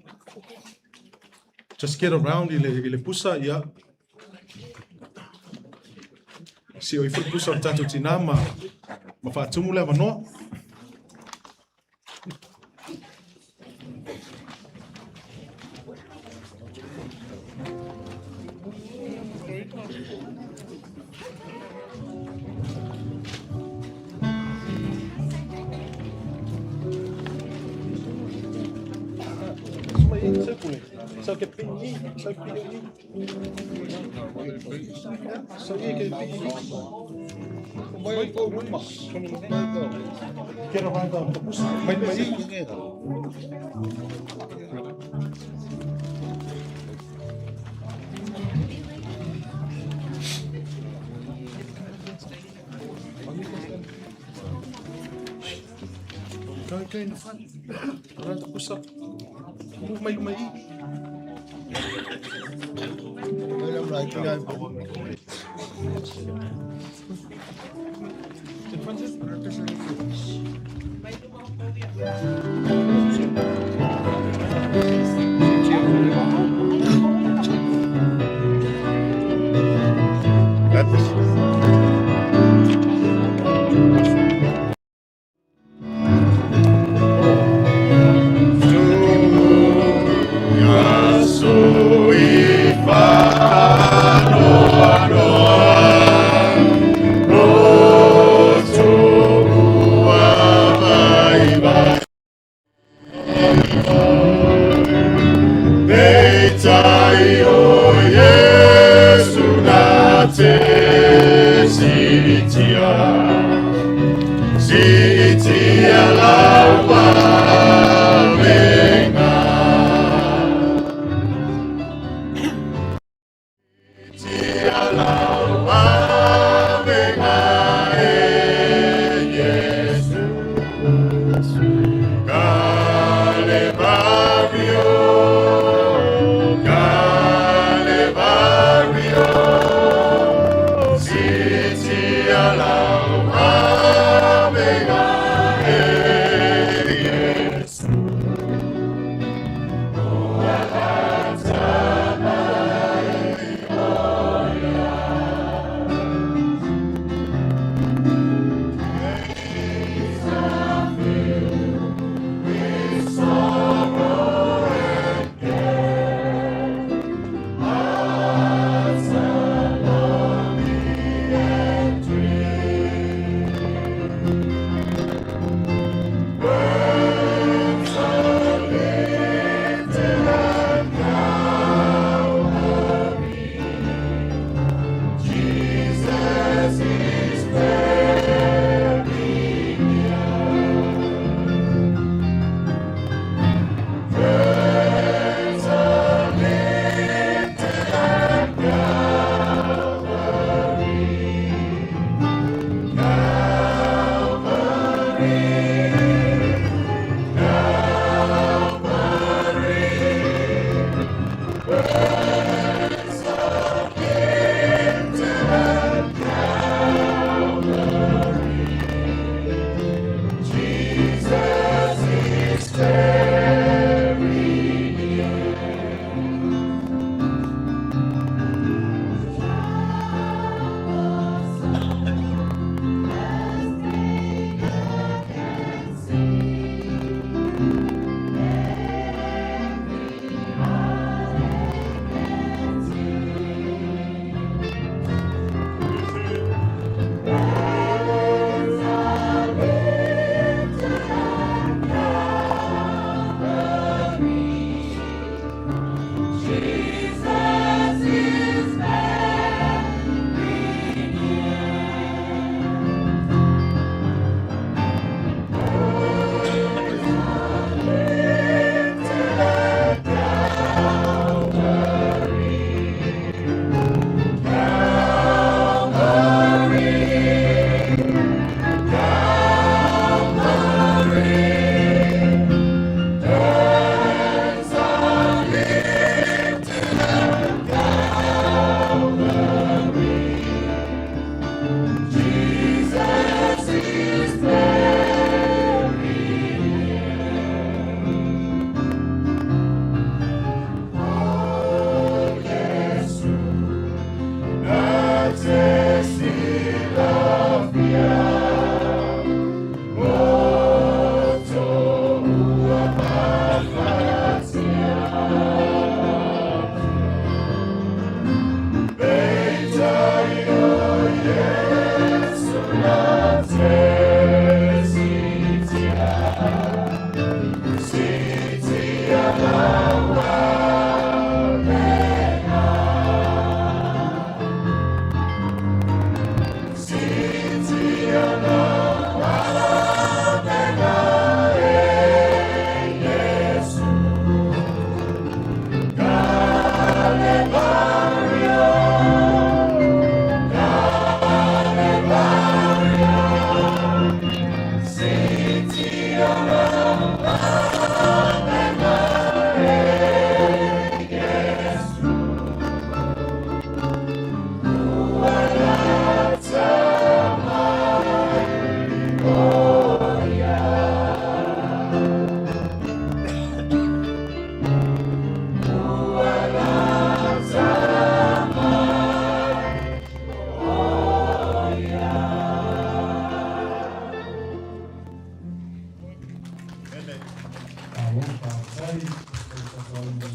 Just get around i le pusa, ia. Sio ifo le pusa o le tatou tina ma faatumu le avanoa. Sa ke pi sa ke pi sa ke pi. Mai ko luma. Get around the pusa. Mai mai. Go, go in the front. Around the pusa. Move mai luma i. In front.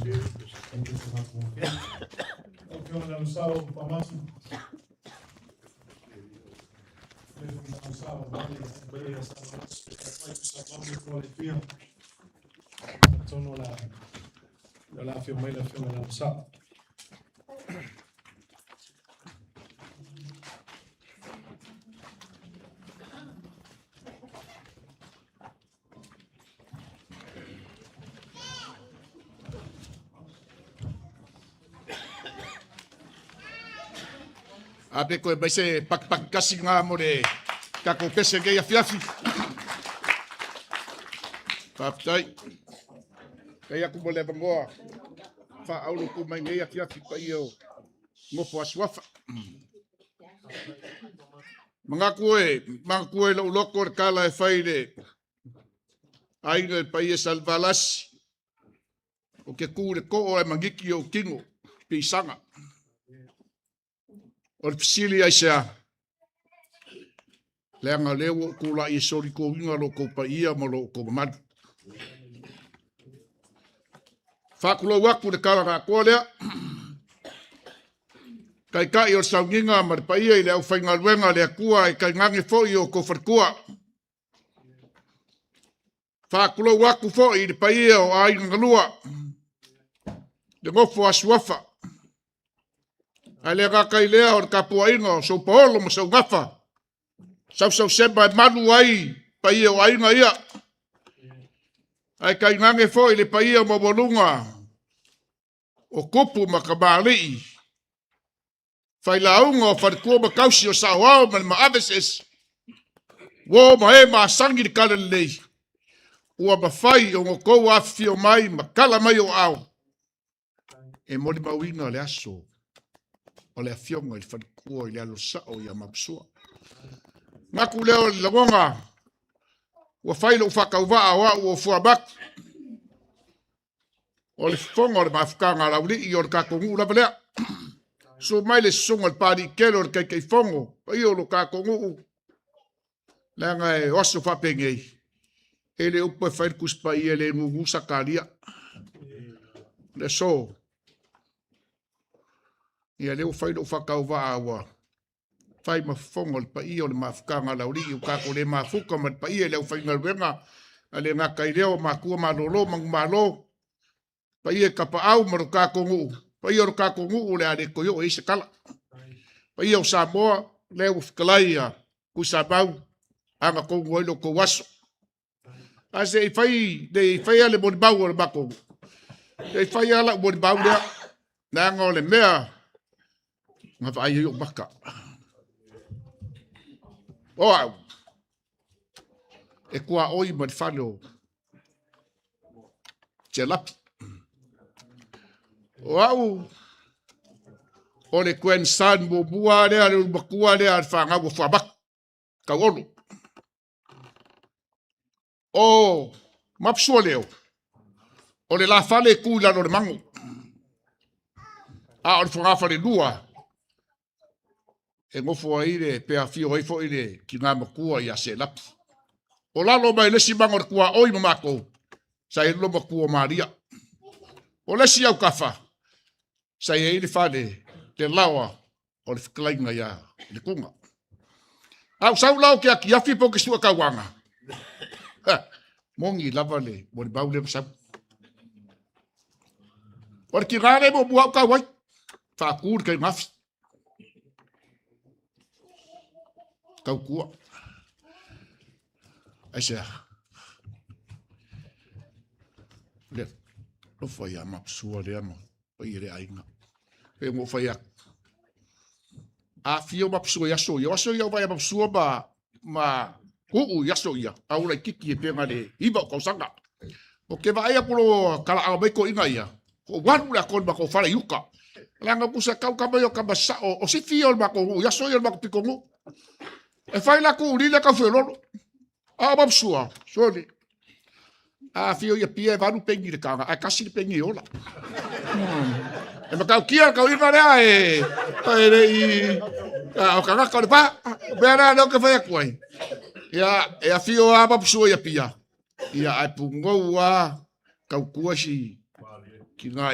Lau Afioga i le Alosao Faamatu. Atonu o la afio mai le afioga i le Alosao. A pe koe mai se pakipaki kasi ngā mo le takou pese kei afiafi. Faafetai. Kai aku mo le avanoa faaauro ku mai nei afiafi paia o nofo a Suafa. Manatu e, manatu e lou loko le tala e fai le aiga i le paia Salevalasi. O ke ku le koo e mangiki o tino, pisaga. O le fesili ai sea, leaga lea ua ou tulai e solitouina lo outou paia ma lo outou mamalu. Faatulou atu le tala na atoa lea. Taitai o le sauniga ma le paia i le aufaigaluega a le Atua e tainane foi o outou faletua. Faatulou atu foi i le paia o aiga na lua, le nofo a Suafa. Ae le gata i lea o le tapuaiga o Soupaolo ma Sougafa, sausausema e malu ai paia o aiga ia. Ae tainane foi le paia maualuga o tupu ma tamalii, failauga o faletua ma tausi o saoao ma le maave eseese, uo ma e masani le talalelei, ua mafai ona outou afifio mai ma tala mai o aao, e molimauina le aso o le afioga i le faletua i le alosao ia Mapusua. Manatu lea o le lagona, ua fai lou faatauvaa o au o Fuamatu, o le fofoga o le mafutaga a Laulii o le tatou nuu lava lea. Susu mai le susuga i le Papalii tele o le Taitaifono, paia o lo tatou nuu, leaga e o aso faapenei, e le upu e fai le Tusi Paia e le gugu Sakaria. Le aso, ia lea ua fai lou faatauvaa ua fai ma fofoga o le paia o le mafutaga a Laulii ua tatou le mafuta ma le paia i le aufaigaluega a le gata i lea o matua malolo manumalo, paia i tapaau ma lo tatou nuu, paia o lo tatou nuu o le a le toe oo i ai se tala. Paia o Samoa, lea ua fetalai ia Tuisamau, agatonu ai lo outou aso. Ae se i fai, ne i faia le molimau o le matou, se i fai lava lau molimau lea, leaga o le mea na vaai ai ou maka. O au, e tuaoi ma le fale o Selapi. O au, o le grandson muamua lea, le ulumatua lea a le fanau o Fuamatu, Tauolo. O Mapusua leo, o le lafale e tu i lalo o le mago. A o le fogafale lua, e nofo ai le, pe afio ai foi le tina matua ia Selapi. O lalo mai le isi mago o le tuaoi ma matou, sa i ai le matua o Maria. O le isi autafa, sa i ai le fale, le laoa o le fetalaiga ia Letuga. A ou sau la ou te atiafi po o te sua tauaga, moni lava le molimau lea na sau. O le tina lea e muamua au tau ai, faatu le tainafi. Tautua. Aisea? Le alofa ia Mapusua lea ma paia le aiga. Pe ua ou fai atu. Afio Mapusua i aso ia. O aso ia o vai Mapusua ma uu i aso ia. A ula i titi e pega le 9 o tausaga. O ke vaai aku lo kalaaga mai toeaiina ia, ko walu le atoa i le matou fale i uta. Leaga tusa tau tama ia o tama sao, o sifi ia o le matou nuu i aso ia o le matou pitonuu. E fai latou ulili tau feololo. A o Mapusua, sole. A fio ia pia e 8 peni le taga, ae 1 le peni e ola. E matautia le tauiga lea e le i o tagata o le va. O mea lea lea ou te fai atu ai. Ia, e afio lava Mapusua ia pia. Ia, ae pugou lava tautua si Tinā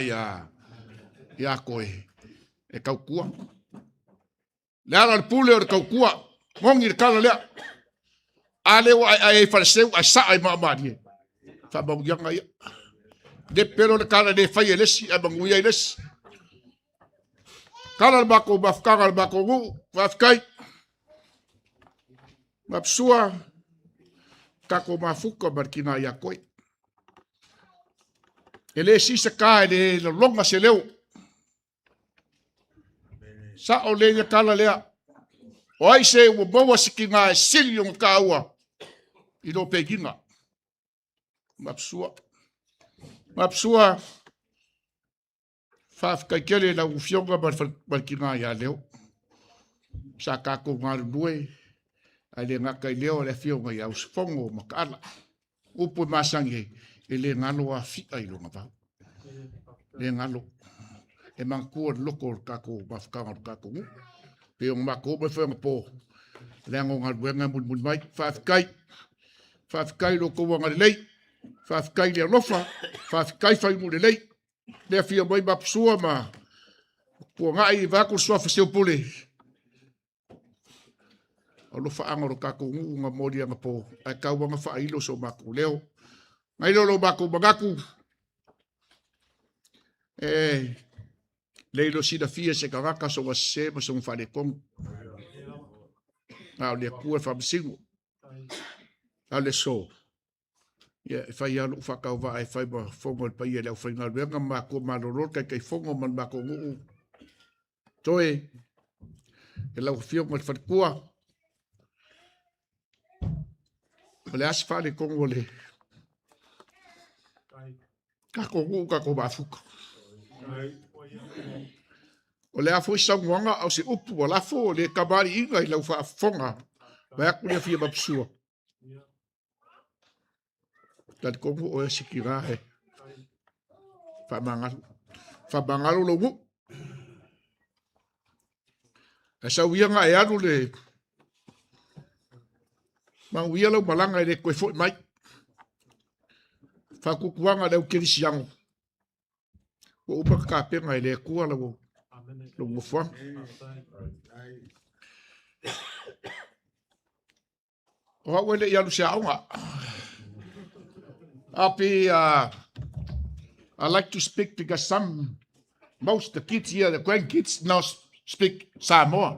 ia koe e tautua. Le ala o le pule o le tautua, moni le tala lea. A lea ua aeae ai faleseu ae saa i maamalie. Faamanuiaga ia. Le pelo le tala le fai e le isi ae manuia i le isi. Tala le matou mafutaga le matou nuu, faafetai. Mapsua, tatou mafuta ma le tina ia koe. E le sisa ka e le lolonga se leo. Sa'o le ia tala lea. O ai se ua maua se tina e sili ona taua i lo pegina. Mapsua. Mapsua, faafetai tele i lau Afioga ma le tina ia Leo. Sa tatou galulue, ae le gata i lea o le afioga ia Usufono Mataala. Upu e masani ai, e le galo afi'a i lona vao. Le galo. E manatua le loto o le tatou mafutaga o le tatou nuu. Pe o matou mai foi po, leaga o galuega e mulimuli mai. Faafetai. Faafetai lo tou agalelei. Faafetai le alofa. Faafetai faimuu lelei. Le afio mai Mapusua ma Puagai vaeatu le suafa Seupule. O alofaaga o le tatou nuu na momoli anapo ae tau aga faailo so matou leo. Nai lo matou manatu, e le ilo silafia se tagata soga sese ma soga faaletonu. A o le Atua e faamasino. A o le aso, ia e fai lava lou faatauvaa e fai ma fofoga o le paia i le aufaigaluega ma matua malolo le Taitaifono ma le matou nuu toe e lau Afioga i le faletua. O le a se faaletonu o le tatou nuu tatou mafuta. O le a foi saunoaga a o se upu ua lafo o le kamaliiga i lau faafofoga vaeatu le afia Mapusua. Talitonu oe se tina e faamagalo. Faamagalo lou nuu. Ae sau ia na e alu le manuia lau malaga e le toe foi mai. Faatuatuaga le au kerisiano. Ua uma ona tapena e le Atua lau nofoaga. O au e le i alu se aoga. Api, I like to speak because most the kids here, the grandkids, now speak Samoa.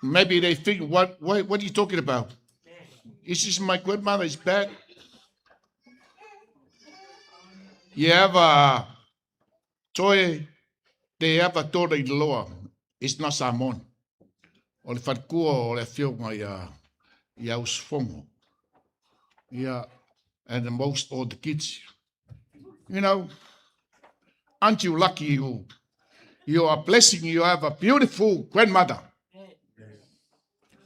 Maybe they think, what are you talking about? Is this my grandmother is bad? You have a toy, they have a daughter-in-law. It's not Samoan. O le faletua o le afioga ia Usufono. Yeah, and the most all the kids. Aren't you lucky you are blessing, you have a beautiful grandmother.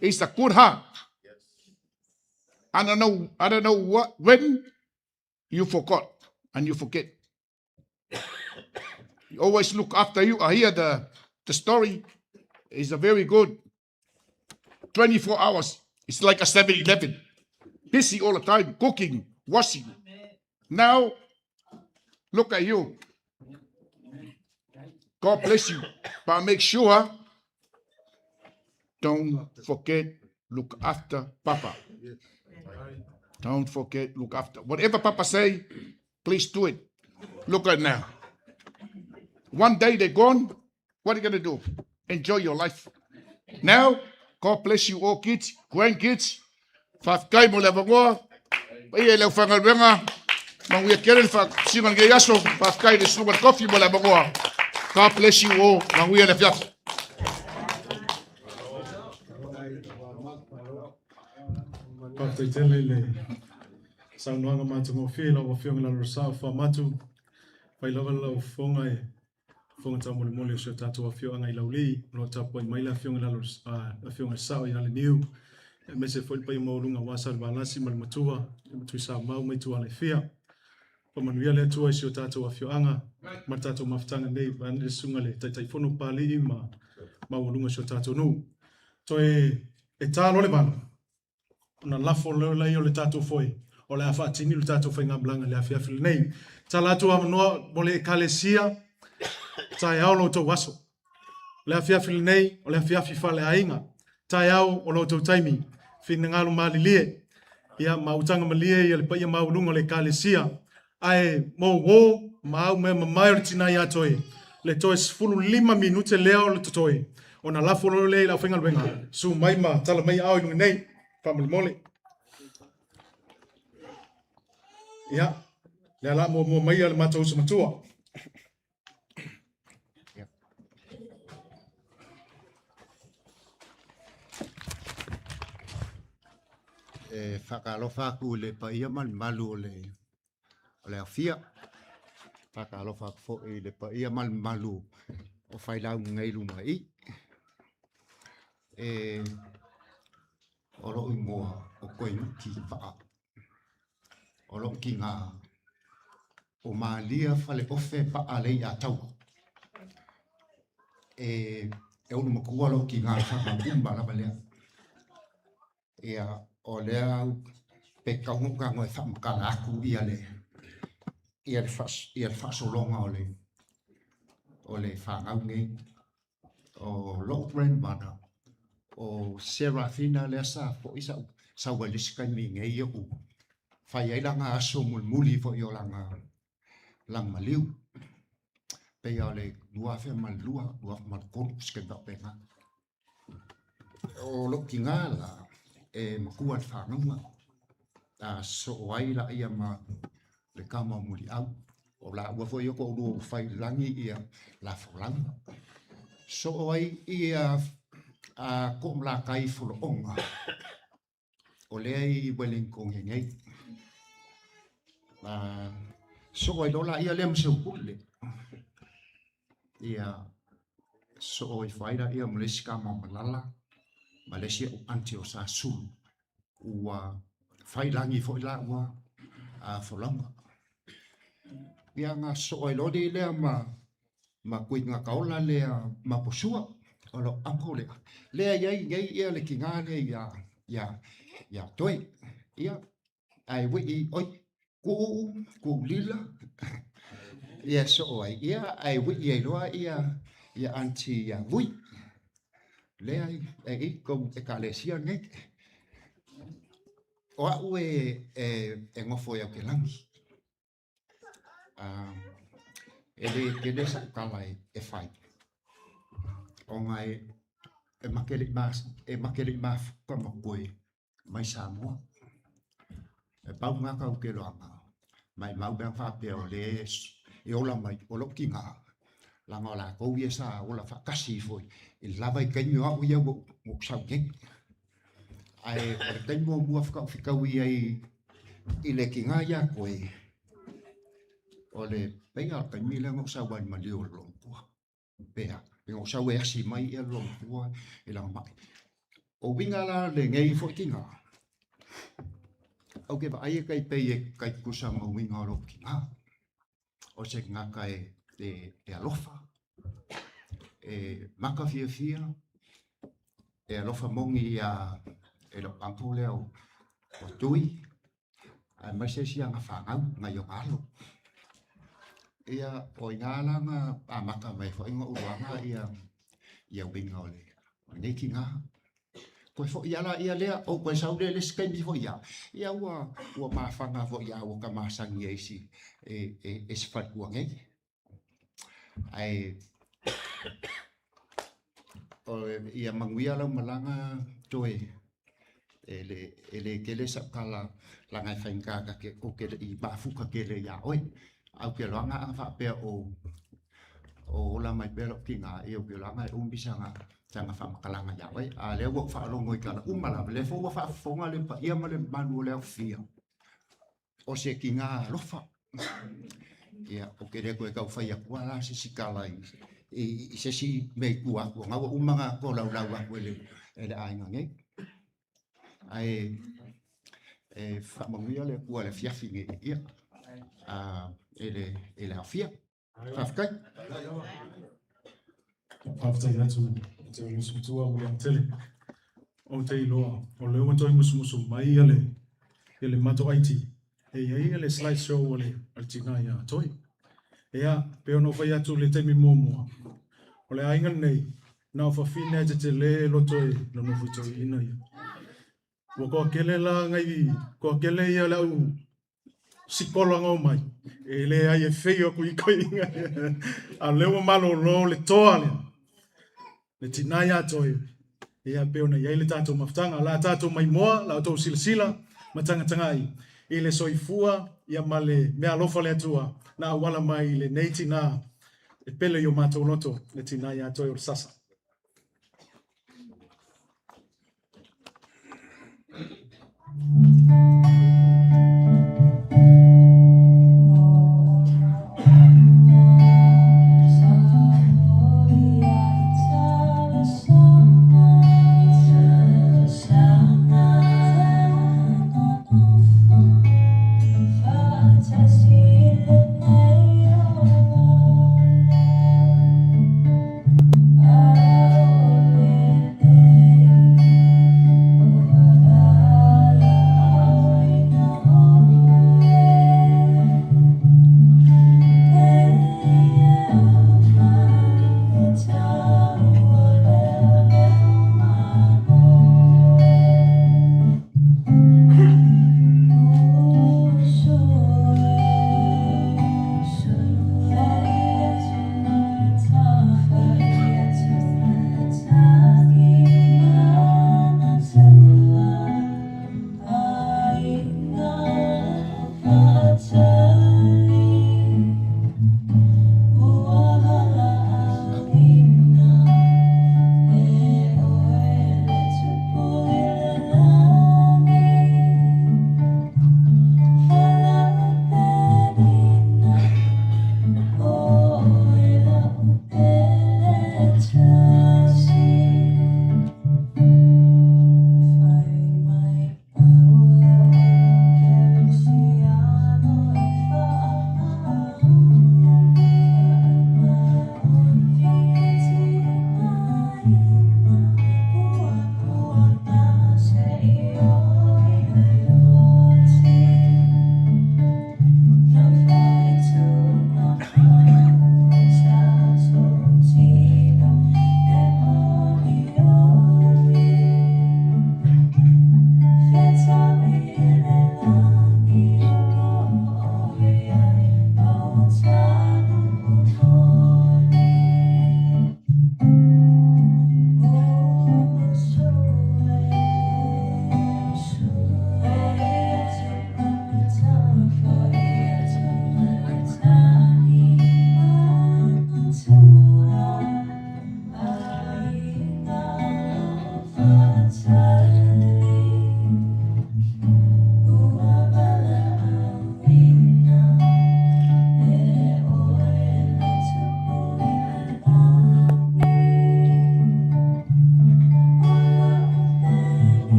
It's a good heart. I don't know what when you forgot and you forget. You always look after you. I hear the story is a very good 24 hours. It's like a 7-Eleven. Busy all the time, cooking, washing. Now, look at you. God bless you. But make sure, don't forget, look after Papa. Don't forget, look after. Whatever Papa say, please do it. Look at now. One day they're gone. What are you going to do? Enjoy your life. Now, God bless you all kids, grandkids. Faafetai mo le avanoa. Paia i le aufaigaluega. Manuia tele le faasiga lenei aso. Faafetai le susuga le kofi mo le avanoa. God bless you all. Manuia le afiafi. Faafetai tele i le saunoaga matagofie lau Afioga i le Lalosao Fuamatu. Fai lava lau fofoga e fofoga taumolimoli o si o tatou afioaga i Laulii, o lo o tapuai mai le Afioga i le Afioga i le Sao ia Leniu, aemaise foi le paia maualuga aua Salevalasi ma le Matua, le Matuisamau ma Ituala e fia. Faamanuia le Atua i si o tatou afioaga ma le tatou mafutaga nei, vaeane le susuga le Taitaifono Papalii ma maualuga o si o tatou nuu. Toe e ta loa le 8, ona lafo loa lea o le tatou foe. o le a faatini lo tatou faigamalaga i le afiafi lenei. Tala atu avanoa mo le Ekalesia, taeao lo outou aso. O le afiafi lenei, o le afiafi faaleaiga. Taeao o lo outou taimi, finagalo malilie, ia ma utaga malie ia le paia maualuga o le Ekalesia. Ae mo uō ma au mea mamae o le tina ia toe, le toe 15 minute lea o le totoe, ona lafo loa lea i le aufaigaluega, susu mai ma tala mai aao i luga nei, faamolemole. Ia, lea la muamua mai le matou uso matua. E faatalofa atu i le paia ma le mamalu o le o le aofia. Faatalofa atu foi i le paia ma le mamalu o failauga nei i luma i i. E, o lou igoa o Koenuki Vaa. O lou tiga o Malia Faleofe Vaa Leiataua. E, e ulu matua lou tiga whakangumba lava lea. Ia, o lea pe tatau ona ou tago e faamatala atu ia le ia le ia le faasologa o le o le fanau nei. O lou grandmother o Serafina lea sa foi sa sau ai le isi taimi nei ou fai ai lana aso mulimuli foi o lana lana maliu. Pei o le 2002, 2003, se taimi faapena. O lou tina la, e matua i le fanauga, a sosoo ai laia ma le tama o Muliau. O laua foi ia toalua ua fai i lagi ia la folauga. Sosoo ai ia a Toomalatai Folooga, o lea i Wellington nei. Sosoo ai loa laia lea ma Seupule. Ia, sosoo ifo ai laia ma le isi tama o Malala ma le isi au aunty o Sasulu ua fai lagi foi laua a folauga. Ia na sosoo ai loa lea ma ma Tuigataola lea ma Posua, o lou uncle lea, lea e i ai nei ia le tina lea ia, ia, ia Toi. Ia, ae wii, oi, Ku'u'u, Ku'ulila, ia soo ai, ia, ae wii ai loa ia, ia aunty ia Vui. Lea e i kou ekalesia nei. O a'u e, e, e nofo i Aukelagi. E le tele sa'u tala e fai, ona e e make le i e make le i mafuta ma koe mai Samoa. E pau lena tau te loaga, maimau pe ana faapea o lea e ola mai, o lou tina, leaga o latou ia sa ola faatasi ifo i le la vaitaimi o au ia ua ou sau nei. Ae o le taimi muamua faatoa ou fetaui ai i le tina ia koe, o le pei lava o le taimi lea na ou sau ai i le maliu o le loomatua. Pe a, pe na ou sau e asi mai le loomatua i lana mai. O uiga la lenei foi tina, ou te vaai e tai pei e tai tutusa ma uiga o lou tina. O se tagata e, e, e alofa, e maka fiafia, e alofa moni ia e lou uncle lea o, o Tui, aemaise isi ana fanau, nai ona alo. Ia, o ina la na amata mai foi ona ou iloaga ia, ia uiga o le, o lenei tina. Toe foi lava laia lea, ou toe sau lea i le isi taimi foi ia, ia ua, ua mafaga foi ia ua ta masani ai i e, e, e se faletua nei. Ae, o, ia manuia lau malaga toe, e le, e le tele sau tala leaga e faigata ta te, ou te le i mafuta tele iā oe. Ae ou te iloaga ana faapea o, o ola mai pea lou tina, ia ou te iloaga e umi sana, sana faamatalaga iā oe. A o lea ua ou faalogo i tala uma lava, lea foi ua faafofoga le paia ma le mamalu o le aofia, o se tina alofa. Ia, ou te le toe tau fai atu la se isi tala i, i, i se isi mea i tua atu, ona ua uma ona tolaulau atu e le, e le aiga nei. Ae e faamanuia le Atua i le afiafi nei, ia, a, e le, e le aofia. Faafetai. Faafetai atu i te usu matua William Tele. Ou te iloa, o lea ua toe musumusu mai ia le, ia le matou IT. e i ai le slide show a le tinā ia Toi. Ia, pei ona ou fai atu i le taimi muamua, o le aiga lenei, na o fafine e tetele loto e nonofo i toeaiina ia. Ua toatele la nai, toatele ia le au sikola na omai, e leai e feio atu i toeaiina ia. A o lea ua malolo le toa lea, le tinā ia Toi, ia pei ona i ai le tatou mafutaga. O le a tatou maimoa, la outou silasila ma tagatagai i le soifua ia ma le meaalofa a le Atua na auala mai i lenei tinā e pele i o matou loto, le tinā ia Toi o le Sasa.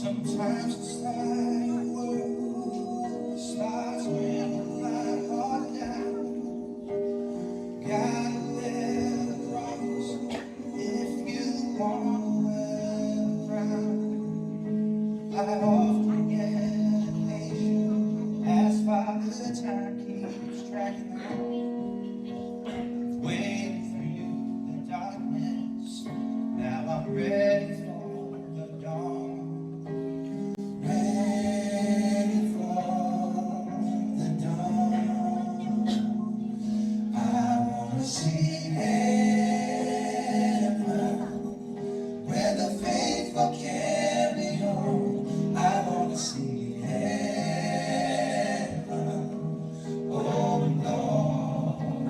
Sometimes it's like the world starts when Father, time keeps dragging on. I've waited through the darkness. Now I'm ready for the dawn. Ready for the dawn. I wanna see heaven where the faithful carry on. I wanna see heaven, oh Lord.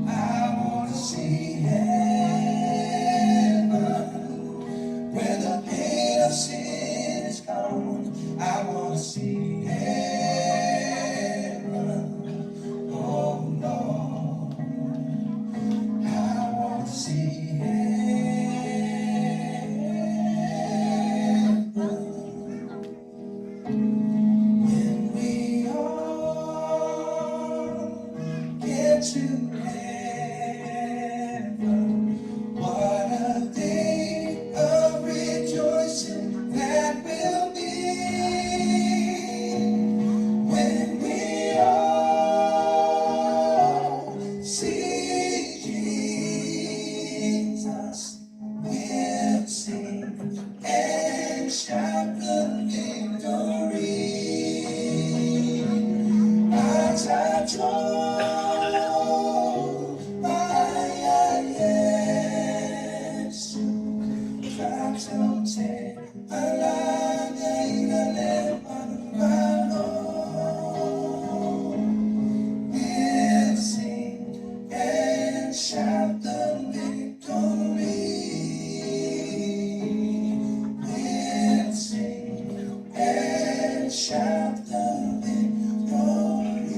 I wanna see heaven where the pain of sin is gone. I wanna see heaven, oh Lord. I wanna see heaven. When we all get to heaven, what a day of rejoicing that will be. When we all see Jesus, we'll sing and shout the victory. We'll sing and shout the victory. We'll sing and shout the victory.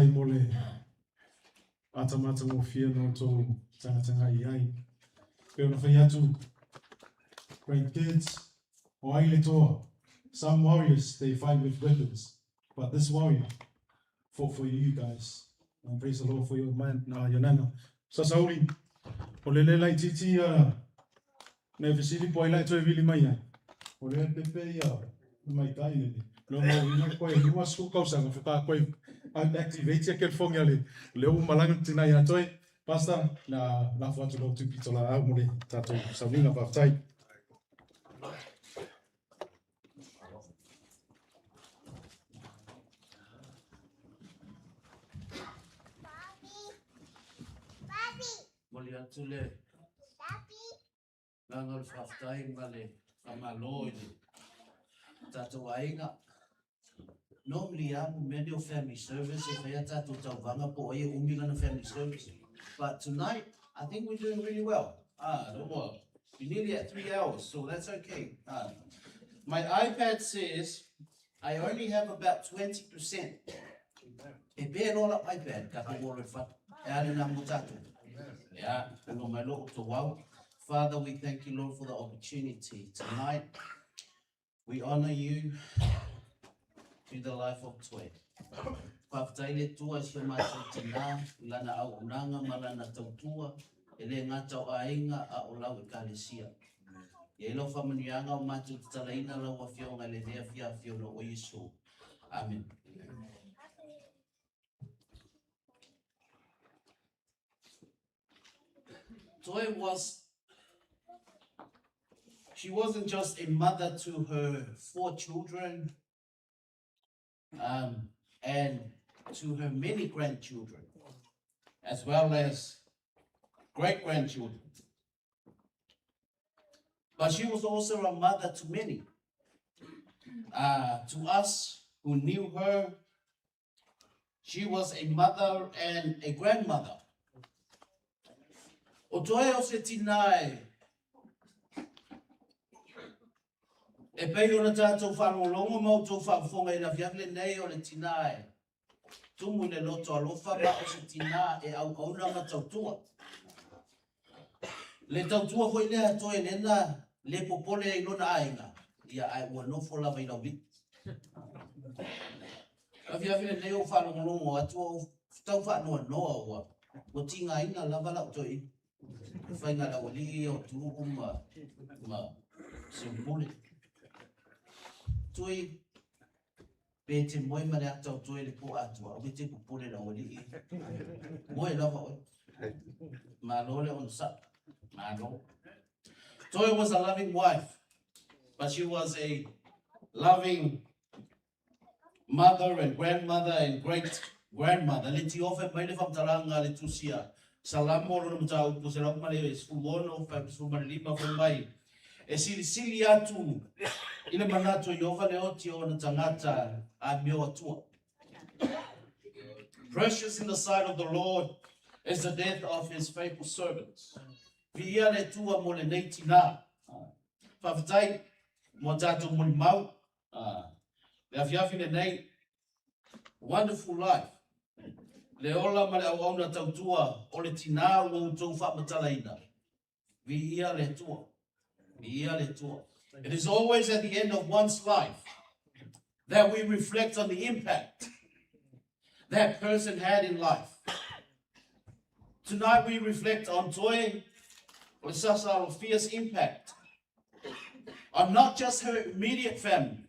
Faafetai mo le ata matagofie na outou tagatagai ai. Pei ona fai atu, grandkids, o ai le toa. Some warriors, they fight with weapons, but this warrior fought for you guys. And praise the Lord for your man, your nana. Sasauli, o le le laitiiti ia nai fesili po ai la e toe vili mai ai. O le pepe ia maitai le lo mo ina koe 50 tausaga faatoa koe activate ia kelefogi a le lea ua malaga tina ia toe. Pastor, na lafo atu lau tupito laau mo le tatou sauniga faafetai. Momoli atu le agaga o le faafetai ma le faamalo i le tatou aiga. Normally lava mo mea nei o family service e fai a tatou tauvaga po o ai e umi lana family service. But tonight, I think we're doing really well. Ah, ua, we're nearly at 3 hours, so that's okay. Ah. My iPad says I only have about 20%. E pe loa lau iPad ka ko le fatu. E ale na mo tatou. Yeah, no mai lo to wow. Father, we thank you, Lord, for the opportunity tonight. We honor you through the life of Toi. Faafetai le Atua i si o matou tinā, i lana auaunaga ma lana tautua, e le gata o aiga a o lau ekalesia. Ia i lau faamanuiaga o matou tatalaina lau afioga i lenei afiafi ona o Iesu. Amen. Toi was she wasn't just a mother to her four children and to her many grandchildren, as well as great grandchildren. But she was also a mother to many. To us who knew her, she was a mother and a grandmother. O Toi o se tinā e e pei ona tatou faalogologo ma outou faafofoga i le afiafi lenei o le tinā e tumu i le loto alofa ma o se tinā e auauna ma tautua. Le tautua foi lea Toi lena le popole ai lona aiga, ia ae ua nofo lava i laulii. Afiafi lenei ou faalogologo atu o tau faanoanoa ua ua tigaina lava lau toeaina. E faiga le aualii ia o Tuuu ma Seupule. Tui, pe te moe ma le ata o Toi le po atoa, aua e te popole le aualii. Moe lava oe. Malo le onosai. Malo. Toi was a loving wife, but she was a loving mother and grandmother and great grandmother. Le tiofe mai le faamatalaga le tusia Salamo lona mataupu 116 45 fai mai. E silisili atu i le manatu o Iofa le oti o ona tagata amio atua. Precious in the sight of the Lord is the death of his faithful servants. Viia le Atua mo lenei tinā. Faafetai mo tatou molimau. Le afiafi lenei, wonderful life. Le ola ma le auauna tautua o le tinā ua outou faamatalaina. Viia le Atua. Viia le Atua. It is always at the end of one's life that we reflect on the impact that person had in life. Tonight we reflect on Toi Lesasa Alofia's impact on not just her immediate family,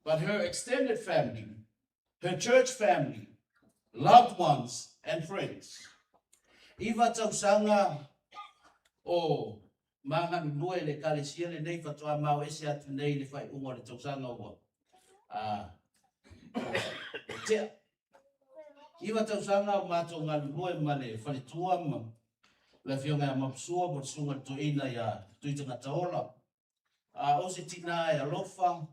but her extended family, her church family, loved ones, and friends. 9 tausaga o ma galulue i le ekalesia lenei faatoa mao ese atu nei le faaiuga o le tausaga ua ua tea. 9 tausaga o matou galulue ma le faletua ma le afioga ia Mapusua mo le susuga i le toeaina ia Tuitagataola. A o se tinā e alofa,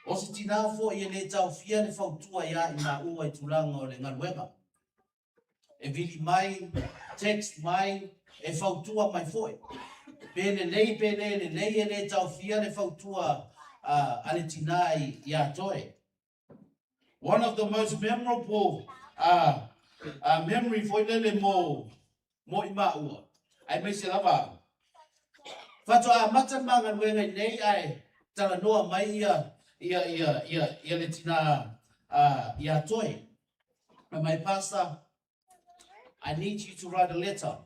o se tinā foi e le taofia le fautua iā i maua i tulaga o le galuega. E vili mai, text mai, e fautua mai foi. Pe lelei pe le lelei e le taofia le fautua a le tinā iā Toi. One of the most memorable memory foi lele mo mo i maua, aemaise lava au. Faatoa amata le ma galuega i nei ae talanoa mai ia ia ia ia ia le tinā iā Toi. Fai mai, Pastor, I need you to write a letter.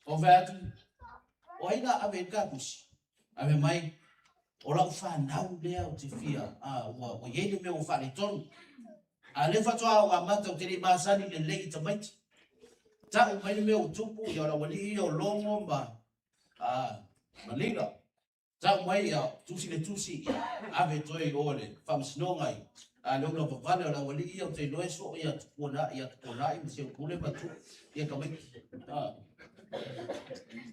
Ou fai atu, o ai la ave i le ta tusi? Ae fai mai, o lau fanau lea ou te fia, ua, ua i ai le mea ua faaletonu. A o lea faatoa ou amata ou te le i masani lelei i tamaiti. Tau mai le mea ua tupu, ia o le aualii ia o Logo ma, ma Lila. Tau mai ia, tusi le tusi, ia, ave toe i o i le faamasinoga i a le ulavavale o le aualii ia ou te iloa e soo ia Tupuona'i, ia Tupuona'i ma Seupule ma Tu, ia tamaiti.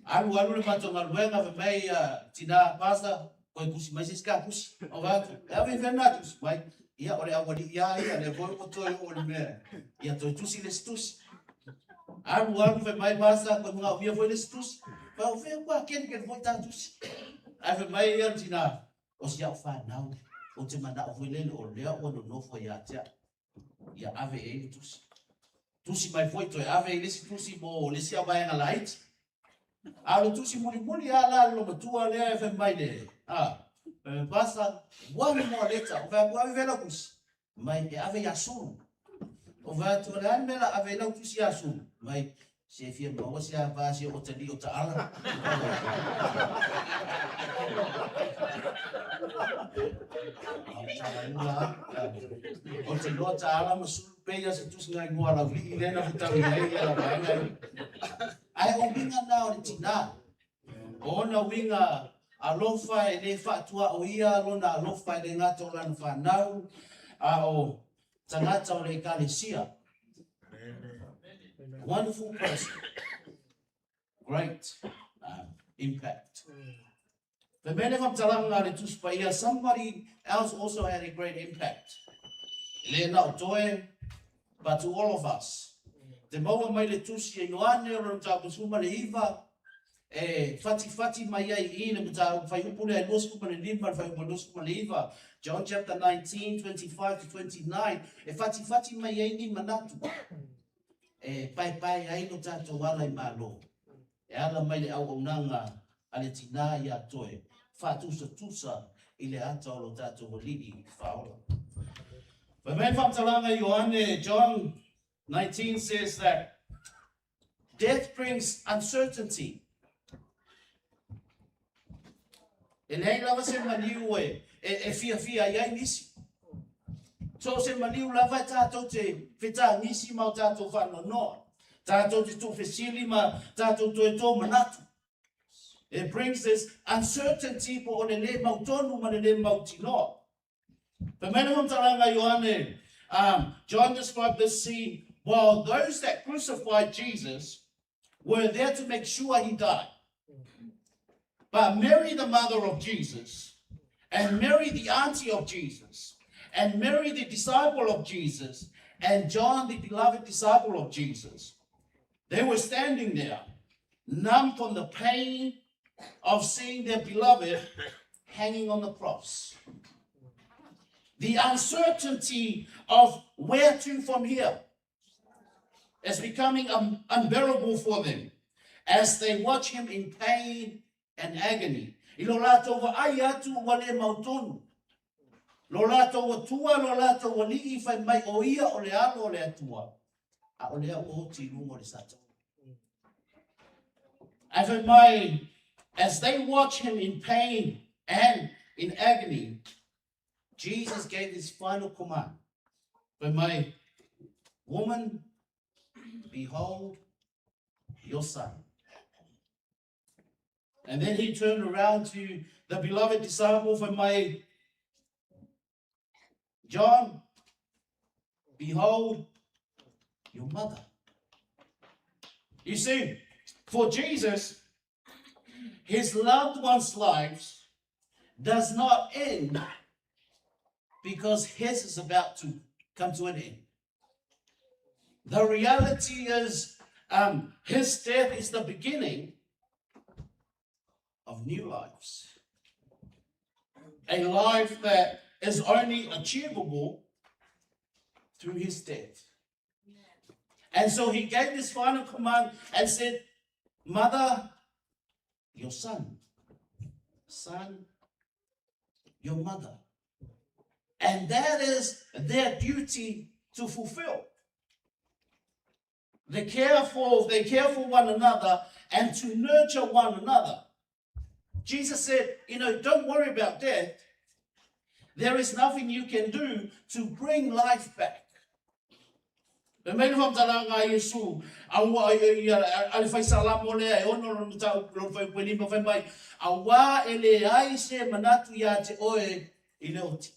Alu alu le matou galuega fai mai ia tina Pastor, toe tusi mai se isi ta tusi. Ou fai atu, e ave i fea lena tusi mai? Ia o le aualii lava ia, lea foi ua toe oo i le mea, ia toe tusi le isi tusi. Alu alu fai mai Pastor, toe manaomia foi le isi tusi. Fai o fea ua kelikeli foi ta tusi. Ae fai mai ia le tina, o si au fanau, ou te manao foi lele o lea ua nonofo ia te au. Ia ave i ai le tusi. Tusi mai foi toe ave i le isi tusi mo le isi au vaega laiti. A o le tusi mulimuli lava la a le loomatua lea e fai mai le, a, Pastor, one more letter. Ou fai atu, ave fea lau tusi? Mai, e ave ia Sulu. Ou fai atu, o le a le mea la ave ai lau tusi ia Sulu? Mai, se fia maua se ava se o tali o taala. Ou te iloa Taala ma Sulu pei lava se tusi na igoa laulii lea na fetaui ai ia vaega ia. Ae o uiga na o le tinā. O ona uiga alofa e le faatuaoia lona alofa e le gata o lana fanau, a o tagata o le Ekalesia. Wonderful person. Great impact. Fai mai le faamatalaga a le Tusi Paia, somebody else also had a great impact. E le na o Toe, but to all of us. Te maua mai le tusi e Ioane o lona mataupu 19, e whatifati mai ai i le mataupu fuaiupu lea e 25 le fuaiupu 29, John chapter 19, 25 to 29, e whatifati mai ai ni manatu e paepae ai lo tātou ala i Malo. E ala mai le auaunaga a le tinā iā Toe, faatusatusa i le ata o lo tātou Alii Faaola. Fai mai le faamatalaga i Ioane, John 19 says that death brings uncertainty. E leai lava se maliu e, e, e fiafia ai ai nisi. So o se maliu lava e tātou te fetāgisi ma o tātou faanoanoa. Tātou te tuufesili ma tātou toe tō manatu. It brings this uncertainty po o le lē mautonu ma le lē mautinoa. Fai mai le faamatalaga a Ioane, John described this scene while those that crucified Jesus were there to make sure he died. But Mary, the mother of Jesus, and Mary, the auntie of Jesus, and Mary, the disciple of Jesus, and John, the beloved disciple of Jesus, they were standing there, numb from the pain of seeing their beloved hanging on the cross. The uncertainty of where to from here is becoming unbearable for them as they watch him in pain and agony. I lo lātou vaai atu ua le mautonu. Lo lātou atua, lo lātou alii fai mai o ia o le alo o le Atua. A o lea ua oti i luga o le sata. Ae fai mai, as they watch him in pain and in agony, Jesus gave his final command. Fai mai, woman, behold your son. And then he turned around to the beloved disciple fai mai, John, behold your mother. You see, for Jesus, his loved ones' lives does not end because his is about to come to an end. The reality is his death is the beginning of new lives. A life that is only achievable through his death. And so he gave this final command and said, Mother, your son. Son, your mother. And that is their duty to fulfill. They care for, they care for one another and to nurture one another. Jesus said, you know, don't worry about death. There is nothing you can do to bring life back. E mai le whamtalanga a Iesu, a ua a le whaisalamo lea e ono lona tau lona whaiupe lima whai mai, a wā e le ai se manatu ia te oe i le oti.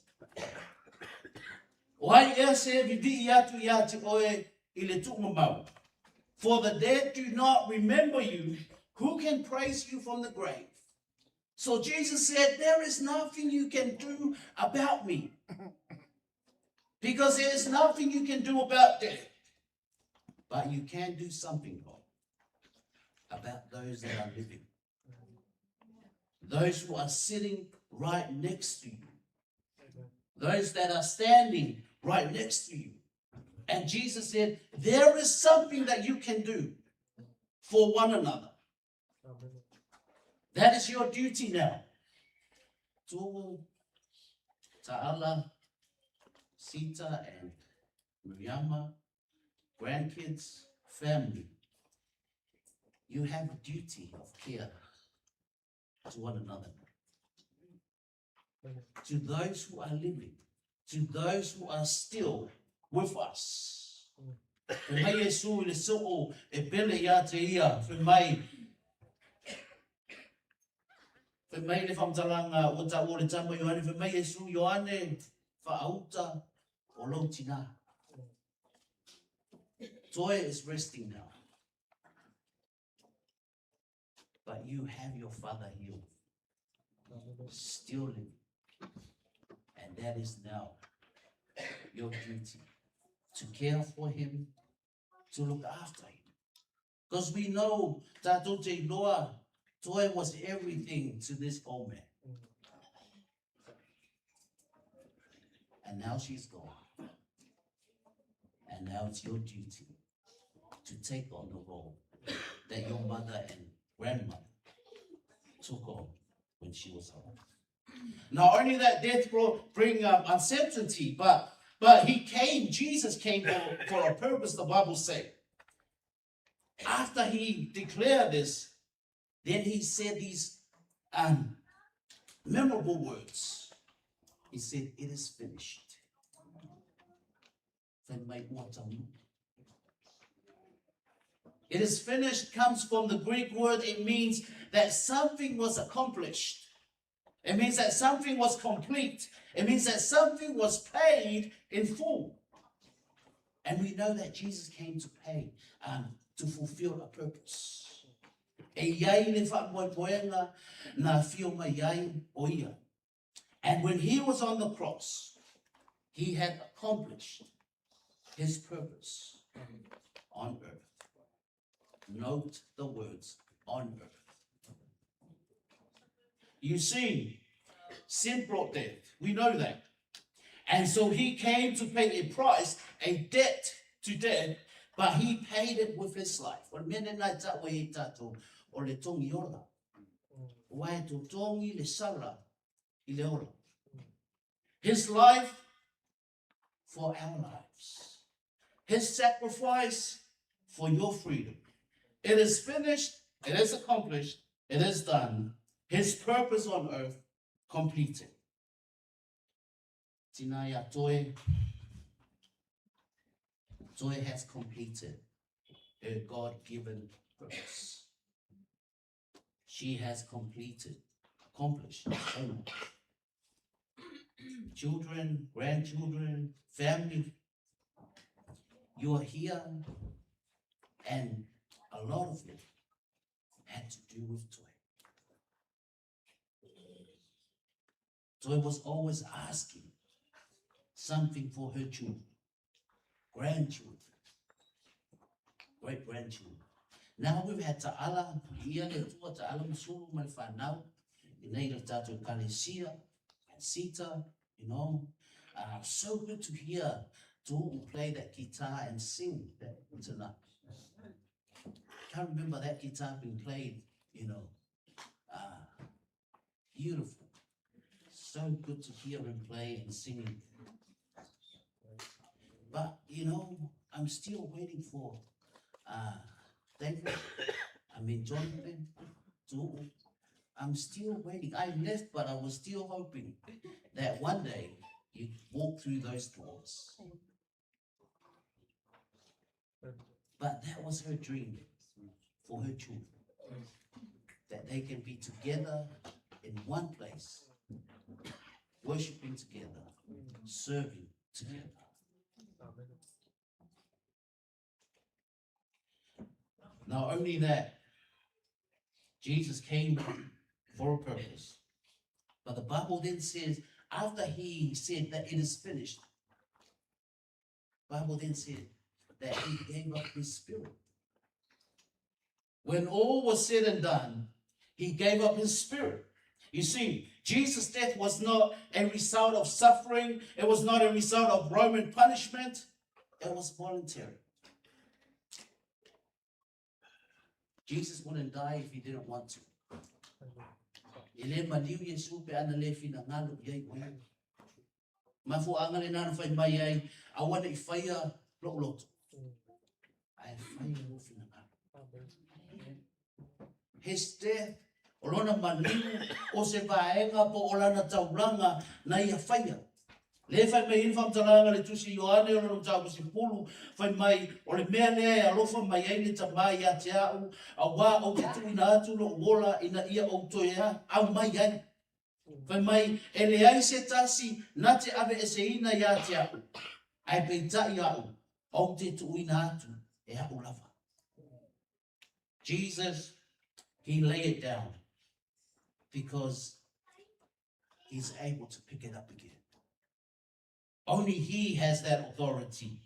O ai ea se vivii atu ia te oe i le tuumamau. For the dead do not remember you, who can praise you from the grave? So Jesus said, There is nothing you can do about me. Because there is nothing you can do about death. But you can do something, God, about those that are living. Those who are sitting right next to you. Those that are standing right next to you. And Jesus said, There is something that you can do for one another. That is your duty now. To Ta'ala, Sita, and Miriama, grandkids, family, you have a duty of care to one another. To those who are living, to those who are still with us. Fe mai Iesu i le soo e pele ia te ia, fe mai, fe mai le whamtalanga o ta o le tama Ioane, fe mai Iesu Ioane, whaauta o lou tina. Toi is resting now. But you have your father here, still living. And that is now your duty to care for him, to look after him. Because we know tātou te iloa, Toi was everything to this old man. And now she's gone. And now it's your duty to take on the role that your mother and grandmother took on when she was alive. Not only that death brought bring uncertainty, but but he came, Jesus came for, for a purpose, the Bible says. After he declared this, then he said these memorable words. He said, It is finished. It is finished comes from the Greek word. It means that something was accomplished. It means that something was complete. It means that something was paid in full. And we know that Jesus came to pay, to fulfill a purpose. E iai le whaamoemoenga na whio mai ai o ia. And when he was on the cross, he had accomplished his purpose on earth. Note the words on earth. You see, sin brought death. We know that. And so he came to pay a price, a debt to death, but he paid it with his life. O le mea nena e tāua i tātou, o le tongi ola. Ua e tō tongi le sala i le ola. His life for our lives. His sacrifice for your freedom. It is finished, it is accomplished, it is done. His purpose on earth completed. Tinaya Toi, Toi has completed her God given purpose. She has completed, accomplished. Children, grandchildren, family, you are here, and a lot of it had to do with Toi. Toi was always asking something for her children, grandchildren, great grandchildren. Now we've had ta'ala, ia le tua ta'ala masulu ma le whanau, i nei le tātou kalesia, and Sita, you know. So good to hear. Tu'u play that guitar and sing that tonight. Can't remember that guitar being played, you know. Uh, beautiful. So good to hear him play and singing. But, you know, I'm still waiting for uh, David, I mean, Jonathan, Tu'u. I'm still waiting. I left, but I was still hoping that one day you'd walk through those doors. But that was her dream for her children that they can be together in one place, worshiping together, serving together. Not only that, Jesus came for a purpose. But the Bible then says, after he said that it is finished, Bible then said that he gave up his spirit. When all was said and done, he gave up his spirit. You see, Jesus' death was not a result of suffering, it was not a result of Roman punishment, it was voluntary. Jesus wouldn't die if he didn't want to. E le maliu Iesu pe ana le finagalo i ai o ia. Mafuaaga lena na fai mai ai, aua ne i faia lou loto, ae faia lou finagalo. His death, o lona maliu, o se vaega po o lana taulaga na ia faia. Lea e fai mai ai le faamatalaga a le Tusi Ioane o lona mataupu sefulu, fai mai, O le mea lea e alofa mai ai le Tamā ia te a'u, auā ou te tuuina atu lo'u ola ina ia ou toe aumai ai. Fai mai, e leai se tasi na te aveeseina ia te a'u, ae peitai a'u, ou te tuuina atu e a'u lava. Jesus, he lay it down because he's able to pick it up again. Only he has that authority.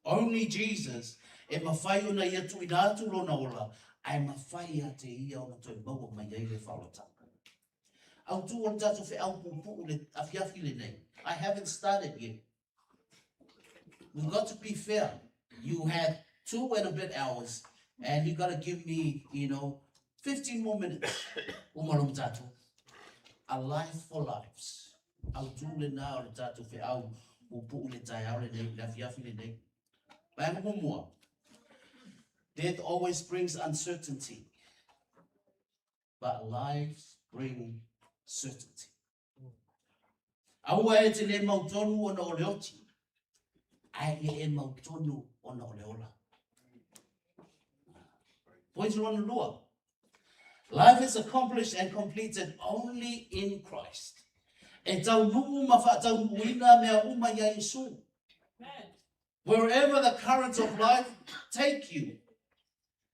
Only Jesus e mawhai ona ia tuuina atu lona ola, ae mawhai ia te ia ona toe maua mai ai le whaolatanga. Autū o le tātou wheau pūpuu le afiafi lenei. I haven't started yet. We've got to be fair. You had two and a bit hours, and you got to give me, you know, 15 more minutes. Uma lo tātou. A life for lives. Autū lena o le tātou wheau pūpuu le taeao lenei, le afiafi lenei. Vaega muamua. Death always brings uncertainty, but lives bring certainty. Aua e te le mau tonu ona o le oti, ae ia e mau tonu ona o le ola. Point lona lua. Life is accomplished and completed only in Christ. E taunuu ma faataunuuina mea uma ia Iesu. Wherever the currents of life take you,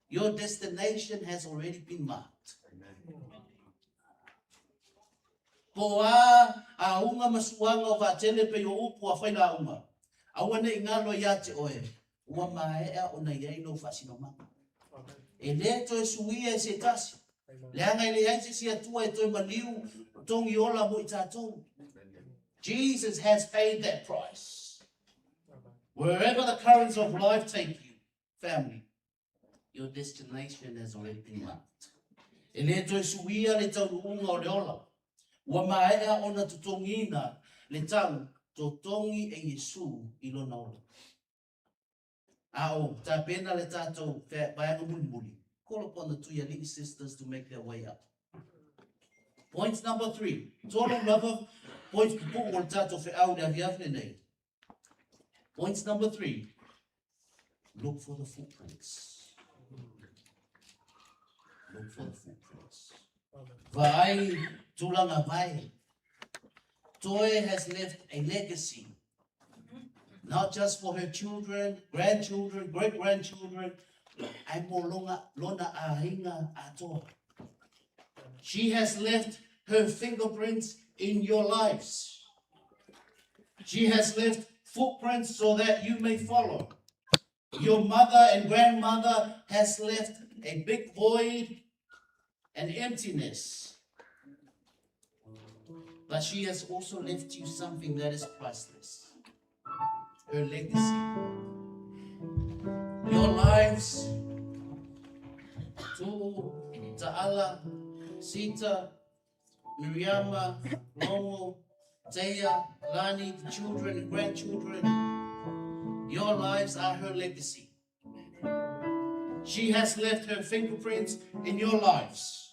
your destination has already been marked. Po a aunga ma suaga o vaatele pei o upu a failauga, aua ne i galo ia te oe, ua maea ona i ai lou faasinomaga. E le toe suia e se tasi, leaga e leai se isi Atua e toe maliu togi ola mo i tatou. Jesus has paid that price. Wherever the currents of life take you, family, your destination has already been marked. E le toe suia le taunuuga o le ola. Ua maea ona totogiina le tau totogi e Iesu i lona ola. A o tapena le tatou vaega mulimuli, call upon the Tuiali'i sisters to make their way up. Point number three, tolu lava point pupuu o le tatou feau i le afiafi lenei. Point number three, look for the footprints. Look for the footprints. Vaai tulaga vae. Toi has left a legacy, not just for her children, grandchildren, great-grandchildren, ae mo longa, lona āinga atoa. She has left her fingerprints in your lives. She has left footprints so that you may follow. Your mother and grandmother has left a big void and emptiness. But she has also left you something that is priceless. her legacy. Your lives, Tu'u, Ta'ala, Sita, Miriama, Lomo, Taya, Lani, the children and grandchildren, your lives are her legacy. She has left her fingerprints in your lives.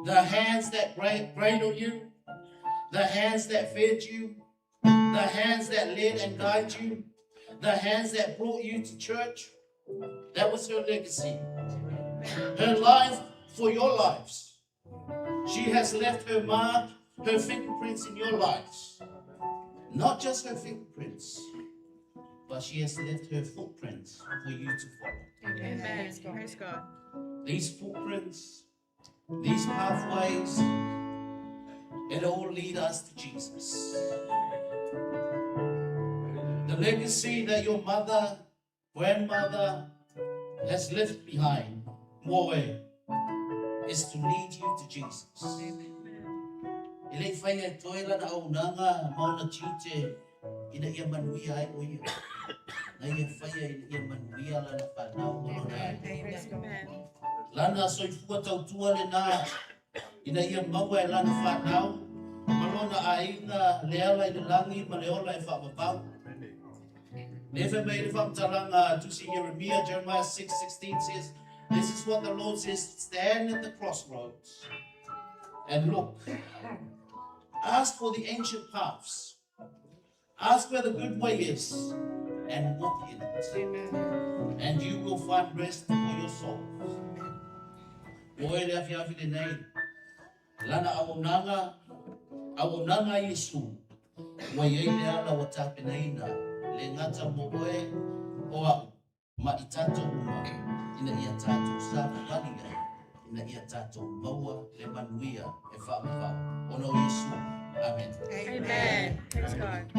The hands that cradle you, the hands that fed you, the hands that led and guide you, the hands that brought you to church. That was her legacy. Her life for your lives. She has left her mark, her fingerprints in your lives. Not just her fingerprints, but she has left her footprints for you to follow. Amen. Praise God. These footprints, these pathways, it all lead us to Jesus. The legacy that your mother, grandmother has left behind, Moe, is to lead you to Jesus. E le whai e toe lana au nanga mauna tiute ina ia manuia ai o ia. Na ia whaia ina ia manuia lana whanau ma lona ai. Lana soifua tautua le nā ina ia maua e lana whanau ma lona aiga le ala i le langi ma le ola e whaapapau. Le wha mai le whamtalanga tusi Jeremiah, Jeremiah 6:16 says, This is what the Lord says, stand at the crossroads and look. Ask for the ancient paths. Ask where the good way is and walk in it. Amen. And you will find rest for your souls. Oe le afi afi le nei. Lana auaunaga, auaunaga a Iesu, ua i ai le ala ua tapenaina, le gata mo oe o a'u, ma i tatou uma, ina ia tatou savavali ai, ina ia tatou maua le manuia e faavavau. Ona o Iesu. Amen. Amen. Praise God.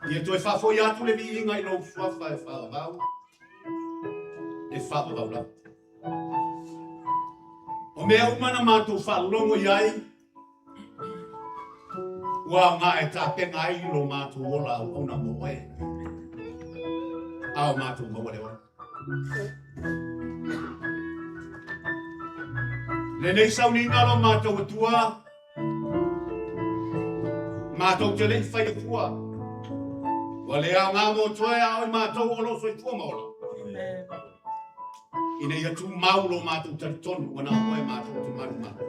Ia toe faafoi atu le viiga i lou suafa e faavavau, e faavavau lava. O mea uma na matou faalogo i ai, ua aoga e tapena ai lo matou ola auauna mo oe, a o matou maua le ola. Lenei sauniga lo matou Atua, matou te le i fai atua. Ua le aoga mo toe a o i matou o lo soifua ma ola. Ina ia tumau lo matou talitonu ua na o oe matou te malu malu.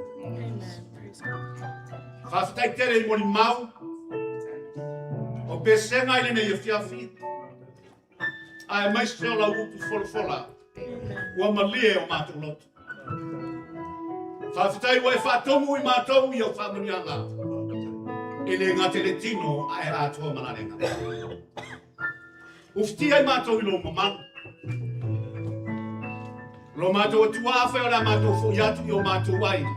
Faafetai tele i molimau o pesega i lenei afiafi, aemaise o lau upu folafola ua malie o matou loto. Faafetai ua e faatomu i matou i au faamanuiaga, e le gata i le tino ae atoa ma lalega. Ufitia i matou i lou mamalu. Lo matou Atua, afai o le a matou foi atu i o matou aiga,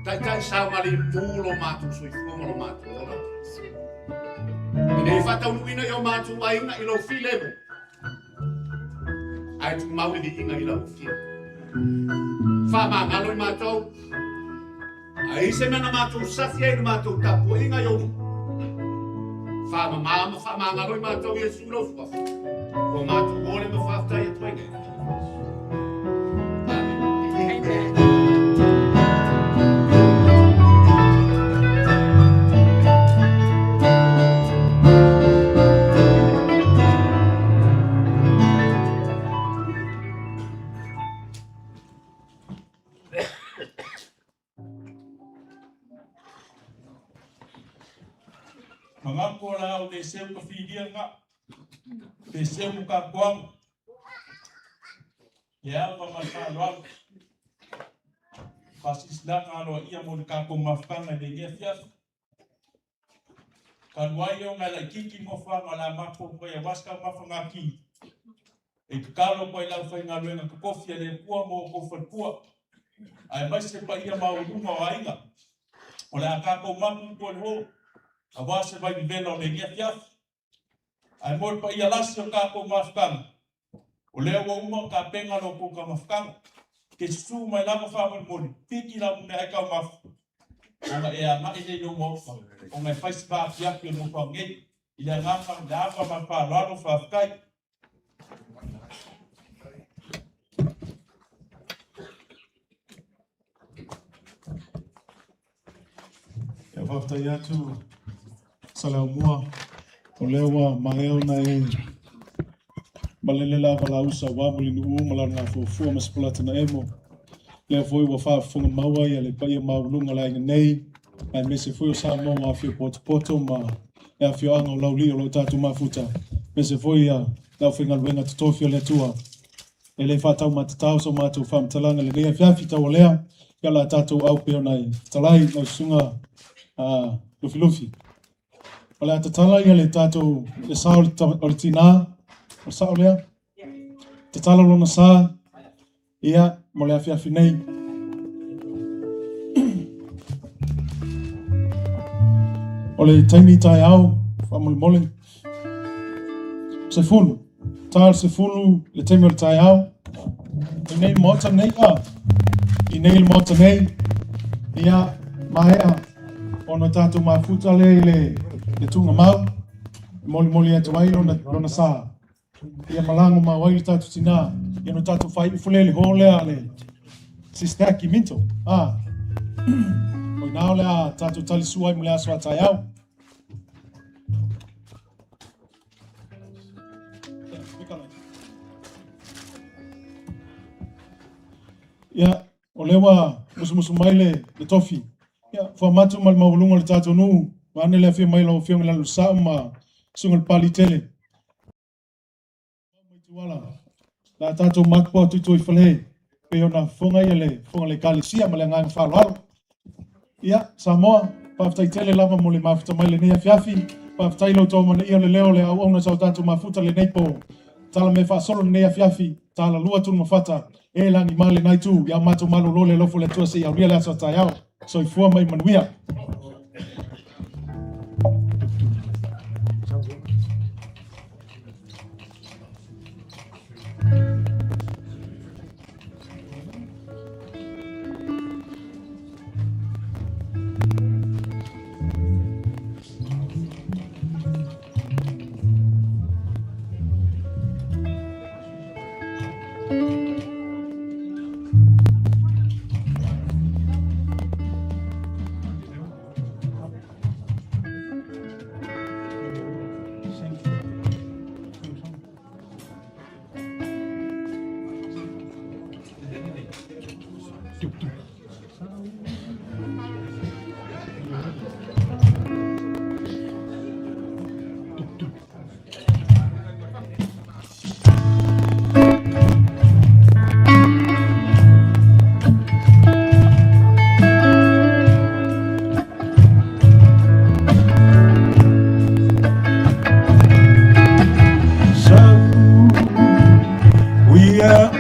taitai saogalemu lo matou soifua ma lo matou ola. Ina ia faataunuuina i o matou aiga i lou filemu, ae tumau le viiga i lau afioga. Faamagalo i matou, a i se mea na matou safi ai i le matou tapuaiga i ou luma, faamama ma faamagalo i matou Iesu i lou suafa, ua matou ole ma faafetai atu ai nei. Amen. Mangaku o la au le seu ka filia nga pe seu mo ka kuang le ava ma le faaaloalo faasilasilaga aloaia mo le tatou mafutaga i lenei afiafi. Talu ai ona e laitiiti nofoaga o le a matou fai aua se taumafa ki, e tatalo atu ai i le aufaigaluega totofi a le Atua ma outou faletua, aemaise paia maualuga o aiga, o le a tatou mapu i tua i le ho, aua se vaivevela o lenei afiafi. Ae mo le paia lasi o le tatou mafutaga, o lea ua uma ona tapena lo outou taumafataga. Te susu mai lava faamolemole, piki lau meaai taumafa, ona e agai lea i lou maota, ona e fai se vaafiafi o le nofoaga nei. I le agaga, le ava ma le faaaloalo, faafetai. Ia faafetai atu Saleaaumua, o lea ua maea ona e malele lava lausa aua Mulinuu ma lana fuafua ma Sipolata na emo. Lea foi ua faafofoga maua ia le paia maualuga o le aiga nei, aemaise foi o Samoa ua afio potopoto ma le afioaga o Laulii o lo o tatou mafuta, aemaise foi ia le aufaigaluega totofi a le Atua. E le faataumatatao so matou faamatalaga i lenei afiafi taualea, ia o le a tatou au pea ona e fetalai lau susuga Lufilufi. O le a tatala ia le tatou le sa o le tinā, o le sao lea? Tatala lona sa, ia, mo le afiafi nei. O le taimi taeao, faamolemole. 10. Ta o le 10 le taimi o le taeao. I nei le Maota nei, a. I nei le Maota nei, ia, maea ona tatou mafuta lea i le tuugamau, e molimoli atu ai lona sa. Ia malaga mau ai le tatou tinā, ia no tatou faaiu lea i le hall lea a le Sister Aki Minto. A. O ina o le a tatou talisua ai mo le aso a taeao. Ia, o lea ua musumusu mai le tofi. Ia, fuamatu ma le maualuga o le tatou nuu, vaeane le afio mai o lau Afioga i le Lalosao ma Susuga i le Papaliitele. La tatou matupu atu i tua i fale, pei ona fofoga ia le fofoga o le Ekalesia ma le agaga faaaloalo. Ia, Samoa, faafetai tele lava mo le mafuta mai lenei afiafi. Faafetai lo outou amanaia o le leo o le auauna sa o tatou mafuta lenei po. Tala me faasolo lenei afiafi, tala lua tulu mafata, e lagi ma le naitu, ia matou malolo le alofa o le Atua seia aulia le aso a taeao. Soifua ma ia manuia. We are.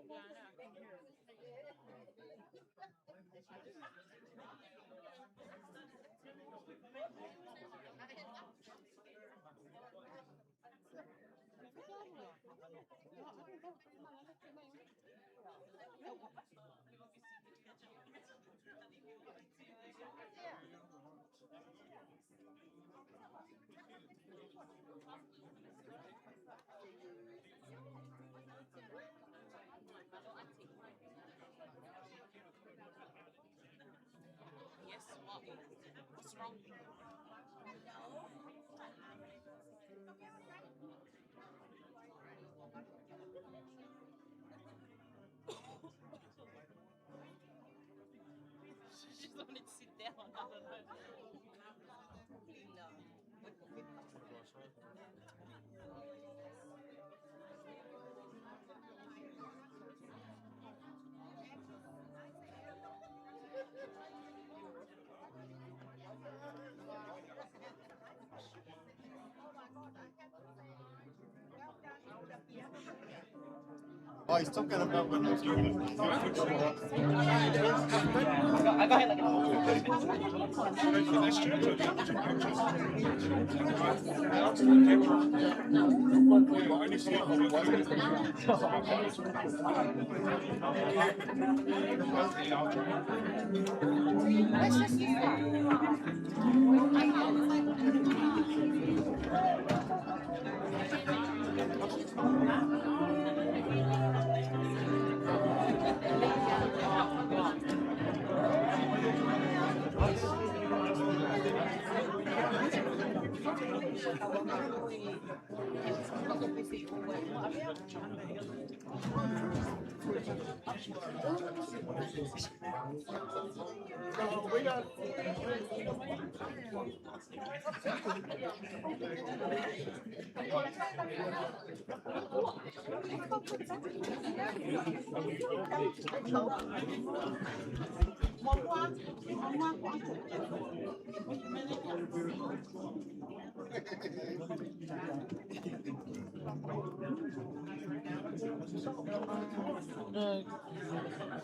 Yes, what? What's wrong? She just wanted to sit down. I don't know. Oh, he's talking about when I was I got like Let's just use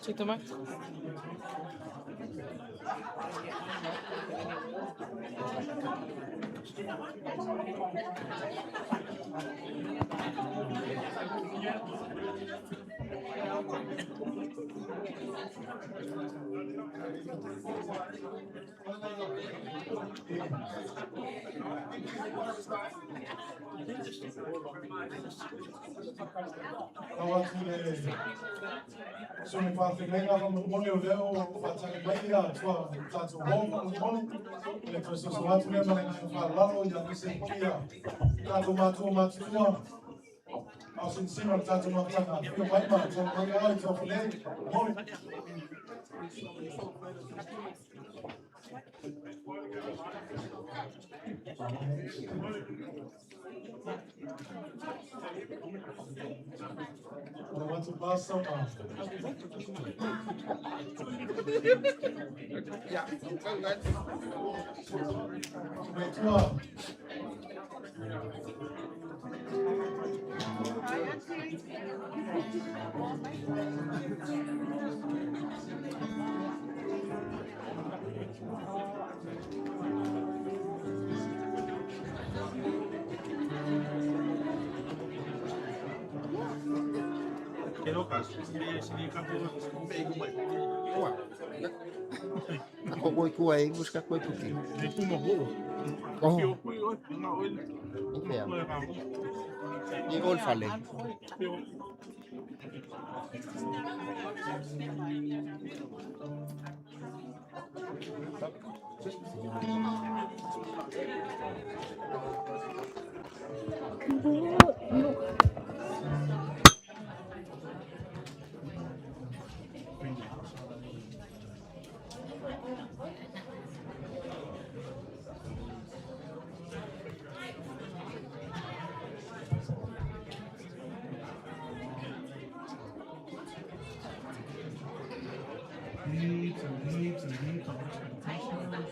Take the mic. Tau atu le susuga faafeagaiga faamolemole o lea ua faatali mai ia tua tatou uo faamolemole le toe soso atu lea ma le agaga faaaloalo ia aemaise ai foi ia tatou matua matutua a o sinosino o le tatou mafutaga afio mai ma tala mai ao i tuafale mole. I want to pass some Yeah. Matua. Ako koe kua e English ka koe puki. E kuma ho. Oh. I pea. I ol fale. Heaps and heaps and heaps of expectations.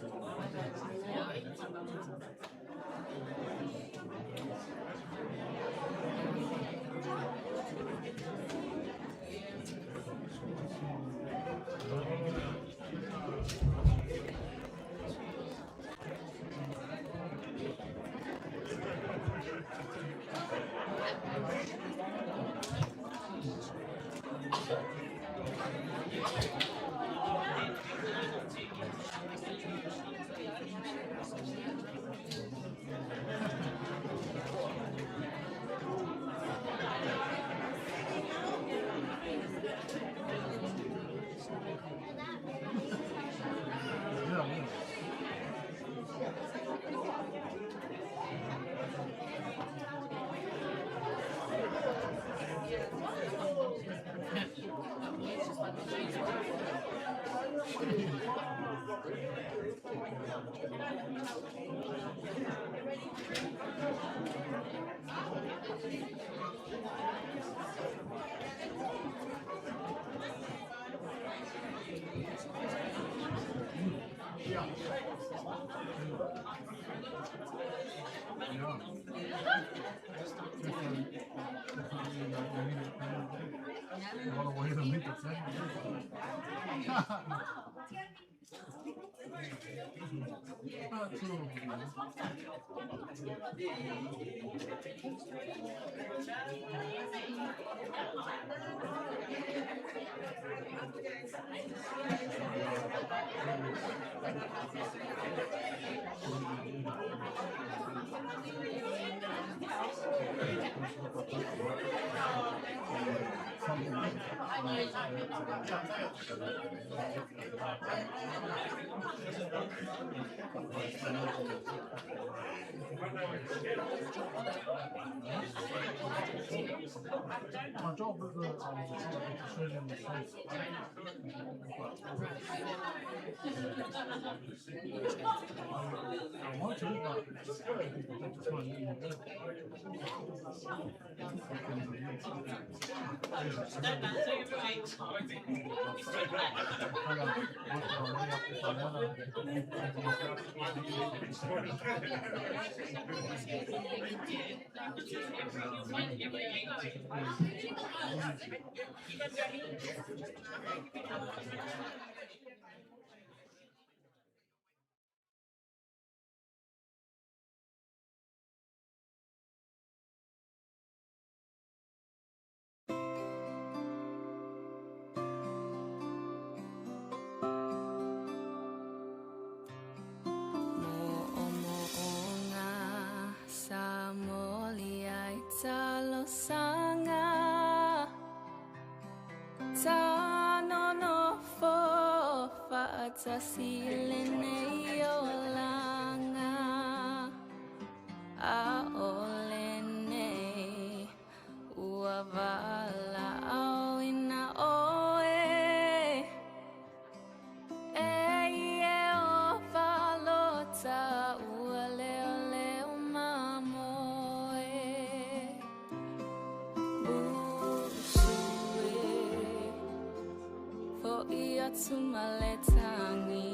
My job is a decision I want to, but I Mo'omo'oga sa moli ai talosanga Tanonofo fa'atasi lenei olaga ʻAʻole nei ua valaʻauina ʻoe E Ieova lota ua leoleo mamoe Busu e foʻi atu ma le tagi.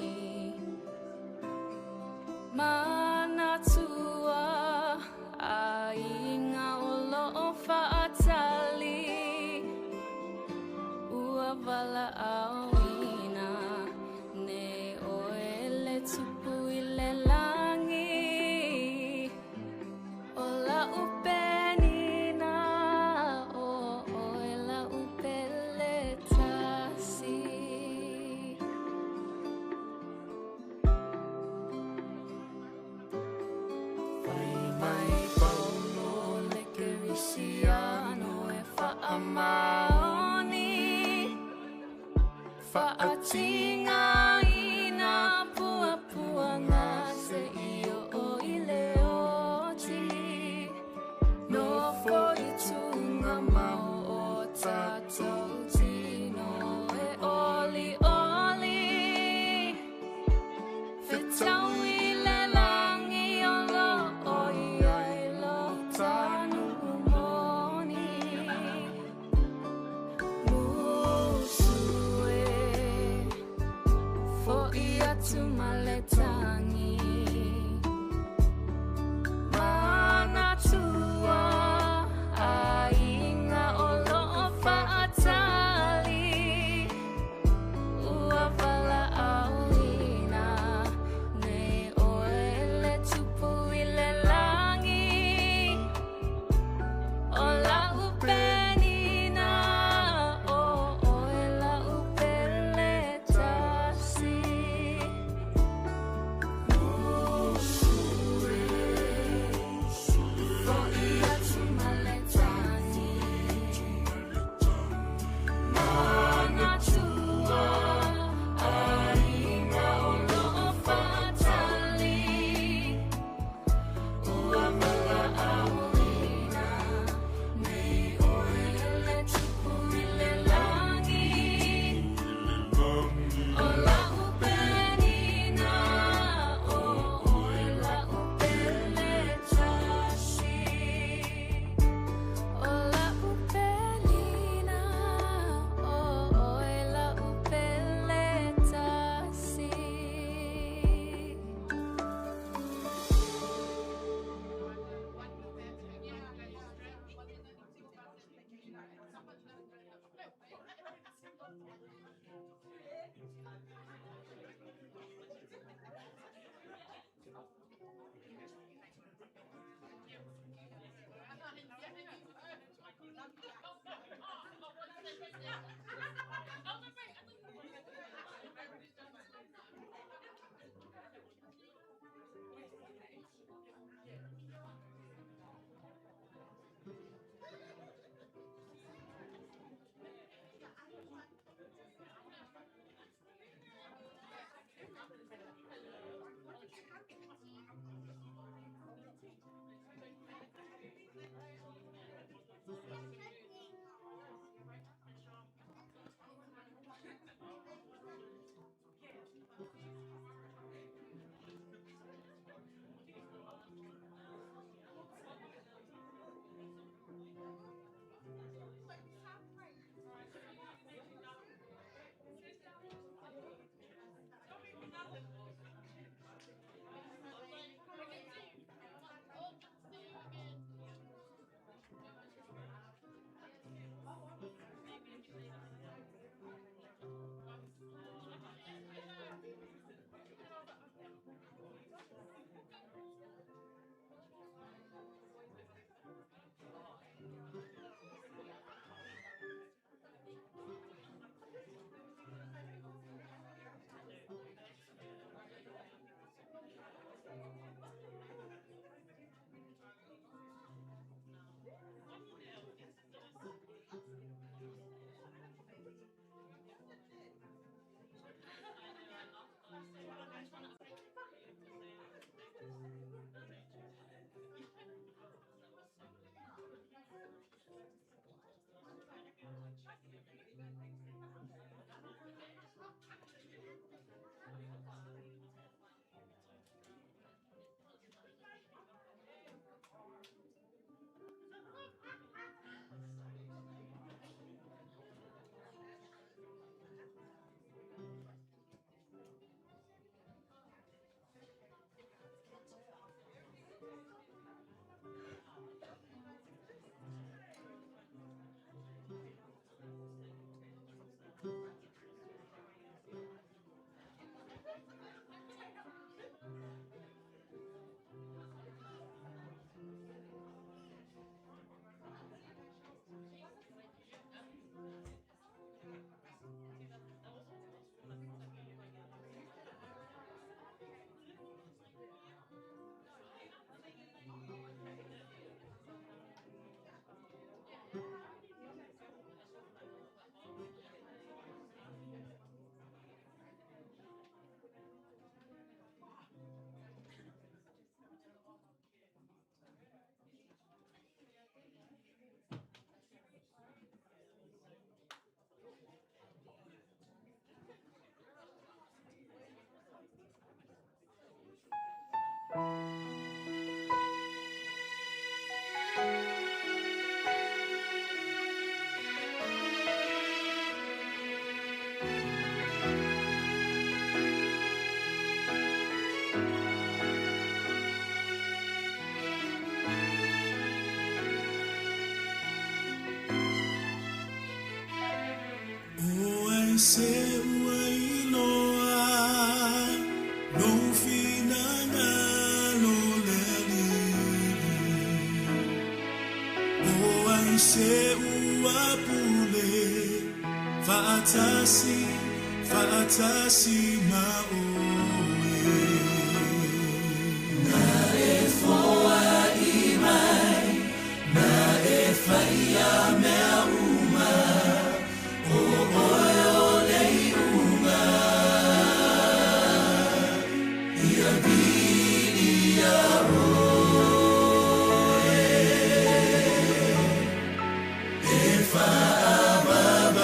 ai se ua iloa lou finagalo le Alii. O ai se ua pule faatasi, faatasi ma oe. Na e foai mai, na e faia mea uma, o oe o le iuga. Ia viia oe, e faavavau.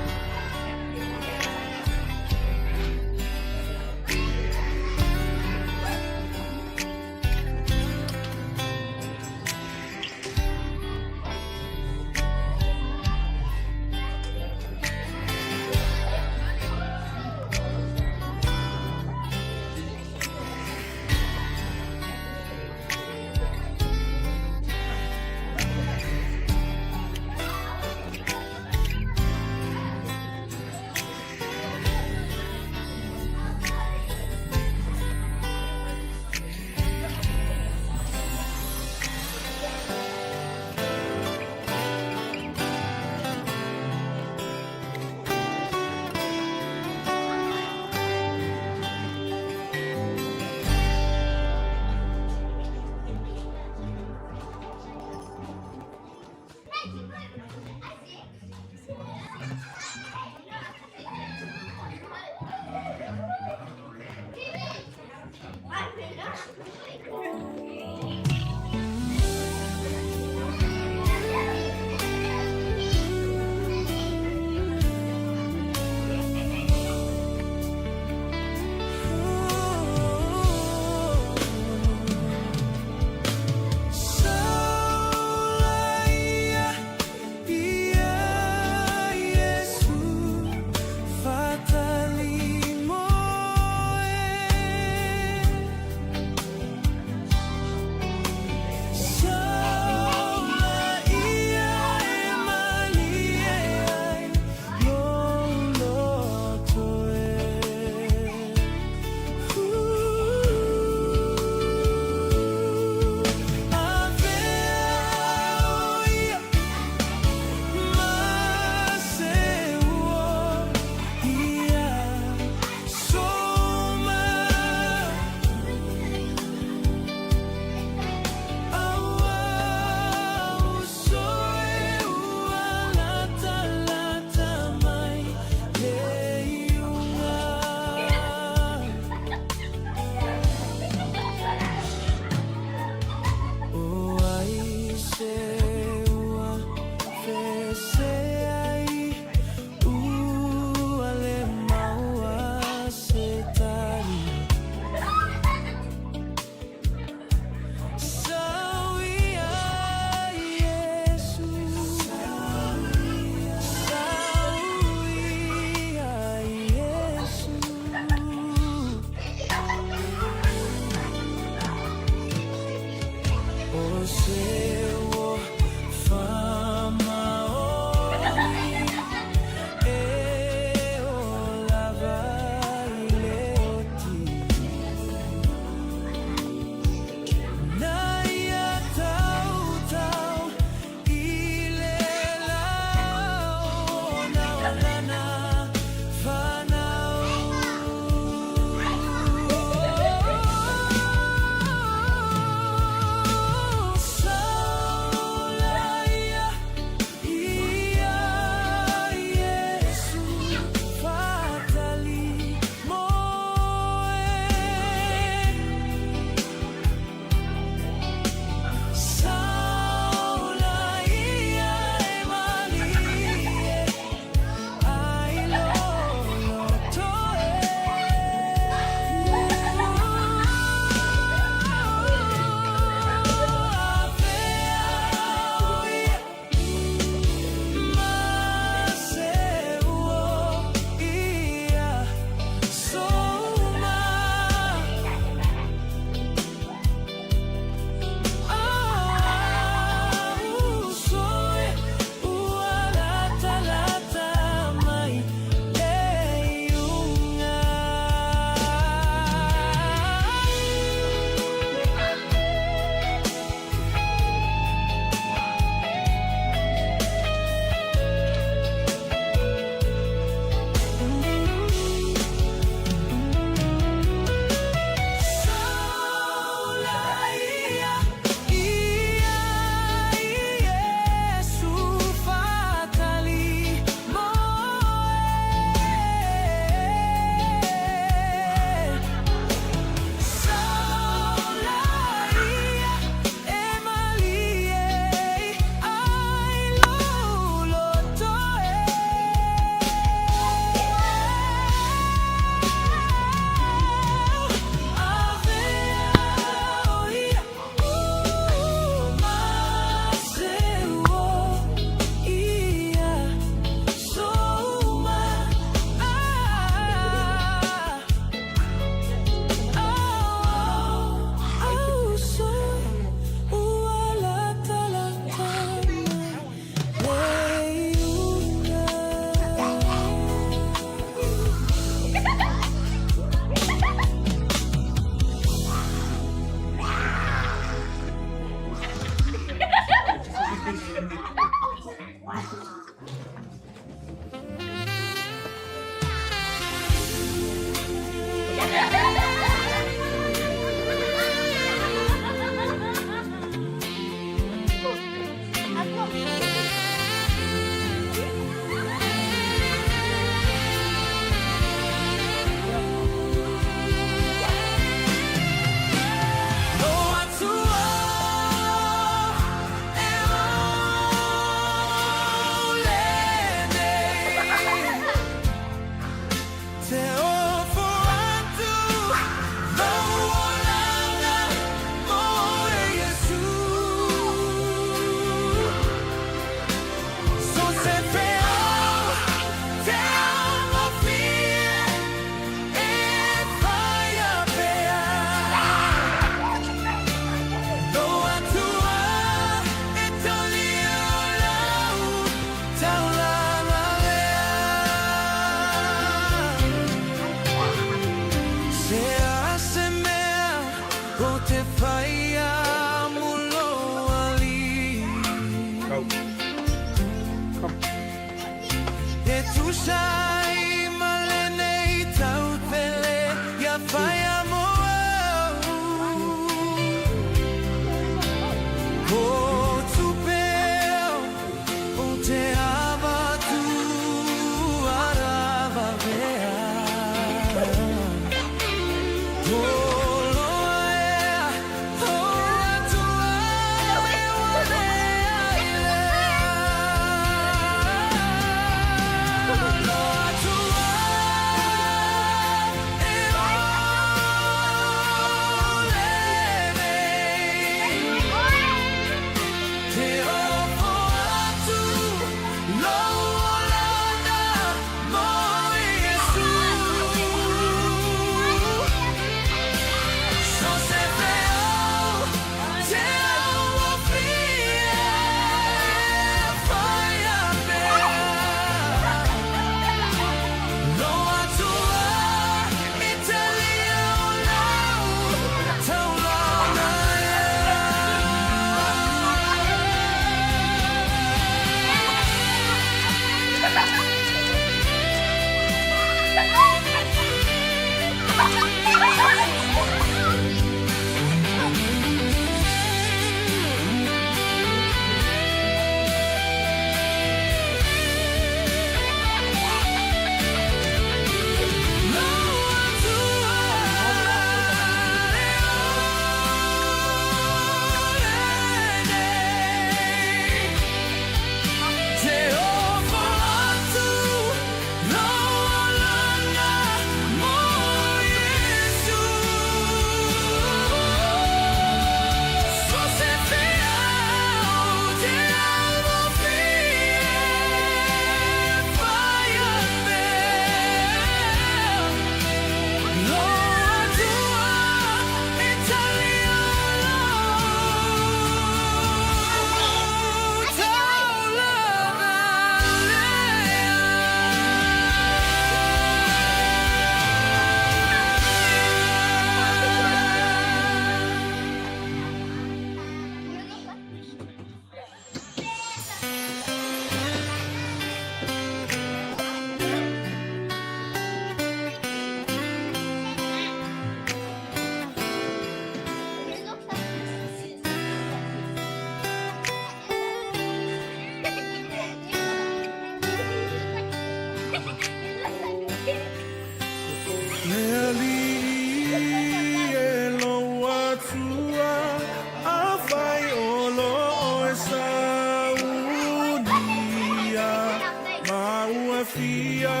fia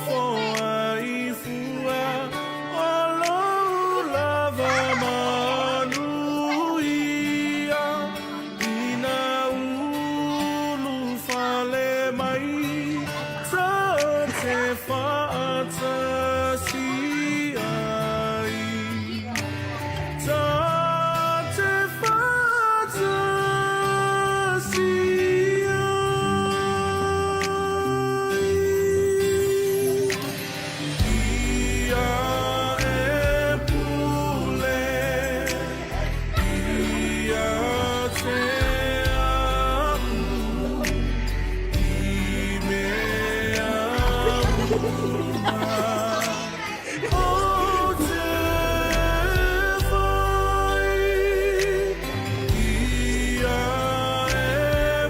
foai fua o lou lava manuia ina ulufale mai ta te faatasi ai. Ta te faatasi ai. Ia e pule ia te au i mea uma o te fai. Ia e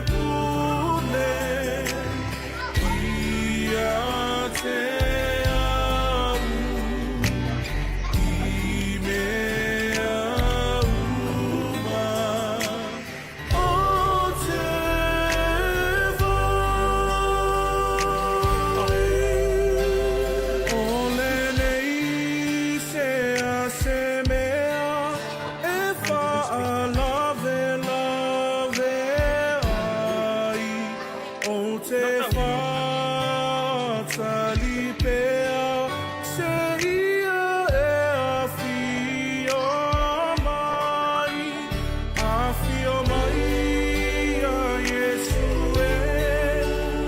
pule ia te au i mea uma o te fai. O lenei se a se mea e faalavelave ai o te faatali pea se ia e afio mai, afio mai ia Iesu e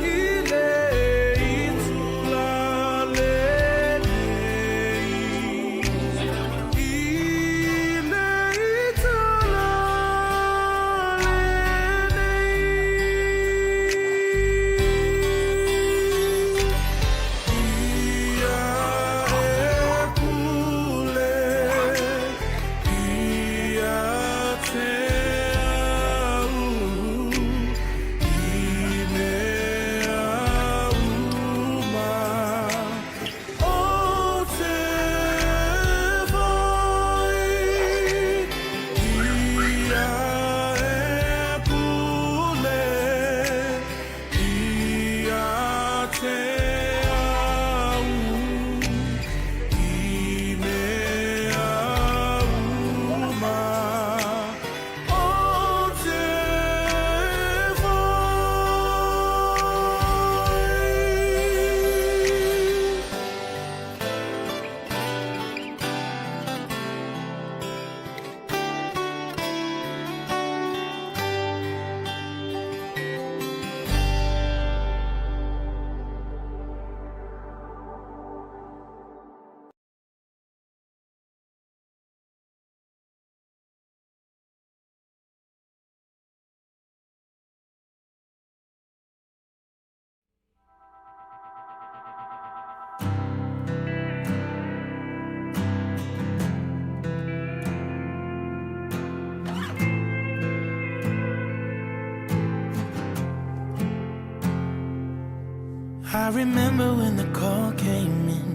i le itula lenei. I le itula lenei. Ia e pule ia te au i mea uma o te fai. Ia e pule ia te au i mea uma o te fai. I remember when the call came in,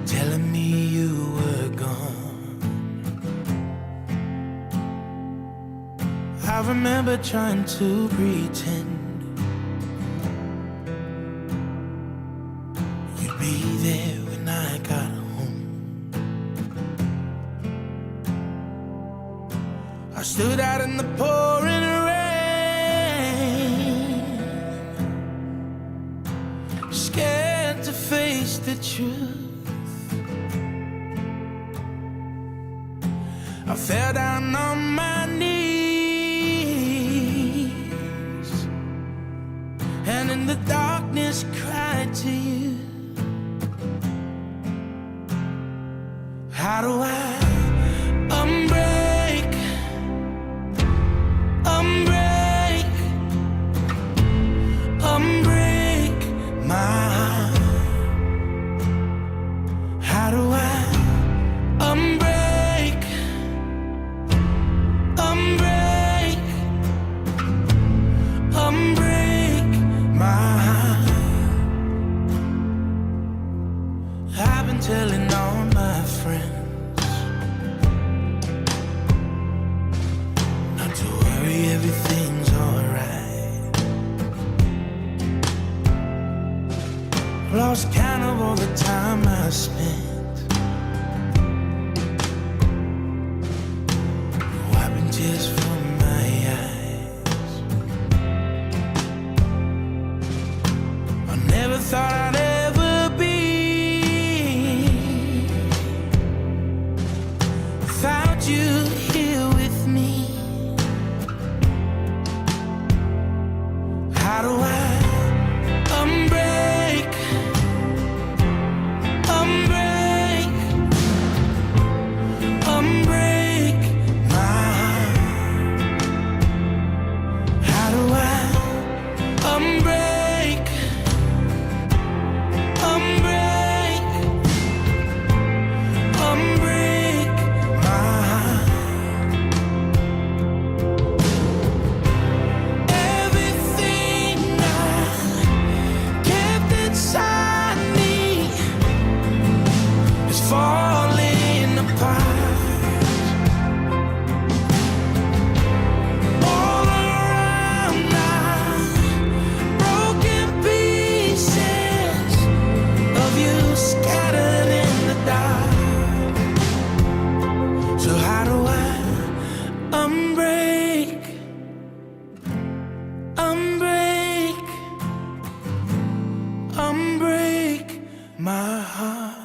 telling me you were gone. I remember trying to pretend you'd be there when I got home. I stood out in the pouring rain, scared to face the truth. I fell down on my knees and in the darkness cried to you. How do I unbreak, unbreak, unbreak my heart? How do I unbreak, unbreak, unbreak my heart? I've been telling all my friends How do I unbreak? Unbreak, unbreak my heart.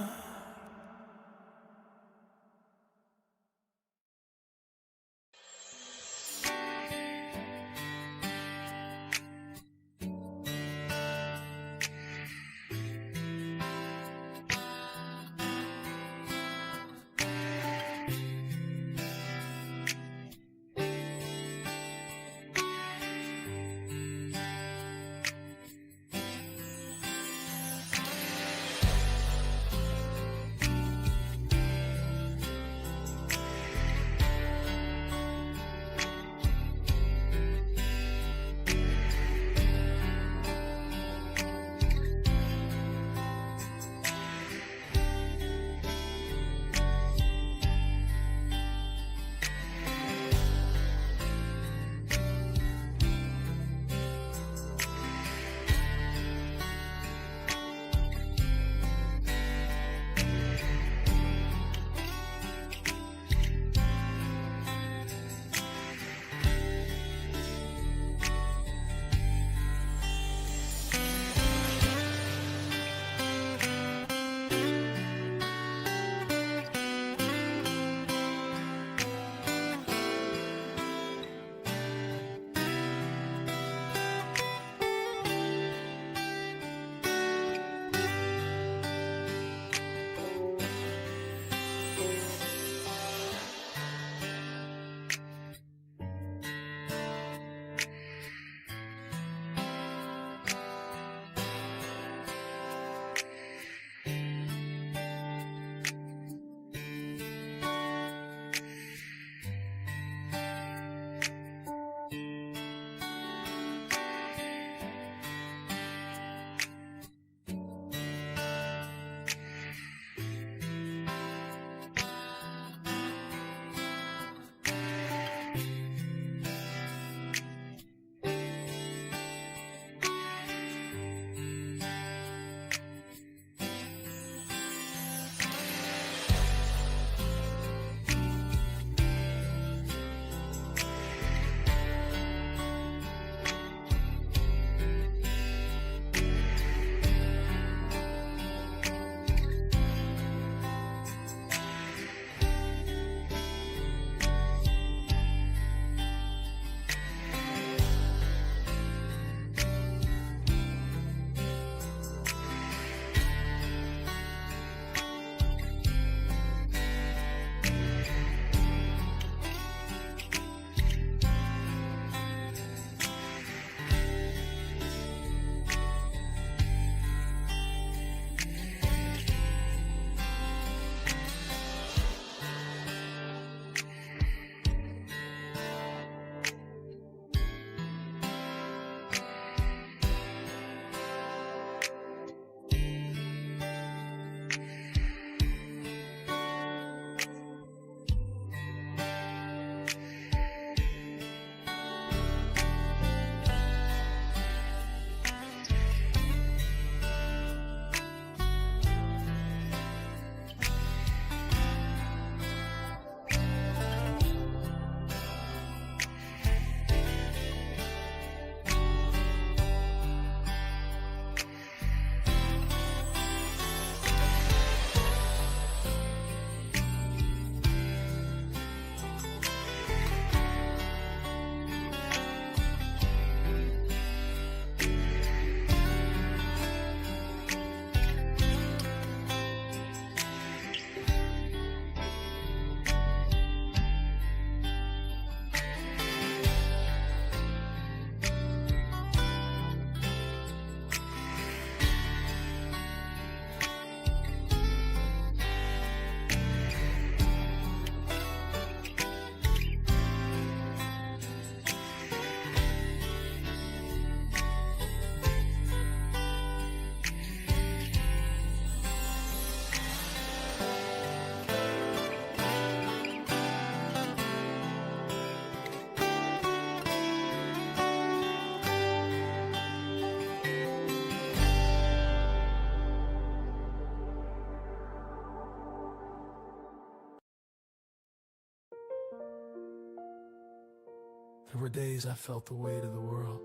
There were days I felt the weight of the world.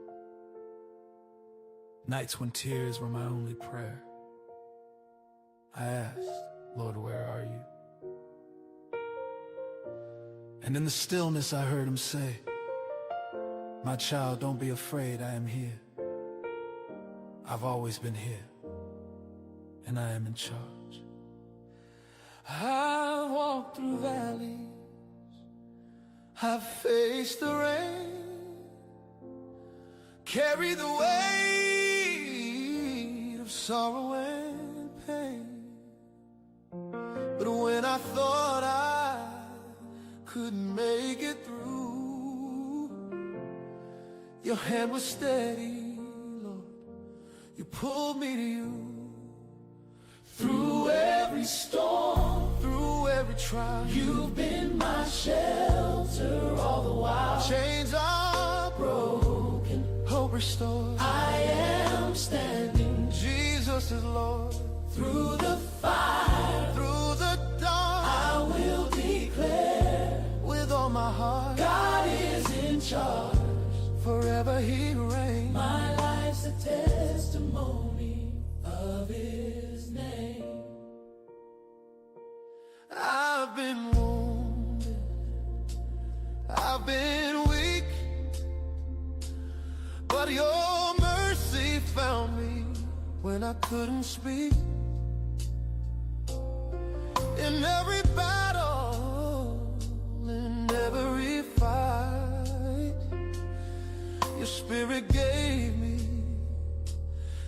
Nights when tears were my only prayer. I asked, Lord, where are you? And in the stillness, I heard him say, My child, don't be afraid, I am here. I've always been here, and I am in charge. I've walked through valleys, I've faced the rain, carried the weight of sorrow and pain. But when I thought I couldn't make it through, your hand was steady, Lord. You pulled me to you. Through every storm, through every trial, you've been my shelter all the while. Chains are broken, hope restored. I am standing. Jesus is Lord. Through the fire, through the dark, I will declare with all my heart, God is in charge. Forever He reigns. My life's a testimony of His name. I've been wounded, I've been weak, but your mercy found me when I couldn't speak. In every battle, in every fight, your spirit gave me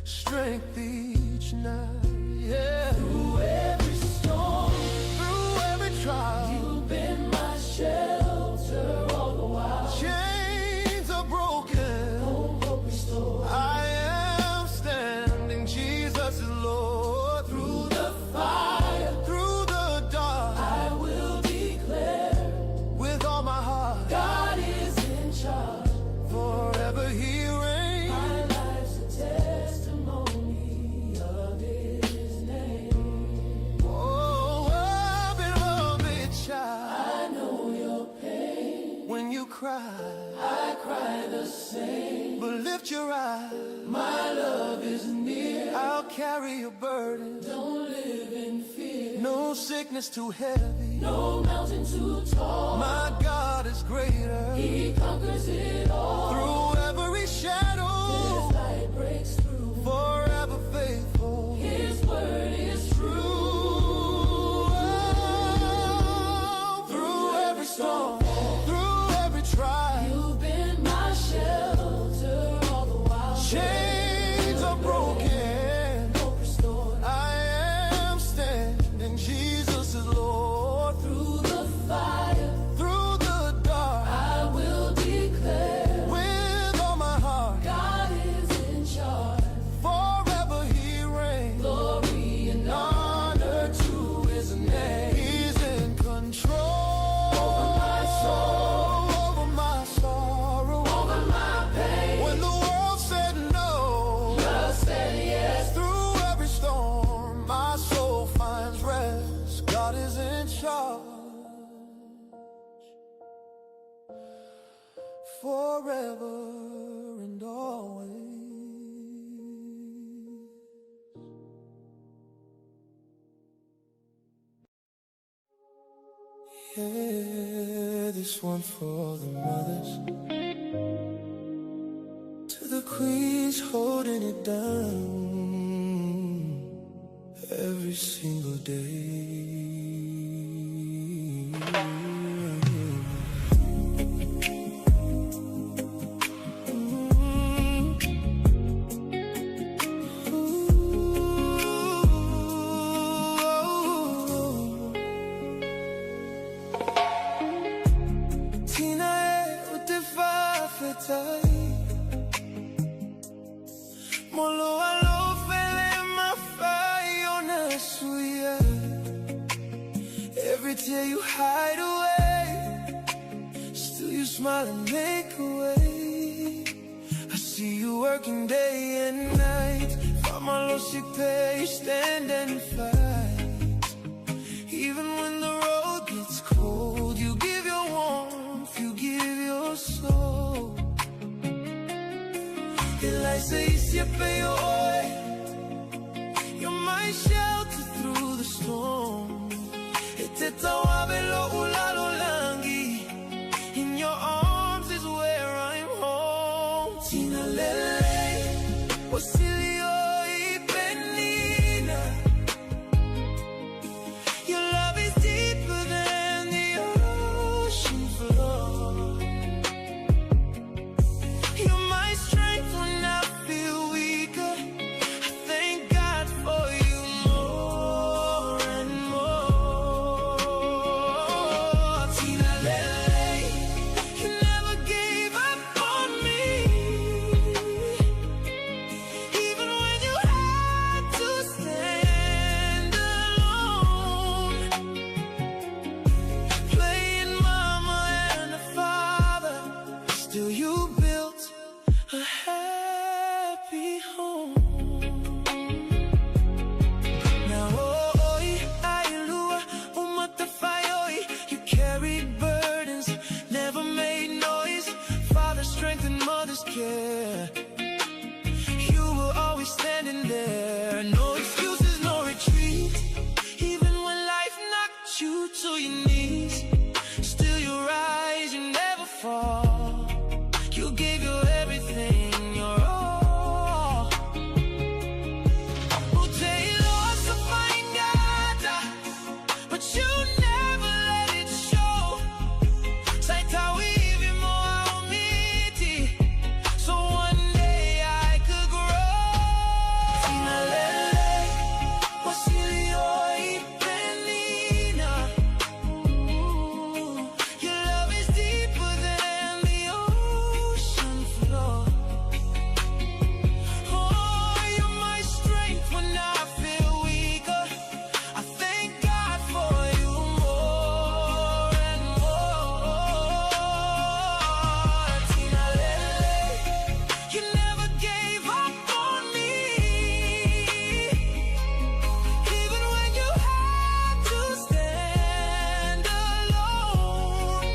strength each night. Yeah. Through every storm, through every trial, you've been my shelter all the while. Chains are broken, hope restored. I am standing, Jesus is Lord. Through the fire, through the dark, I will declare with all my heart, God is in charge. Forever He reigns. My life's a testimony of His name. Oh, I've been a child. I know your pain. When you cry, I cry the same. But lift your eyes. My love is near. I'll carry your burden. Don't live in fear. No sickness too heavy. No mountain too tall. My God is greater. He conquers it all. Through every shadow, His light breaks through. Forever faithful. His word is true. Oh, through every storm, through every trial, you've been my shelter all the while. Chains are broken, hope restored. I am standing. Jesus is Lord. Through the fire, through the dark, I will declare with all my heart, God is in charge. Forever He reigns. Glory and honor to His name. He's in control. Over my soul, over my sorrow, over my pain. When the world said no, love said yes. Through every storm, my soul finds rest. God is in charge. Forever and always. Yeah, this one for the mothers. To the queens holding it down every single day. Ooh. Tina e o te whawhetai Molo alofele mawhai o na suia. Every tear you hide away, still you smile and make a way. I see you working day and night. Famalosi pay, you stand and fight. Even when the road gets cold, you give your warmth, you give your soul. se isi e pei o oe. You're my shelter through the storm. E te tauave lo'u lalolangi. In your arms is where I'm home. Tina lele, wasilio i penina. Your love is deeper than the ocean floor. You're my strength when I feel weaker. I thank God for you more and more. Tina Lele, you never gave up on me. Even when you had to stand alone, playing mama and a father, still you built a happy home. Now, oh, oi, ailua, umatafaioi. You carried burdens, never made noise. Father's strength and mother's care. You were always standing there. No excuses, no retreat. Even when life knocked you to your knees, still you rise, you never fall. You gave your everything, your all. But you never let it show. Saitawivi moaumiti, so one day I could grow. Tina lele, wasilio ipenina. Your love is deeper than the ocean floor. Oh, you're my strength when I feel weaker. I thank God for you more and more. Tina Lele, you never gave up on me. Even when you had to stand alone,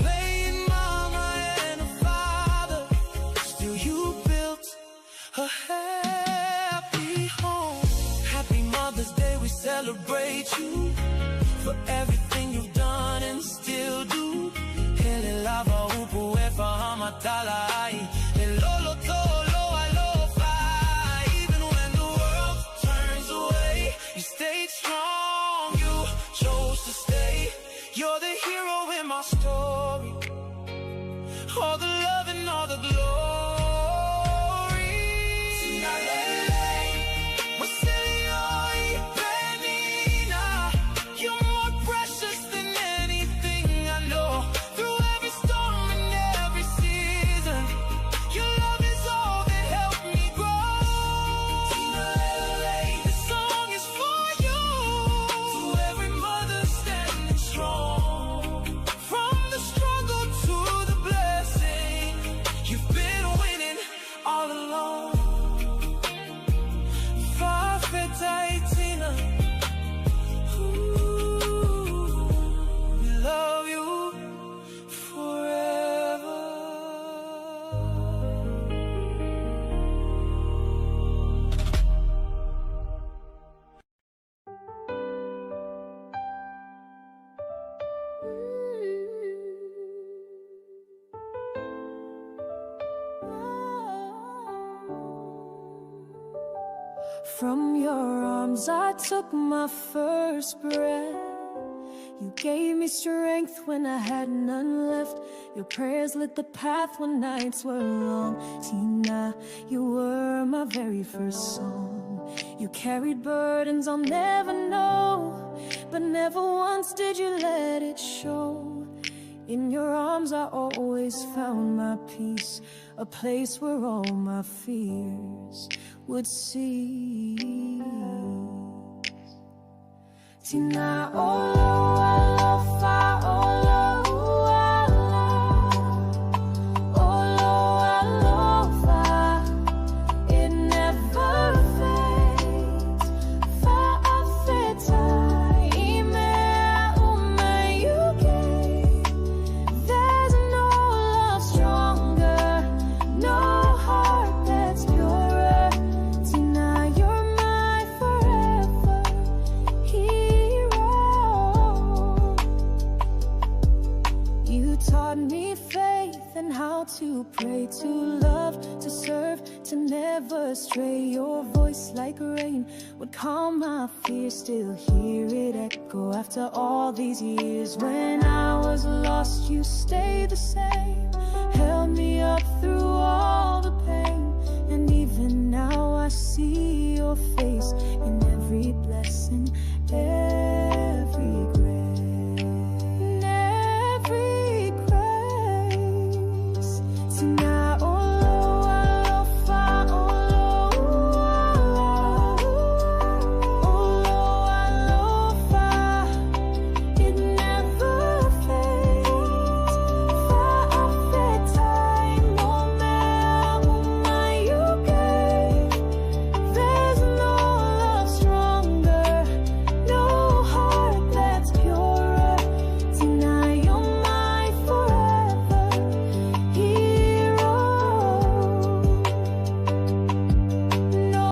playing mama and a father, still you built a happy home. Happy Mother's Day, we celebrate you for everything you've done and still do. Hele lava upu e fahamatala ai. Le lolo tolo alofa. Even when the world turns away, you stayed strong. You chose to stay. You're the hero in my story. All the love and all the glory. Sinalele, wasilioi penina. You're more precious than anything I know. Through every storm and every season, your love is all that helped me grow. Sinalele, this song is for you. To every mother standing strong. From the struggle to the blessing, you've been winning all along. Fafetaitina, ooh, we love you forever. From your arms I took my first breath. You gave me strength when I had none left. Your prayers lit the path when nights were long. Tina, you were my very first song. You carried burdens I'll never know, but never once did you let it show. In your arms, I always found my peace, a place where all my fears would cease. Tina olo alofa olo uala, olo alofa, it never fades. Fa'afetai imea uma you gave. There's no love stronger, no taught me faith and how to pray, to love, to serve, to never stray. Your voice, like rain, would calm my fears. Still hear it echo after all these years. When I was lost, you stayed the same.